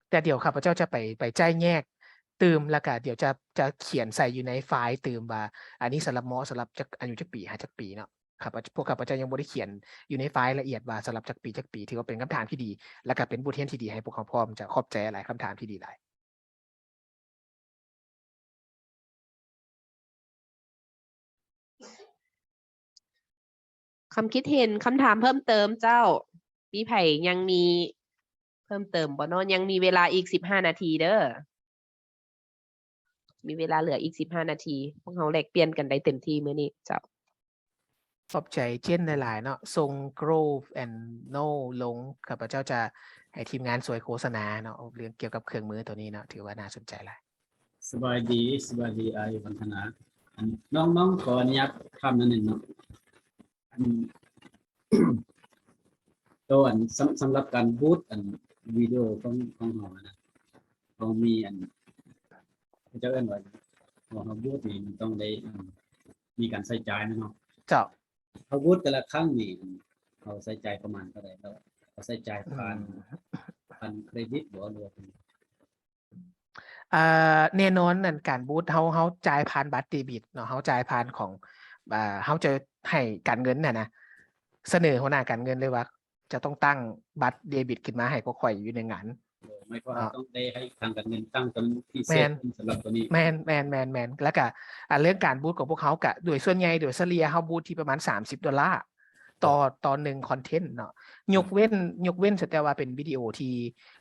ແຕ່ດຽວຂ້າພະເຈົ້າຈະໄປ ໄປຈ່າຍແຍກຕື່ມ ແລ້ວກະດຽວຈະ ຈະຂຽນໃສ່ຢູ່ໃນໄຟລ໌ຕື່ມວ່າ ອັນນີ້ສຳລັບເໝາະສຳລັບຈັກ ອາຍຸຈັກປີ ຫາຈັກປີເນາະ. ຂ້າພະ ພວກຂ້າພະເຈົ້າຍັງບໍ່ໄດ້ຂຽນຢູ່ໃນໄຟລ໌ລະອຽດວ່າສຳລັບຈັກປີ ຈັກປີ. ຖືວ່າເປັນຄຳຖາມທີ່ດີ ແລ້ວກະເປັນບົດຮຽນທີ່ດີໃຫ້ພວກເຮົາພ້ອມ. ເຈົ້າ ຂອບໃຈຫຼາຍ ຄຳຖາມທີ່ດີຫຼາຍ. ຄຳຄິດເຫັນ ຄຳຖາມເພີ່ມເຕີມເຈົ້າ ມີໃຜຍັງມີເພີ່ມເຕີມບໍ່ເນາະ? ຍັງມີເວລາອີກສິບຫ້ານາທີເດີ້ ມີເວລາເຫຼືອອີກສິບຫ້ານາທີ ພວກເຮົາແລກປ່ຽນກັນໄດ້ເຕັມທີ່ມື້ນີ້ເຈົ້າ. ຂອບໃຈເຈນຫຼາຍໆເນາະ ສົ່ງ Grove and No ລົງ ຂ້າພະເຈົ້າຈະ ໃຫ້ທີມງານຊ່ວຍໂຄສະນາເນາະ ເລື່ອງກ່ຽວກັບເຄື່ອງມືໂຕນີ້ເນາະ ຖືວ່າໜ້າສົນໃຈຫຼາຍ. ສະບາຍດີ ສະບາຍດີ ອ້າຍວັນທະນາ. ອັນ ນ້ອງ ນ້ອງຂໍອະນຸຍາດຖາມໜ້ອຍໜຶ່ງເນາະ. ອັນ ໂຕອັນ ສຳ ສຳລັບການບູດອັນວິດີໂອຂອງ ຂອງເຮົານະ ຕ້ອງມີອັນ ເຂົາເຈົ້າເອີ້ນວ່າ ເຮົາ ເຮົາບູດນີ້ມັນຕ້ອງໄດ້ ອັນ ມີການໃຊ້ຈ່າຍແມ່ນເນາະ? ເຈົ້າ. ເຮົາບູດແຕ່ລະຄັ້ງນີ້ ເຮົາໃຊ້ຈ່າຍປະມານເທົ່າໃດ? ເຮົາໃຊ້ຈ່າຍຜ່ານ ອືມ ຜ່ານເຄຣດິດບໍ່ ຫຼືວ່າເປັນ ອ່າ ແນ່ນອນ ອັນການບູດເຮົາ ເຮົາຈ່າຍຜ່ານບັດເດບິດເນາະ ເຮົາຈ່າຍຜ່ານຂອງ ອ່າ ເຮົາຈະໃຫ້ການເງິນຫັ້ນນະ ສະເໜີຫົວໜ້າການເງິນເລີຍວ່າ ຈະຕ້ອງຕັ້ງບັດເດບິດຂຶ້ນມາໃຫ້ພວກຂ້ອຍຢູ່ໃນງານ. ໝາຍຄວາມວ່າ ເນາະ ຕ້ອງໄດ້ໃຫ້ທາງການເງິນຕັ້ງຕົວນີ້ພິເສດ ແມ່ນ ສຳລັບຕົວນີ້. ແມ່ນ ແມ່ນ ແມ່ນ ແມ່ນ. ແລ້ວກະ ອ່າ ເລື່ອງການບູດຂອງພວກເຮົາກະ ໂດຍສ່ວນໃຫຍ່ ໂດຍສະເລ່ຍເຮົາບູດທີ່ປະມານສາມສິບໂດລາ ຕໍ່ ຕໍ່ໜຶ່ງຄອນເທັນເນາະ. ຍົກເວັ້ນ ຍົກເວັ້ນເສຍແຕ່ວ່າເປັນວິດີໂອທີ່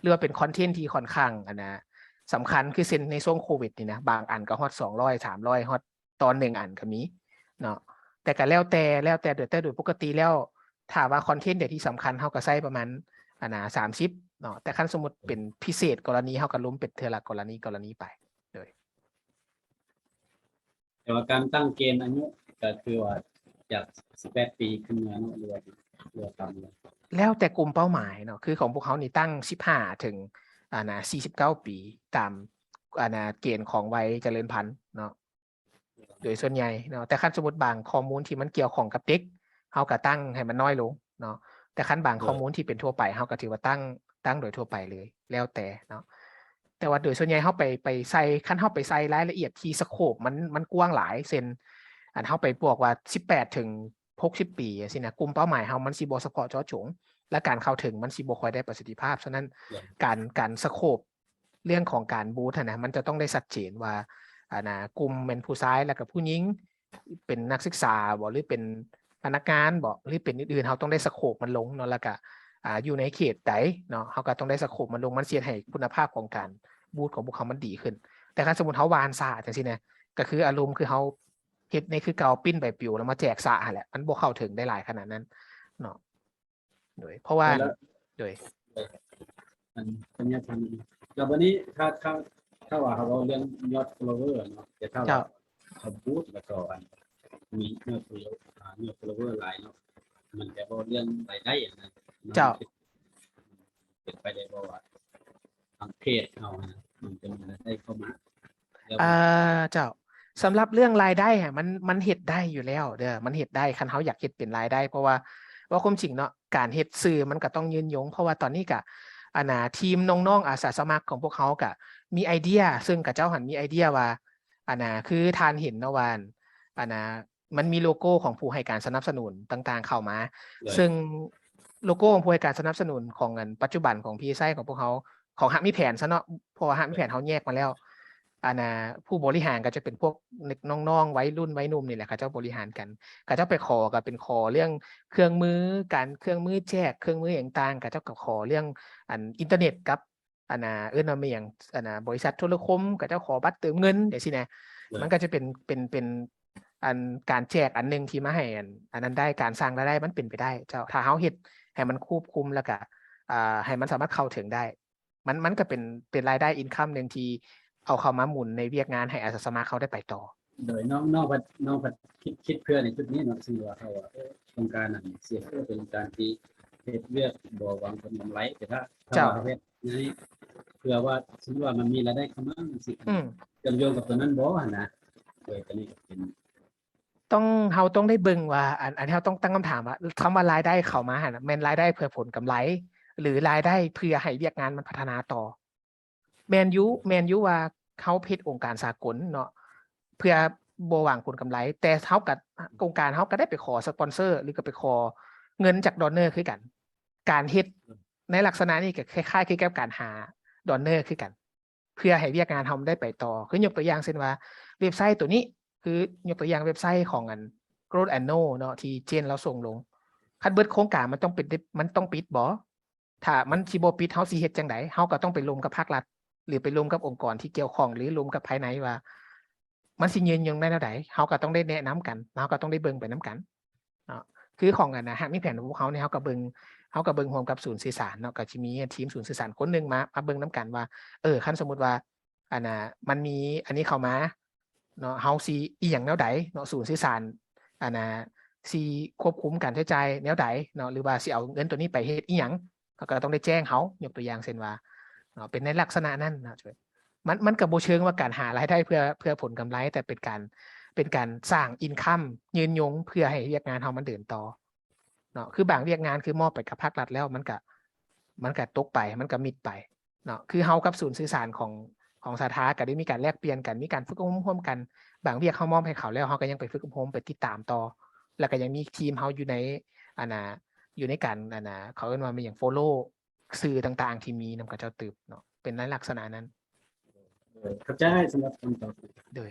ຫຼືວ່າເປັນຄອນເທັນທີ່ຂ້ອນຂ້າງ ອັນນະ ສຳຄັນ ຄືເຊັ່ນໃນຊ່ວງໂຄວິດນີ້ນະ ບາງອັນກໍຮອດສອງຮ້ອຍ ສາມຮ້ອຍ ຮອດ ຕອນໜຶ່ງອັນກໍມີເນາະ. ແຕ່ກໍແລ້ວແຕ່ ແລ້ວແຕ່ ໂດຍ ແຕ່ໂດຍປົກກະຕິແລ້ວ ຖ້າວ່າຄອນເທັນໃດທີ່ສຳຄັນ ເຮົາກໍໃຊ້ປະມານ ອັນນະ ສາມສິບເນາະ. ແຕ່ຄັນສົມມຸດເປັນພິເສດກໍລະນີ ເຮົາກໍລົມເປັນເທື່ອລະກໍລະນີ ກໍລະນີໄປ. ໂດຍ ແຕ່ວ່າການຕັ້ງເກນອາຍຸກໍຄືວ່າຈາກສິບແປດປີຂຶ້ນເມືອເນາະ ຫຼືວ່າ ຫຼືວ່າຕ່ຳ? ແລ້ວແຕ່ກຸ່ມເປົ້າໝາຍເນາະ ຄືຂອງພວກເຮົານີ້ຕັ້ງສິບຫ້າເຖິງ ອັນນະ ສີ່ສິບເກົ້າປີ ຕາມ ອັນນະ ເກນຂອງໄວຈະເລີນພັນເນາະ ໂດຍສ່ວນໃຫຍ່ເນາະ. ແຕ່ຄັນສົມມຸດບາງຂໍ້ມູນທີ່ມັນກ່ຽວຂ້ອງກັບເດັກ ເຮົາກໍຕັ້ງໃຫ້ມັນນ້ອຍລົງເນາະ. ແຕ່ຄັນບາງ ໂດຍ ຂໍ້ມູນທີ່ເປັນທົ່ວໄປ ເຮົາກໍຖືວ່າຕັ້ງ ຕັ້ງໂດຍທົ່ວໄປເລີຍ ແລ້ວແຕ່ເນາະ. ແຕ່ວ່າໂດຍສ່ວນໃຫຍ່ເຮົາໄປ ໄປໃສ່ ຄັນເຮົາໄປໃສ່ລາຍລະອຽດທີ່ສະໂຄບມັນ ມັນກວ້າງຫຼາຍ ເຊັ່ນ ອັນເຮົາໄປບອກວ່າສິບແປດເຖິງຫົກສິບປີຈັ່ງຊີ້ນະ ກຸ່ມເປົ້າໝາຍເຮົາມັນຊິບໍ່ສະເພາະເຈາະຈົງ ແລະ ການເຂົ້າເຖິງມັນຊິບໍ່ຄ່ອຍໄດ້ປະສິດທິພາບ. ສະນັ້ນ ໂດຍ ການ ການສະໂຄບ ເລື່ອງຂອງການບູດຫັ້ນນະ ມັນຈະຕ້ອງໄດ້ຊັດເຈນວ່າ ອັນນະ ກຸ່ມແມ່ນຜູ້ຊາຍ ແລ້ວກໍຜູ້ຍິງ ເປັນນັກສຶກສາບໍ ຫຼືເປັນພະນັກງານບໍ ຫຼືເປັນອື່ນໆ ເຮົາຕ້ອງໄດ້ສະໂຄບມັນລົງເນາະ ແລ້ວກໍ ອ່າ ຢູ່ໃນເຂດໃດເນາະ ເຮົາກໍຕ້ອງໄດ້ສະໂຄບມັນລົງ ມັນຊິເຮັດໃຫ້ຄຸນນະພາບຂອງການບູດຂອງພວກເຮົາມັນດີຂຶ້ນ. ແຕ່ຄັນສົມມຸດເຮົາຫວ່ານສະຈັ່ງຊີ້ນະ ກໍຄືອາລົມຄືເຮົາເຮັດໃນຄືເກົ່າ ປຣິ້ນໃບປິວແລ້ວມາແຈກສະຫັ້ນແຫຼະ ມັນບໍ່ເຂົ້າເຖິງໄດ້ຫຼາຍຂະໜາດນັ້ນເນາະ. ໂດຍ ເພາະວ່າ ໂດຍ ອັນ ສັນຍາທຳ ແລ້ວບັດນີ້ ຖ້າ ຖ້າ ຖ້າວ່າເຮົາເວົ້າເລື່ອງຍອດ follower ເນາະ ແຕ່ຖ້າວ່າ ເຈົ້າ ເຮົາບູດ ແລ້ວກໍ ອັນ ມີຍອດ follower ອ່າ ຍອດ follower ຫຼາຍເນາະ ມັນຈະເວົ້າເລື່ອງລາຍໄດ້ ອັນນັ້ນ ເຈົ້າ ເປັນໄປໄດ້ບໍ່ວ່າ ທາງເພຈເຮົາຫັ້ນນະ ມັນຈະມີລາຍໄດ້ເຂົ້າມາ? ເອີ ເຈົ້າ ສຳລັບເລື່ອງລາຍໄດ້ຫັ້ນ ມັນ ມັນເຮັດໄດ້ຢູ່ແລ້ວເດີ ມັນເຮັດໄດ້ ຄັນເຮົາຢາກເຮັດເປັນລາຍໄດ້ ເພາະວ່າ ເວົ້າຄວາມຈິງເນາະ ການເຮັດສື່ມັນກໍຕ້ອງຍືນຍົງ ເພາະວ່າຕອນນີ້ກະ ອັນນາ ທີມນ້ອງໆອາສາສະໝັກຂອງພວກເຮົາກະມີໄອເດຍ ເຊິ່ງເຂົາເຈົ້າຫັ້ນມີໄອເດຍວ່າ ອັນນາ ຄືທ່ານເຫັນເນາະວ່າ ອັນນາ ມັນມີໂລໂກ້ຂອງຜູ້ໃຫ້ການສະໜັບສະໜູນຕ່າງໆເຂົ້າມາ ໂດຍ ເຊິ່ງໂລໂກ້ຂອງຜູ້ໃຫ້ການສະໜັບສະໜູນຂອງ ອັນ ປັດຈຸບັນຂອງ ພີເອສໄອ ຂອງພວກເຮົາ ຂອງຮັກມີແຜນຊະເນາະ ເພາະວ່າຮັກມີແຜນເຮົາແຍກມາແລ້ວ ອັນນາ ຜູ້ບໍລິຫານກໍຈະເປັນພວກເດັກນ້ອງໆ ໄວລຸ້ນໄວໜຸ່ມນີ້ແຫຼະ ເຂົາເຈົ້າບໍລິຫານກັນ ເຂົາເຈົ້າໄປຂໍກໍເປັນຂໍເລື່ອງເຄື່ອງມື ການເຄື່ອງມືແຈກ ເຄື່ອງມືຫຍັງຕ່າງ ເຂົາເຈົ້າກໍຂໍເລື່ອງ ອັນ ອິນເຕີເນັດກັບ ອັນນາ ເອີ້ນວ່າແມ່ນຫຍັງ ອັນນາ ບໍລິສັດໂທລະຄົມ ເຂົາເຈົ້າຂໍບັດເຕີມເງິນຈັ່ງຊີ້ນະ ໂດຍ ມັນກໍຈະເປັນ ເປັນ ເປັນ ອັນ ການແຈກອັນໜຶ່ງທີ່ມາໃຫ້ ອັນ ອັນນັ້ນໄດ້ ການສ້າງລາຍໄດ້ມັນເປັນໄປໄດ້ເຈົ້າ ຖ້າເຮົາເຮັດໃຫ້ມັນຄວບຄຸມ ແລ້ວກະ ອ່າ ໃຫ້ມັນສາມາດເຂົ້າເຖິງໄດ້ ມັນ ມັນກໍເປັນ ເປັນລາຍໄດ້ income ໜຶ່ງທີ່ເອົາເຂົ້າມາໝູນໃນວຽກງານໃຫ້ອາສາສະໝັກເຮົາໄດ້ໄປຕໍ່. ໂດຍ ນ້ອງ ນ້ອງພັດ ນ້ອງພັດຄິດ ຄິດເພື່ອໃນຈຸດນີ້ເນາະ ເຊັ່ນວ່າເຮົາ ເອີ ຕ້ອງການອັນເສຍເພື່ອເປັນການທີ່ເຮັດວຽກບໍ່ຫວັງຜົນກຳໄລ ແຕ່ຖ້າ ເຈົ້າ ຖ້າວ່າເຮົາເຮັດໃຫ້ ເພື່ອວ່າ ສົມມຸດວ່າມັນມີລາຍໄດ້ເຂົ້າມາຈັ່ງຊີ້ ອືມ ເຊື່ອມໂຍງກັບຕົວນັ້ນບໍ່ຫັ້ນນະ? ໂດຍ ຕົວນີ້ກໍເປັນ ຕ້ອງ ເຮົາຕ້ອງໄດ້ເບິ່ງວ່າ ອັນ ອັນທີ່ເຮົາຕ້ອງຕັ້ງຄຳຖາມວ່າ ຄຳວ່າລາຍໄດ້ເຂົ້າມາຫັ້ນນະ ແມ່ນລາຍໄດ້ເພື່ອຜົນກຳໄລ ຫຼືລາຍໄດ້ເພື່ອໃຫ້ວຽກງານມັນພັດທະນາຕໍ່? ແມ່ນຢູ່ ແມ່ນຢູ່ວ່າເຮົາເຮັດອົງການສາກົນເນາະ ເພື່ອບໍ່ຫວັງຜົນກຳໄລ ແຕ່ເຮົາກໍ ອົງການເຮົາກໍໄດ້ໄປຂໍສະປອນເຊີ ຫຼືກໍໄປຂໍເງິນຈາກ donor ຄືກັນ ການເຮັດໃນລັກສະນະນີ້ກໍຄ້າຍໆຄືກັບການຫາ donor ຄືກັນ ເພື່ອໃຫ້ວຽກງານເຮົາມັນໄດ້ໄປຕໍ່ ຄືຍົກຕົວຢ່າງເຊັ່ນວ່າ ເວັບໄຊໂຕນີ້ ຄືຍົກຕົວຢ່າງເວັບໄຊຂອງອັນ Growth and Know ເນາະ ທີ່ເຈນລາວສົ່ງລົງ ຄັນເບິດໂຄງການມັນຕ້ອງປິດ ມັນຕ້ອງປິດບໍ່? ຖ້າມັນຊິບໍ່ປິດ ເຮົາຊິເຮັດຈັ່ງໃດ? ເຮົາກໍຕ້ອງໄປລົມກັບພາກລັດ ຫຼືໄປລົມກັບອົງກອນທີ່ກ່ຽວຂ້ອງ ຫຼືລົມກັບພາຍໃນວ່າ ມັນຊິຍືນຍົງໄດ້ແນວໃດ? ເຮົາກໍຕ້ອງໄດ້ແນະນຳກັນ ເຮົາກໍຕ້ອງໄດ້ເບິ່ງໄປນຳກັນເນາະ ຄືຂອງອັນນະ ຫາກມີແຜນຂອງພວກເຮົານີ້ ເຮົາກໍເບິ່ງ ຮົາກໍເບິ່ງຮ່ວມກັບສູນສື່ສານເນາະ ກໍຊິມີທີມສູນສື່ສານຄົນໜຶ່ງມາ ມາເບິ່ງນຳກັນວ່າ ເອີ ຄັນສົມມຸດວ່າ ອັນນ່າ ມັນມີອັນນີ້ເຂົ້າມາເນາະ ເຮົາຊິອີ່ຫຍັງແນວໃດເນາະ ສູນສື່ສານ ອັນນ່າ ຊິຄວບຄຸມການໃຊ້ຈ່າຍແນວໃດເນາະ ຫຼືວ່າຊິເອົາເງິນໂຕນີ້ໄປເຮັດອີ່ຫຍັງ ເຂົາກໍຕ້ອງໄດ້ແຈ້ງເຮົາ ຍົກຕົວຢ່າງເຊັ່ນວ່າເນາະ ເປັນໃນລັກສະນະນັ້ນເນາະ. ມັນ ມັນກໍບໍ່ເຊີງວ່າການຫາລາຍໄດ້ເພື່ອ ເພື່ອຜົນກຳໄລ ແຕ່ເປັນການ ເປັນການສ້າງອິນຄຳຍືນຍົງ ເພື່ອໃຫ້ວຽກງານເຮົາມັນເດີນຕໍ່ເນາະ. ຄືບາງວຽກງານຄືມອບໄປກັບພາກລັດແລ້ວ ມັນກະ ມັນກະຕົກໄປ ມັນກະມິດໄປເນາະ. ຄືເຮົາກັບສູນສື່ສານຂອງ ຂອງສາທາ ກະໄດ້ມີການແລກປ່ຽນກັນ ມີການຝຶກອົບຮົມຮ່ວມກັນ. ບາງວຽກເຮົາມອບໃຫ້ເຂົາແລ້ວ ເຮົາກໍຍັງໄປຝຶກອົບຮົມ ໄປຕິດຕາມຕໍ່ ແລ້ວກໍຍັງມີທີມເຮົາຢູ່ໃນ ອັນນ່າ ຢູ່ໃນການ ອັນນ່າ ເຂົາເອີ້ນວ່າແມ່ນຫຍັງ ໂຟໂລຊື່ຕ່າງໆ ທີ່ມີນຳເຂົາເຈົ້າຕື່ມເນາະ ເປັນໃນລັກສະນະນັ້ນ. ເອີ ຂອບໃຈສຳລັບຄຳຕອບ. ໂດຍ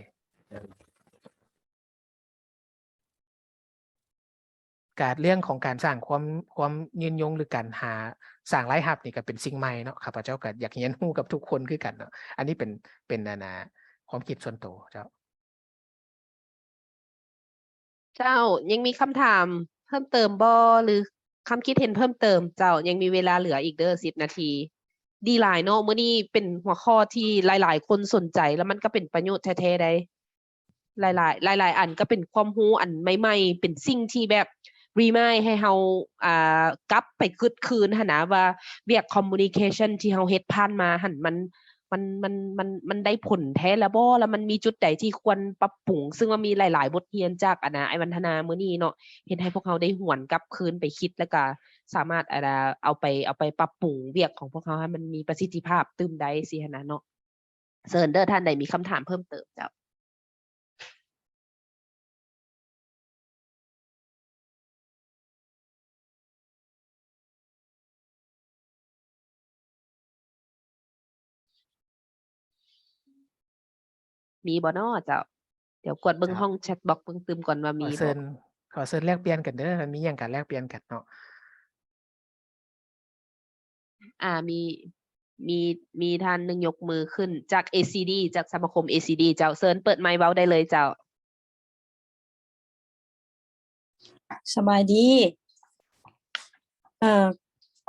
ການ ເລື່ອງຂອງການສ້າງຄວາມ ຄວາມຍືນຍົງ ຫຼື ການຫາ ສ້າງລາຍຮັບນີ້ກໍເປັນສິ່ງໃໝ່ເນາະ. ຂ້າພະເຈົ້າກໍຢາກຮຽນຮູ້ກັບທຸກຄົນຄືກັນເນາະ. ອັນນີ້ເປັນ ເປັນ ອັນນ່າ ຄວາມຄິດສ່ວນໂຕເຈົ້າ. ເຈົ້າ ຍັງມີຄຳຖາມເພີ່ມເຕີມບໍ່ ຫຼື ຄຳຄິດເຫັນເພີ່ມເຕີມ? ເຈົ້າ ຍັງມີເວລາເຫຼືອອີກເດີ້ ສິບນາທີ. ດີຫຼາຍເນາະ ມື້ນີ້ເປັນຫົວຂໍ້ທີ່ຫຼາຍໆຄົນສົນໃຈ ແລ້ວມັນກໍເປັນປະໂຫຍດແທ້ໆໃດ໋. ຫຼາຍໆ ຫຼາຍໆອັນກໍເປັນຄວາມຮູ້ອັນໃໝ່ໆ ເປັນສິ່ງທີ່ແບບ remind ໃຫ້ເຮົາ ອ່າ ກັບໄປຄຶດຄືນຫັ້ນນະ ວ່າວຽກ communication ທີ່ເຮົາເຮັດຜ່ານມາຫັ້ນ ມັນ ມັນ ມັນ ມັນ ມັນໄດ້ຜົນແທ້ລະບໍ່ ລະມັນມີຈຸດໃດທີ່ຄວນປັບປຸງ? ຊຶ່ງວ່າມີຫຼາຍໆບົດຮຽນຈາກ ອັນນ່າ ອ້າຍວັນທະນາມື້ນີ້ເນາະ ເຮັດໃຫ້ພວກເຮົາໄດ້ຫວນກັບຄືນໄປຄິດ ແລ້ວກະສາມາດ ອັນນ່າ ເອົາໄປ ເອົາໄປປັບປຸງວຽກຂອງພວກເຮົາໃຫ້ມັນມີປະສິດທິພາບຕື່ມໄດ້ຊີ້ຫັ້ນນະເນາະ. ເຊີນເດີ້ ທ່ານໃດມີຄຳຖາມເພີ່ມເຕີມເຈົ້າ? ມີບໍ່ນໍເຈົ້າ? ດຽວກວດເບິ່ງຫ້ອງແຊັດບັອກເບິ່ງຕື່ມກ່ອນວ່າມີບໍ່. ຂໍເຊີນ ຂໍເຊີນແລກປ່ຽນກັນເດີ້ ມີຫຍັງກໍແລກປ່ຽນກັນເນາະ. ອ່າ ມີ ມີ ມີທ່ານໜຶ່ງຍົກມືຂຶ້ນ ຈາກ ເອຊີດີ ຈາກສະມາຄົມ ເອຊີດີ ເຈົ້າ. ເຊີນເປີດໄມເວົ້າໄດ້ເລີຍເຈົ້າ. ສະບາຍດີ. ເອີ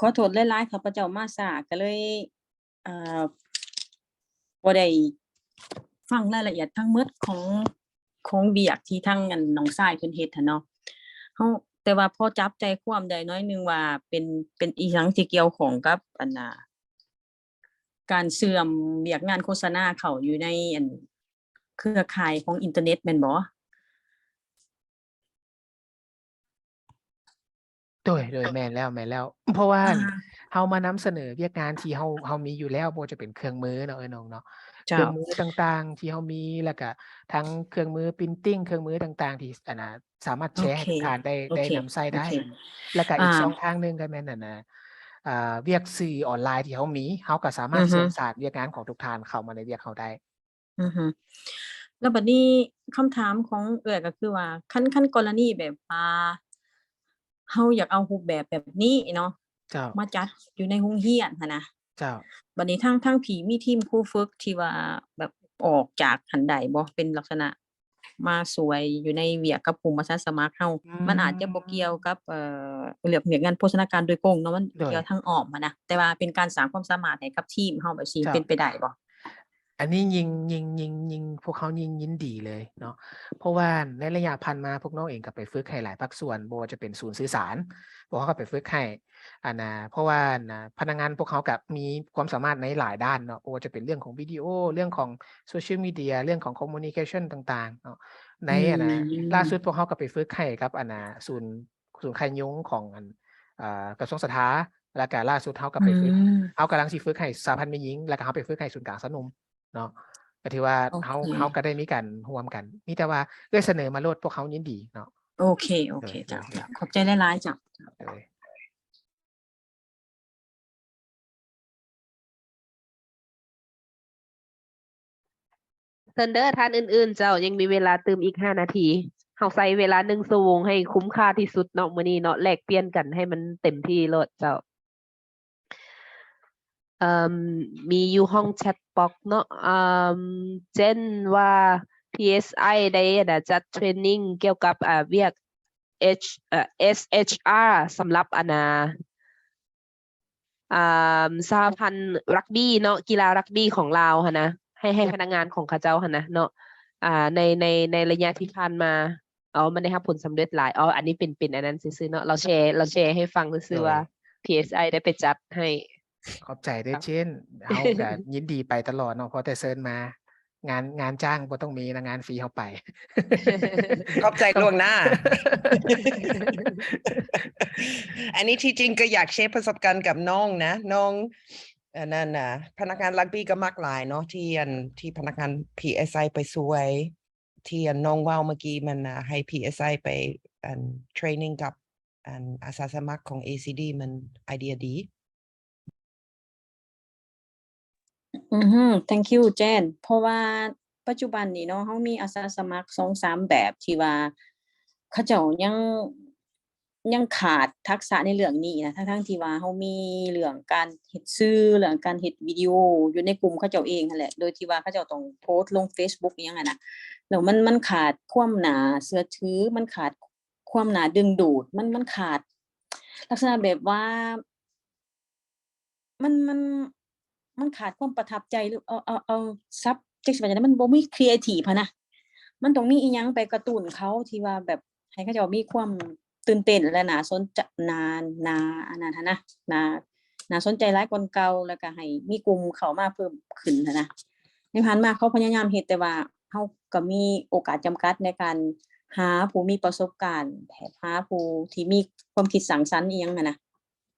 ຂໍໂທດຫຼາຍໆ ຂ້າພະເຈົ້າມາຊ້າ ກໍເລີຍ ເອີ ບໍ່ໄດ້ຟັງລາຍລະອຽດທັງໝົດຂອງ ຂອງວຽກທີ່ທາງ ອັນ ນ້ອງຊາຍເພິ່ນເຮັດຫັ້ນເນາະ. ເຮົາ ແຕ່ວ່າພໍຈັບໃຈຄວາມໄດ້ໜ້ອຍໜຶ່ງວ່າເປັນ ເປັນອີ່ຫຍັງທີ່ກ່ຽວຂ້ອງກັບ ອັນນ່າ ການເຊື່ອມວຽກງານໂຄສະນາເຂົ້າຢູ່ໃນ ອັນ ເຄືອຂ່າຍຂອງອິນເຕີເນັດແມ່ນບໍ່? ໂດຍ ໂດຍ ແມ່ນແລ້ວ ແມ່ນແລ້ວ. ເພາະວ່າ ອ່າ ເຮົາມານຳສະເໜີວຽກງານທີ່ເຮົາ ເຮົາມີຢູ່ແລ້ວ ບໍ່ວ່າຈະເປັນເຄື່ອງມືເນາະ ເອີ ນ້ອງເນາະ ເຈົ້າ ເຄື່ອງມືຕ່າງໆທີ່ເຮົາມີ ແລ້ວກະທັງເຄື່ອງມື printing ເຄື່ອງມືຕ່າງໆທີ່ ອັນນ່າ ສາມາດແຊໃຫ້ ໂອເຄ ທຸກທ່ານໄດ້ ໂອເຄ ໄດ້ນຳໃຊ້ໄດ້ ໂອເຄ ແລ້ວກະອີກ ອ່າ ຊ່ອງທາງໜຶ່ງກໍແມ່ນ ອັນນ່າ ອ່າ ວຽກສື່ອອນລາຍທີ່ເຮົາມີ ເຮົາກໍສາມາດ ອືຮຶ ເຊື່ອມສານວຽກງານຂອງທຸກທ່ານເຂົ້າມາໃນວຽກເຮົາໄດ້. ອືຮຶ ແລ້ວບັດນີ້ຄຳຖາມຂອງເອື້ອຍກໍຄືວ່າ ຄັນ ຄັນກໍລະນີແບບວ່າ ເຮົາຢາກເອົາຮູບແບບແບບນີ້ເນາະ ເຈົ້າ ມາຈັດຢູ່ໃນໂຮງຮຽນຫັ້ນນະ ເຈົ້າ ບັດນີ້ທາງ ທາງພີ້ມີທີມຄູຝຶກທີ່ວ່າແບບອອກຈາກຫັ້ນໄດ້ບໍ່? ເປັນລັກສະນະມາຊ່ວຍຢູ່ໃນວຽກກັບກຸ່ມອາສາສະໝັກເຮົາ ອືມ ມັນອາດຈະບໍ່ກ່ຽວກັບ ເອີ ເລື່ອງວຽກງານໂພຊະນາການໂດຍກົງເນາະ ມັນ ໂດຍ ກ່ຽວທາງອ້ອມຫັ້ນນະ ແຕ່ວ່າເປັນການສ້າງຄວາມສາມາດໃຫ້ກັບທີມເຮົາ ແບບຊີ້ ເຈົ້າ ເປັນໄປໄດ້ບໍ່? ອັນນີ້ຍິ່ງ ຍິ່ງ ຍິ່ງ ຍິ່ງ ພວກເຮົາຍິ່ງຍິນດີເລີຍເນາະ ເພາະວ່າໃນໄລຍະຜ່ານມາພວກນ້ອງເອງກໍໄປຝຶກໃຫ້ຫຼາຍພາກສ່ວນ ບໍ່ວ່າຈະເປັນສູນສື່ສານ ພວກເຮົາກໍໄປຝຶກໃຫ້ ອັນນ່າ ເພາະວ່າ ອັນນ່າ ພະນັກງານພວກເຮົາກໍມີຄວາມສາມາດໃນຫຼາຍດ້ານເນາະ ບໍ່ວ່າຈະເປັນເລື່ອງຂອງວິດີໂອ ເລື່ອງຂອງໂຊຊຽວມີເດຍ ເລື່ອງຂອງຄອມມູນິເຄຊັນຕ່າງໆເນາະ ໃນ ອືມ ອັນນ່າ ລ່າສຸດພວກເຮົາກໍໄປຝຶກໃຫ້ກັບ ອັນນ່າ ສູນ ສູນໄຄຍຸງຂອງ ອັນ ເອີ ກະຊວງສາທາ ແລ້ວກະລ່າສຸດເຮົາກໍໄປຝຶກ ອືມ ເຮົາກຳລັງຊິຝຶກໃຫ້ສະຫະພັນແມ່ຍິງ ແລ້ວກະເຮົາໄປຝຶກໃຫ້ສູນກາງຊາວໜຸ່ມເນາະ ກໍຖືວ່າ ໂອເຄ ເຮົາ ເຮົາກໍໄດ້ມີການຮ່ວມກັນ ມີແຕ່ວ່າເອື້ອຍສະເໜີມາໂລດ ພວກເຮົາຍິນດີເນາະ. ໂອເຄ ໂອເຄ ໂດຍ ເຈົ້າ ໂດຍ ເຈົ້າ ຂອບໃຈຫຼາຍໆ ເຈົ້າ ໂດຍ. ເຊີນເດີ້ ທ່ານອື່ນໆ ເຈົ້າ ຍັງມີເວລາຕື່ມອີກຫ້ານາທີ ເຮົາໃຊ້ເວລາໜຶ່ງຊົ່ວໂມງໃຫ້ຄຸ້ມຄ່າທີ່ສຸດເນາະ ມື້ນີ້ເນາະ ແລກປ່ຽນກັນໃຫ້ມັນເຕັມທີ່ໂລດເຈົ້າ. ເອີ່ມ ມີຢູ່ຫ້ອງແຊັດບັອກເນາະ ເອີ່ມ ເຊັ່ນວ່າ ພີເອສໄອ ໄດ້ ອັນນ່າ ຈັດເທຣນນິງກ່ຽວກັບ ອາ ວຽກ ເອັດ ເອີ ເອສເອັດຊາ ສຳລັບ ອັນນ່າ ອ່າ ສະຫະພັນຣັກບີ້ເນາະ ກິລາຣັກບີ້ຂອງລາວຫັ້ນນະ ໃຫ້ ໃຫ້ພະນັກງານຂອງເຂົາເຈົ້າຫັ້ນນະເນາະ ອ່າ ໃນ ໃນ ໃນໄລຍະທີ່ຜ່ານມາ ເອົາ ມັນໄດ້ຮັບຜົນສຳເລັດຫຼາຍ. ເອົາ ອັນນີ້ເປັນ ເປັນອັນນັ້ນຊື່ໆເນາະ ລາວແຊ ລາວແຊໃຫ້ຟັງຊື່ໆວ່າ PSI ໄດ້ໄປຈັດໃຫ້. ຂອບໃຈເດີເຈນ ເຮົາກະຍິນດີໄປຕະຫຼອດເນາະ ພໍແຕ່ເຊີນມາ. ງານ ງານຈ້າງບໍ່ຕ້ອງມີນະ ງານຟຣີເຮົາໄປ. ຂອບໃຈລ່ວງໜ້າ. ອັນນີ້ທີ່ຈິງກໍຢາກແຊປະສົບການກັບນ້ອງນະ ນ້ອງ ອັນນັ້ນນະ ພະນັກງານຣັກບີ້ກໍມັກຫຼາຍເນາະ ທີ່ ອັນ ທີ່ພະນັກງານ PSI ໄປຊ່ວຍ ທີ່ ອັນ ນ້ອງເວົ້າເມື່ອກີ້ ມັນນະ ໃຫ້ PSI ໄປ ອັນ ເທຣນນິງກັບ ອັນ ອາສາສະໝັກຂອງ ACD ມັນໄອເດຍດີ. ອືຮຶ thank you ເຈນ ເພາະວ່າປັດຈຸບັນນີ້ເນາະ ເຮົາມີອາສາສະໝັກສອງສາມແບບທີ່ວ່າເຂົາເຈົ້າຍັງ ຍັງຂາດທັກສະໃນເລື່ອງນີ້ນະ ທັງໆທີ່ວ່າເຮົາມີເລື່ອງການເຮັດສື່ ເລື່ອງການເຮັດວິດີໂອຢູ່ໃນກຸ່ມເຂົາເຈົ້າເອງຫັ້ນແຫຼະ ໂດຍທີ່ວ່າເຂົາເຈົ້າຕ້ອງໂພສລົງ Facebook ອີ່ຫຍັງຫັ້ນນະ ແລ້ວມັນ ມັນຂາດຄວາມໜ້າເຊື່ອຖື ມັນຂາດຄວາມໜ້າດຶງດູດ ມັນ ມັນຂາດ ລັກສະນະແບບວ່າ ມັນ ມັນ ມັນຂາດຄວາມປະທັບໃຈ ຫຼື ເອົາ ເອົາ ເອົາສັບ ຈັກຊິວ່າຈັ່ງໃດ ມັນບໍ່ມີຄຣີເອທີບຫັ້ນນະ ມັນຕ້ອງມີອີ່ຫຍັງໄປກະຕຸ້ນເຂົາ ທີ່ວ່າແບບໃຫ້ເຂົາເຈົ້າມີຄວາມຕື່ນເຕັ້ນ ແລະ ໜ້າສົນໃຈ ໜ້າ ໜ້າ ອັນນັ້ນຫັ້ນນະ ໜ້າ ໜ້າສົນໃຈຫຼາຍກວ່າເກົ່າ ແລ້ວກະໃຫ້ມີກຸ່ມເຂົ້າມາເພີ່ມຂຶ້ນຫັ້ນນະ. ໃນຜ່ານມາເຂົາພະຍາຍາມເຮັດ ແຕ່ວ່າເຮົາກໍມີໂອກາດຈຳກັດໃນການຫາຜູ້ມີປະສົບການ ແບບຫາຜູ້ທີ່ມີຄວາມຄິດສ້າງສັນອີ່ຫຍັງຫັ້ນນະ.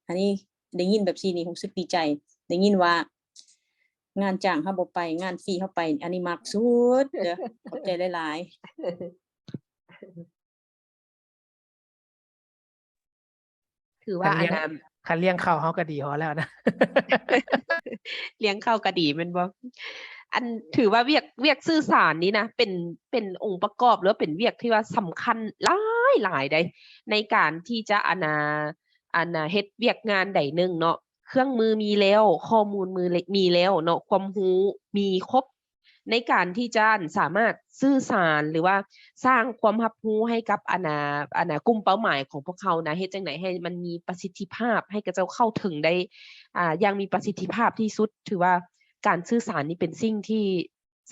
ອັນນີ້ໄດ້ຍິນແບບຊີ້ນີ້ຮູ້ສຶກດີໃຈ ໄດ້ຍິນວ່າງານຈ້າງເຮົາບໍ່ໄປ ງານຟຣີເຮົາໄປ ອັນນີ້ມັກສຸດເດີ ຂອບໃຈຫຼາຍໆ. ຖືວ່າອັນນັ້ນ ຄັນລ້ຽງເຂົ້າເຮົາກໍດີພໍແລ້ວນະ ລ້ຽງເຂົ້າກໍດີແມ່ນບໍ່? ອັນ ຖືວ່າວຽກ ວຽກສື່ສານນີ້ນະ ເປັນ ເປັນອົງປະກອບ ຫຼືວ່າເປັນວຽກທີ່ວ່າສຳຄັນຫຼາຍໆໃດ໋ ໃນການທີ່ຈະ ອັນນ່າ ອັນນ່າ ເຮັດວຽກງານໃດໜຶ່ງເນາະ ເຄື່ອງມືມີແລ້ວ ຂໍ້ມູນມື ມີແລ້ວເນາະ ຄວາມຮູ້ມີຄົບ ໃນການທີ່ຈະ ອັນ ສາມາດສື່ສານ ຫຼືວ່າສ້າງຄວາມຮັບຮູ້ໃຫ້ກັບ ອັນນ່າ ອັນນ່າ ກຸ່ມເປົ້າໝາຍຂອງພວກເຮົານະ ເຮັດຈັ່ງໃດໃຫ້ມັນມີປະສິດທິພາບ ໃຫ້ເຂົາເຈົ້າເຂົ້າເຖິງໄດ້ ອ່າ ຢ່າງມີປະສິດທິພາບທີ່ສຸດ. ຖືວ່າການສື່ສານນີ້ເປັນສິ່ງທີ່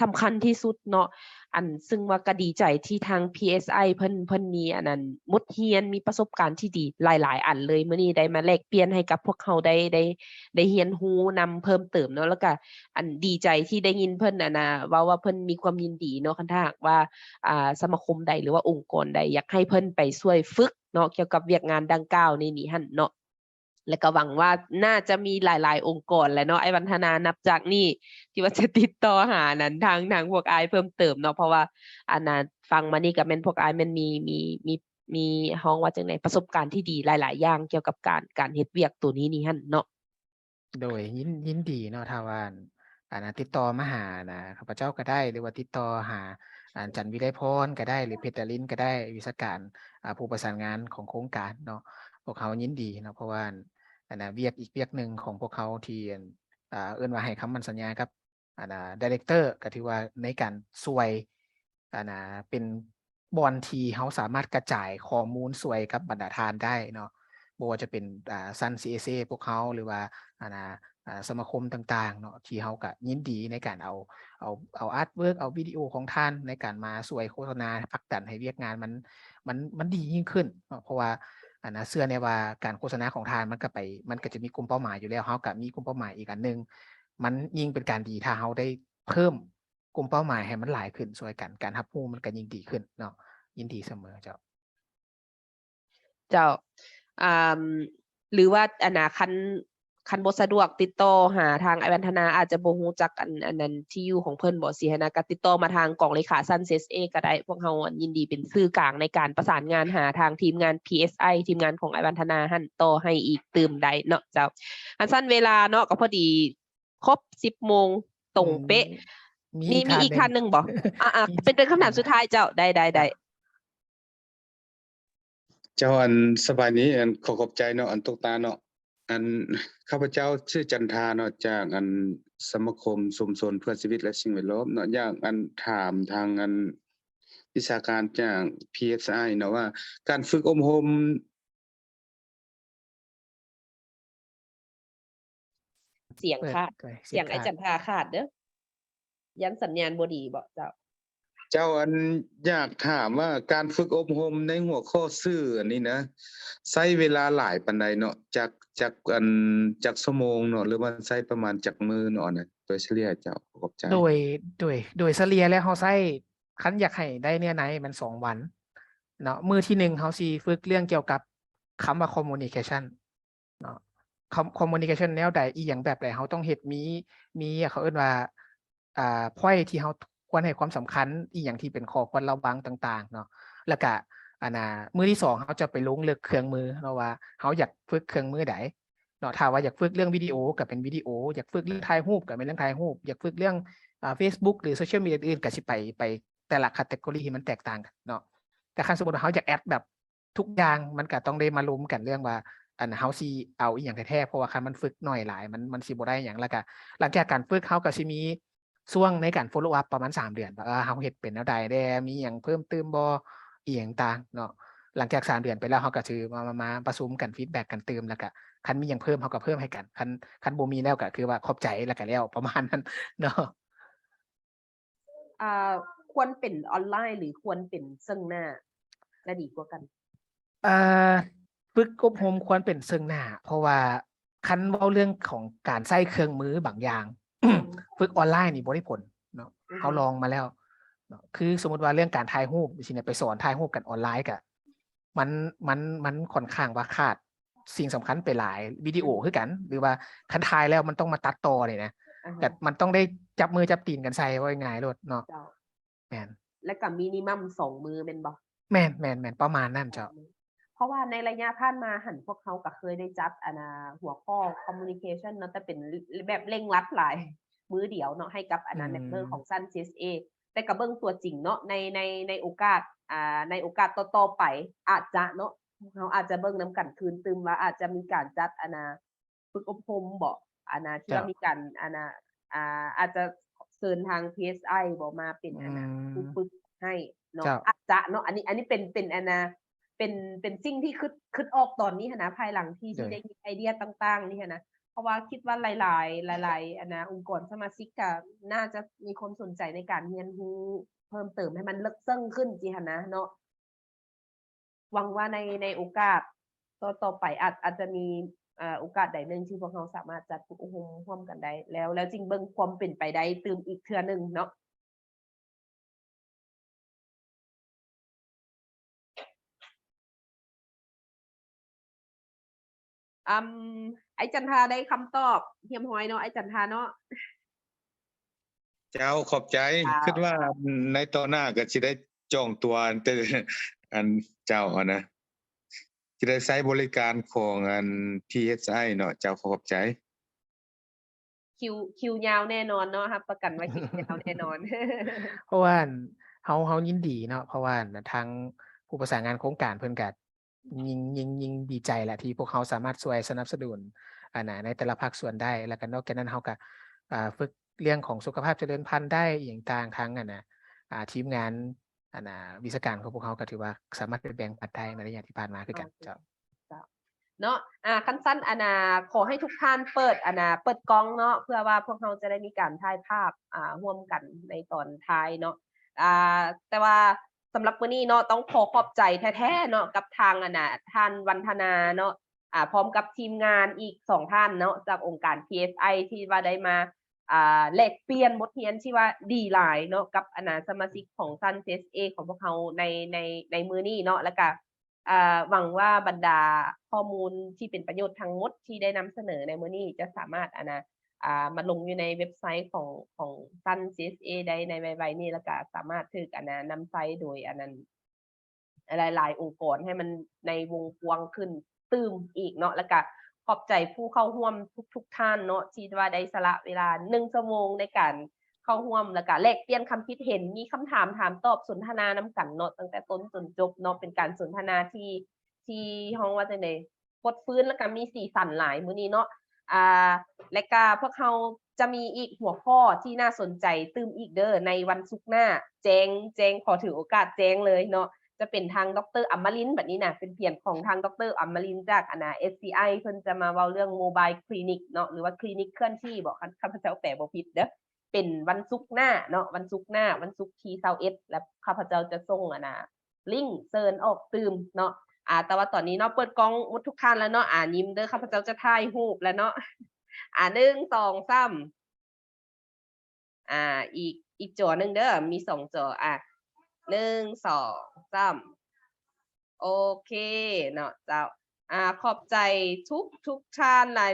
ສຳຄັນທີ່ສຸດເນາະ ອັນ ຊຶ່ງວ່າກໍດີໃຈທີ່ທາງ PSI ເພິ່ນ ເພິ່ນມີ ອັນນັ້ນ ບົດຮຽນ ມີປະສົບການທີ່ດີຫຼາຍໆອັນເລີຍ ມື້ນີ້ໄດ້ມາແລກປ່ຽນໃຫ້ກັບພວກເຮົາໄດ້ ໄດ້ ໄດ້ຮຽນຮູ້ນຳເພີ່ມເຕີມເນາະ ແລ້ວກະ ອັນ ດີໃຈທີ່ໄດ້ຍິນເພິ່ນ ອັນນ່າ ເວົ້າວ່າເພິ່ນມີຄວາມຍິນດີເນາະ ຄັນຖ້າຫາກວ່າ ອ່າ ສະມາຄົມໃດ ຫຼືວ່າອົງກອນໃດ ຢາກໃຫ້ເພິ່ນໄປຊ່ວຍຝຶກເນາະ ກ່ຽວກັບວຽກງານດັ່ງກ່າວໃນນີ້ຫັ້ນເນາະ. ແລ້ວກໍຫວັງວ່າໜ້າຈະມີຫຼາຍໆອົງກອນແຫຼະເນາະ ອ້າຍວັນທະນາ ນັບຈາກນີ້ທີ່ວ່າຈະຕິດຕໍ່ຫານັ້ນ ທາງ ທາງພວກອ້າຍເພີ່ມເຕີມເນາະ ເພາະວ່າ ອັນນ່າ ຟັງມານີ້ກໍແມ່ນພວກອ້າຍແມ່ນມີ ມີ ມີ ມີ ຮ້ອງວ່າຈັ່ງໃດ ປະສົບການທີ່ດີຫຼາຍໆຢ່າງກ່ຽວກັບການ ການເຮັດວຽກໂຕນີ້ນີ້ຫັ້ນເນາະ. ໂດຍ ຍິນ ຍິນດີເນາະ ຖ້າວ່າ ອັນ ອັນ ຕິດຕໍ່ມາຫາ ອັນ ຂ້າພະເຈົ້າກໍໄດ້ ຫຼືວ່າຕິດຕໍ່ຫາ ອັນ ຈັນວິໄລພອນກໍໄດ້ ຫຼື ເພັດດາລິນກໍໄດ້ ວິຊາການ ອ່າ ຜູ້ປະສານງານຂອງໂຄງການເນາະ ພວກເຮົາຍິນດີເນາະ ເພາະວ່າ ອັນ ອັນ ວຽກອີກວຽກໜຶ່ງຂອງພວກເຮົາທີ່ ອັນ ອ່າ ເອີ້ນວ່າໃຫ້ຄຳໝັ້ນສັນຍາກັບ ອັນ ອ່າ director ກໍຖືວ່າໃນການຊ່ວຍ ອັນ ອ່າ ເປັນບ່ອນທີ່ເຮົາສາມາດກະຈາຍຂໍ້ມູນຊ່ວຍກັບບັນດາທ່ານໄດ້ເນາະ ບໍ່ວ່າຈະເປັນ ອ່າ ຊັ້ນ CSA ພວກເຮົາ ຫຼືວ່າ ອັນ ອ່າ ອ່າ ສະມາຄົມຕ່າງໆເນາະ ທີ່ເຮົາກະຍິນດີໃນການເອົາ ເອົາ ເອົາ artwork ເອົາວິດີໂອຂອງທ່ານໃນການມາຊ່ວຍໂຄສະນາ ຜັກດັນໃຫ້ວຽກງານມັນ ມັນ ມັນດີຍິ່ງຂຶ້ນເນາະ ເພາະວ່າ ອັນ ເຊື່ອແນ່ວ່າການໂຄສະນາຂອງທ່ານມັນກະໄປ ມັນກະຈະມີກຸ່ມເປົ້າໝາຍຢູ່ແລ້ວ ເຮົາກະມີກຸ່ມເປົ້າໝາຍອີກອັນໜຶ່ງ ມັນຍິ່ງເປັນການດີ ຖ້າເຮົາໄດ້ເພີ່ມກຸ່ມເປົ້າໝາຍໃຫ້ມັນຫຼາຍຂຶ້ນຊ່ວຍກັນ ການຮັບຮູ້ມັນກະຍິ່ງດີຂຶ້ນເນາະ ຍິນດີສະເໝີເຈົ້າ. ເຈົ້າ ອ່າ ຫຼືວ່າ ອັນນ່າ ຄັນ ຄັນບໍ່ສະດວກຕິດຕໍ່ຫາທາງອ້າຍວັນທະນາ ອາດຈະບໍ່ຮູ້ຈັກ ອັນ ອັນນັ້ນ ທີ່ຢູ່ຂອງເພິ່ນບໍ ຊິຫັ້ນນະ ກໍຕິດຕໍ່ມາທາງກອງເລຂາຊັ້ນ CSA ກໍໄດ້ ພວກເຮົາ ອັນ ຍິນດີເປັນສື່ກາງໃນການປະສານງານຫາທາງທີມງານ PSI ທີມງານຂອງອ້າຍວັນທະນາຫັ້ນ ຕໍ່ໃຫ້ອີກຕື່ມໄດ້ເນາະເຈົ້າ. ອັນຊັ້ນເວລາເນາະ ກໍພໍດີຄົບສິບໂມງຕົງເປະ ມີ ມີ ມີອີກທ່ານໜຶ່ງບໍ? ອ່າ ເປັນ ເປັນຄຳຖາມສຸດທ້າຍເຈົ້າ ໄດ້ ໄດ້ ໄດ້. ເຈົ້າ ອັນ ສະບາຍດີ ອັນ ຂໍຂອບໃຈເນາະ ອັນ ຕົກຕາເນາະ ອັນ ຂ້າພະເຈົ້າຊື່ຈັນທາເນາະ ຈາກ ອັນ ສະມາຄົມຊຸມຊົນເພື່ອຊີວິດ ແລະ ສິ່ງແວດລ້ອມເນາະ ຢາກ ອັນ ຖາມທາງ ອັນ ວິຊາການຈາກ PSI ເນາະ ວ່າການຝຶກອົບຮົມ ສຽງຂາດ ເປີດ ສຽງ ສຽງ ອ້າຍ ຂາດ ຈັນທາຂາດເດີ້. ຢ້ານສັນຍານບໍ່ດີບໍເຈົ້າ? ເຈົ້າ ອັນ ຢາກຖາມວ່າການຝຶກອົບຮົມໃນຫົວຂໍ້ສື່ອັນນີ້ນະ ໃຊ້ເວລາຫຼາຍປານໃດເນາະ? ຈັກ ຈັກ ອັນ ຈັກຊົ່ວໂມງເນາະ ຫຼືວ່າໃຊ້ປະມານຈັກມື້ເນາະ ອັນນັ້ນ ໂດຍສະເລ່ຍເຈົ້າ? ຂອບໃຈ. ໂດຍ ໂດຍ ໂດຍສະເລ່ຍແລ້ວເຮົາໃຊ້ ຄັນຢາກໃຫ້ໄດ້ເນື້ອໃນແມ່ນສອງວັນເນາະ. ມື້ທີໜຶ່ງເຮົາຊິຝຶກເລື່ອງກ່ຽວກັບຄຳວ່າ communication ເນາະ com communication ແນວໃດ ອີ່ຫຍັງແບບໃດເຮົາຕ້ອງເຮັດ ມີ ມີ ເຂົາເອີ້ນວ່າ ອ່າ point ທີ່ເຮົາຄວນໃຫ້ຄວາມສຳຄັນ ອີ່ຫຍັງທີ່ເປັນຂໍ້ຄວນລະວັງຕ່າງໆເນາະ. ແລ້ວກະ ອັນນ່າ ມື້ທີສອງເຮົາຈະໄປລົງເລິກເຄື່ອງມືເນາະ ວ່າເຮົາຢາກຝຶກເຄື່ອງມືໃດເນາະ. ຖ້າວ່າຢາກຝຶກເລື່ອງວິດີໂອກໍເປັນວິດີໂອ, ຢາກຝຶກເລື່ອງຖ່າຍຮູບກໍແມ່ນເລື່ອງຖ່າຍຮູບ, ຢາກຝຶກເລື່ອງ ອ່າ Facebook ຫຼື social media ອື່ນໆ ກໍຊິໄປ ໄປແຕ່ລະ category ທີ່ມັນແຕກຕ່າງກັນເນາະ. ແຕ່ຄັນສົມມຸດວ່າເຮົາຢາກ add ແບບ ທຸກຢ່າງມັນກະຕ້ອງໄດ້ມາລົມກັນເລື່ອງວ່າ ອັນ ເຮົາຊິເອົາອີ່ຫຍັງແທ້ໆ ເພາະວ່າຄັນມັນຝຶກໜ້ອຍຫຼາຍ ມັນ ມັນຊິບໍ່ໄດ້ຫຍັງ. ແລ້ວກະຫຼັງຈາກການຝຶກ ເຮົາກະຊິມີຊ່ວງໃນການ follow up ປະມານສາມເດືອນ ວ່າ ເອີ ເຮົາເຮັດເປັນແນວໃດແດ່ ມີຫຍັງເພີ່ມຕື່ມບໍ່ ອີ່ຫຍັງຕ່າງເນາະ. ຫຼັງຈາກສາມເດືອນໄປແລ້ວ ເຮົາກະຊິມາ ມາ ມາປະຊຸມກັນ feedback ກັນຕື່ມ ແລ້ວກະຄັນມີຫຍັງເພີ່ມ ເຮົາກະເພີ່ມໃຫ້ກັນ ຄັນ ຄັນບໍ່ມີແລ້ວກະຄືວ່າຂອບໃຈ ແລ້ວກະແລ້ວ ປະມານນັ້ນເນາະ. ອ່າ ຄວນເປັນອອນລາຍ ຫຼື ຄວນເປັນເຊິ່ງໜ້າ ຈະດີກວ່າກັນ? ອ່າ ຝຶກອົບຮົມຄວນເປັນເຊິ່ງໜ້າ ເພາະວ່າຄັນເວົ້າເລື່ອງຂອງການໃຊ້ເຄື່ອງມືບາງຢ່າງ ອືມ ຝຶກອອນລາຍນີ້ບໍ່ໄດ້ຜົນເນາະ. ອືຮຶ ເຮົາລອງມາແລ້ວເນາະ ຄືສົມມຸດວ່າເລື່ອງການຖ່າຍຮູບ ຈັ່ງຊີ້ນະ ໄປສອນຖ່າຍຮູບກັນອອນລາຍກະ ມັນ ມັນ ມັນຂ້ອນຂ້າງວ່າຂາດ ສິ່ງສຳຄັນໄປຫຼາຍ ວິດີໂອຄືກັນ ຫຼືວ່າຄັນຖ່າຍແລ້ວມັນຕ້ອງມາຕັດຕໍ່ນີ້ນະ ແບບມັນຕ້ອງໄດ້ຈັບມືຈັບຕີນກັນໃສ່ ເວົ້າງ່າຍໆໂລດເນາະ. ເຈົ້າ ແມ່ນ ແລ້ວກໍມິນິມັມສອງມື້ແມ່ນບໍ່? ແມ່ນໆໆ ປະມານນັ້ນເຈົ້າ. ເພາະວ່າໃນໄລຍະຜ່ານມາຫັ້ນ ພວກເຮົາກໍເຄີຍໄດ້ຈັດ ອັນນ່າ ຫົວຂໍ້ communication ເນາະ ແຕ່ເປັນແບບເລັ່ງລັດຫຼາຍ ມື້ດຽວເນາະ ໃຫ້ກັບອັນນ່າ ແມັມເບີຂອງຊັ້ນ CSA ແຕ່ກໍເບິ່ງຕົວຈິງເນາະ ໃນ ໃນ ໃນໂອກາດ ອ່າ ໃນໂອກາດຕໍ່ໆໄປ ອາດຈະເນາະ ເຮົາອາດຈະເບິ່ງນຳກັນຄືນຕື່ມວ່າອາດຈະມີການຈັດ ອັນນ່າ ຝຶກອົບຮົມບໍ ອັນນ່າ ທີ່ວ່າມີການ ເຈົ້າ ອັນນ່າ ອ່າ ອາດຈະເຊີນທາງ PSI ບໍ ມາເປັນ ອືມ ອັນນ່າ ຜູ້ຝຶກໃຫ້ເນາະ. ເຈົ້າ ອາດຈະເນາະ ອັນນີ້ ອັນນີ້ເປັນ ເປັນ ອັນນ່າ ເປັນ ເປັນສິ່ງທີ່ຄິດ ຄິດອອກຕອນນີ້ຫັ້ນນະ ພາຍຫຼັງທີ່ ໂດຍ ທີ່ໄດ້ມີໄອເດຍຕ່າງໆນີ້ຫັ້ນນະ ເພາະວ່າຄິດວ່າຫຼາຍໆ ຫຼາຍໆ ອັນນ່າ ອົງກອນສະມາຊິກກໍໜ້າຈະມີຄວາມສົນໃຈໃນການຮຽນຮູ້ເພີ່ມເຕີມໃຫ້ມັນເລິກເຊິ່ງຂຶ້ນຊີ້ຫັ້ນນະເນາະ. ຫວັງວ່າໃນ ໃນໂອກາດຕໍ່ໆໄປ ອາດ ອາດຈະມີ ເອີ ໂອກາດໃດໜຶ່ງທີ່ພວກເຮົາສາມາດຈັດຝຶກອົບຮົມຮ່ວມກັນໄດ້ ແລ້ວ ແລ້ວຈຶ່ງເບິ່ງຄວາມເປັນໄປໄດ້ຕື່ມອີກເທື່ອໜຶ່ງເນາະ. ອຳ ອ້າຍຈັນທາໄດ້ຄຳຕອບຮຽບຮ້ອຍເນາະ ອ້າຍຈັນທາເນາະ. ເຈົ້າ ຂອບໃຈ. ເຈົ້າ ຄິດວ່າໃນຕໍ່ໜ້າກໍຊິໄດ້ຈອງຕົວ ອັນ ເຈົ້າຫັ້ນນະ ຊິໄດ້ໃຊ້ບໍລິການຂອງ ອັນ PSI ເນາະ. ເຈົ້າ ຂໍຂອບໃຈ. ຄິວ ຄິວຍາວແນ່ນອນເນາະ ຮັບປະກັນວ່າຄິວຍາວແນ່ນອນ. ເພາະວ່າເຮົາ ເຮົາຍິນດີເນາະ ເພາະວ່າທາງຜູ້ປະສານງານໂຄງການເພິ່ນກະ ຍິ່ງ ຍິ່ງ ຍິ່ງດີໃຈແຫຼະ ທີ່ພວກເຮົາສາມາດຊ່ວຍສະໜັບສະໜູນ ອັນນ່າ ໃນແຕ່ລະພາກສ່ວນໄດ້. ແລ້ວກໍນອກຈາກນັ້ນເຮົາກໍ ອ່າ ຝຶກເລື່ອງຂອງສຸຂະພາບຈະເລີນພັນໄດ້ ອີ່ຫຍັງຕ່າງ ທາງ ອັນນ່າ ອ່າ ທີມງານ ອັນນ່າ ວິຊາການຂອງພວກເຮົາກໍຖືວ່າສາມາດໄປແບ່ງປັນໄດ້ໃນໄລຍະທີ່ຜ່ານມາຄືກັນ. ເຈົ້າ ເຈົ້າ ເນາະ ອ່າ ຄັນຊັ້ນ ອັນນ່າ ຂໍໃຫ້ທຸກທ່ານເປີດ ອັນນ່າ ເປີດກ້ອງເນາະ ເພື່ອວ່າພວກເຮົາຈະໄດ້ມີການຖ່າຍພາບ ອ່າ ຮ່ວມກັນໃນຕອນທ້າຍເນາະ. ອ່າ ແຕ່ວ່າ ສຳລັບມື້ນີ້ເນາະ ຕ້ອງຂໍຂອບໃຈແທ້ໆເນາະ ກັບທາງ ອັນນ່າ ທ່ານວັນທະນາເນາະ ອ່າ ພ້ອມກັບທີມງານອີກສອງທ່ານເນາະ ຈາກອົງການ PSI ທີ່ວ່າໄດ້ມາ ອ່າ ແລກປ່ຽນບົດຮຽນທີ່ວ່າດີຫຼາຍເນາະ ກັບ ອັນນ່າ ສະມາຊິກຂອງຊັ້ນ CSA ຂອງພວກເຮົາໃນ ໃນ ໃນມື້ນີ້ເນາະ. ແລ້ວກະ ອ່າ ຫວັງວ່າບັນດາຂໍ້ມູນທີ່ເປັນປະໂຫຍດທັງໝົດທີ່ໄດ້ນຳສະເໜີໃນມື້ນີ້ ຈະສາມາດ ອັນນ່າ ອ່າ ມາລົງຢູ່ໃນເວັບໄຊຂອງ ຂອງຊັ້ນ CSA ໄດ້ໃນໄວໆນີ້ ແລ້ວກະສາມາດຖືກ ອັນນ່າ ນຳໃຊ້ໂດຍ ອັນນັ້ນ ຫຼາຍໆອົງກອນໃຫ້ມັນໃນວົງກວ້າງຂຶ້ນຕື່ມອີກເນາະ. ແລ້ວກະຂອບໃຈຜູ້ເຂົ້າຮ່ວມທຸກໆທ່ານເນາະ ທີ່ວ່າໄດ້ສະຫຼະເວລາໜຶ່ງຊົ່ວໂມງໃນການເຂົ້າຮ່ວມ ແລ້ວກະແລກປ່ຽນຄຳຄິດເຫັນ ມີຄຳຖາມຖາມຕອບສົນທະນານຳກັນເນາະ ຕັ້ງແຕ່ຕົ້ນຈົນຈົບເນາະ. ເປັນການສົນທະນາທີ່ ທີ່ ເຮົາວ່າຈັ່ງໃດ ຟົດຟື້ນ ແລ້ວກະມີສີສັນຫຼາຍມື້ນີ້ເນາະ. ອ່າ ແລະກະພວກເຮົາຈະມີອີກຫົວຂໍ້ທີ່ໜ້າສົນໃຈຕື່ມອີກເດີ້ ໃນວັນສຸກໜ້າ ແຈ້ງ ແຈ້ງ ຂໍຖືໂອກາດແຈ້ງເລີຍເນາະ ຈະເປັນທາງ ດຣ ອຳມະລິນ ບັດນີ້ນະ ເປັນພຽງຂອງທາງ ດຣ ອຳມະລິນ ຈາກອັນນະ ເອສຊີໄອ ເພິ່ນຈະມາເວົ້າເລື່ອງ Mobile Clinic ເນາະ ຫຼືວ່າ Clinic ເຄື່ອນທີ່ບໍ ຄັນຂ້າພະເຈົ້າແປບໍ່ຜິດເດີ້ ເປັນວັນສຸກໜ້າເນາະ ວັນສຸກໜ້າ ວັນສຸກທີຊາວເອັດ ແລ້ວຂ້າພະເຈົ້າຈະສົ່ງອັນນະ ລິງເຊີນອອກຕື່ມເນາະ ອາ ແຕ່ວ່າຕອນນີ້ເນາະ ເປີດກ້ອງໝົດທຸກທ່ານແລ້ວເນາະ ອາ ຍິ້ມເດີ້ ຂ້າພະເຈົ້າຈະຖ່າຍຮູບແລ້ວເນາະ ອາ ໜຶ່ງ ສອງ ສາມ ອາ ອີກ ອີກຈໍໜຶ່ງເດີ້ ມີສອງຈໍ ອາ ໜຶ່ງ ສອງ ສາມ ໂອເຄເນາະເຈົ້າ ອາ ຂອບໃຈທຸກໆທ່ານຫຼາຍ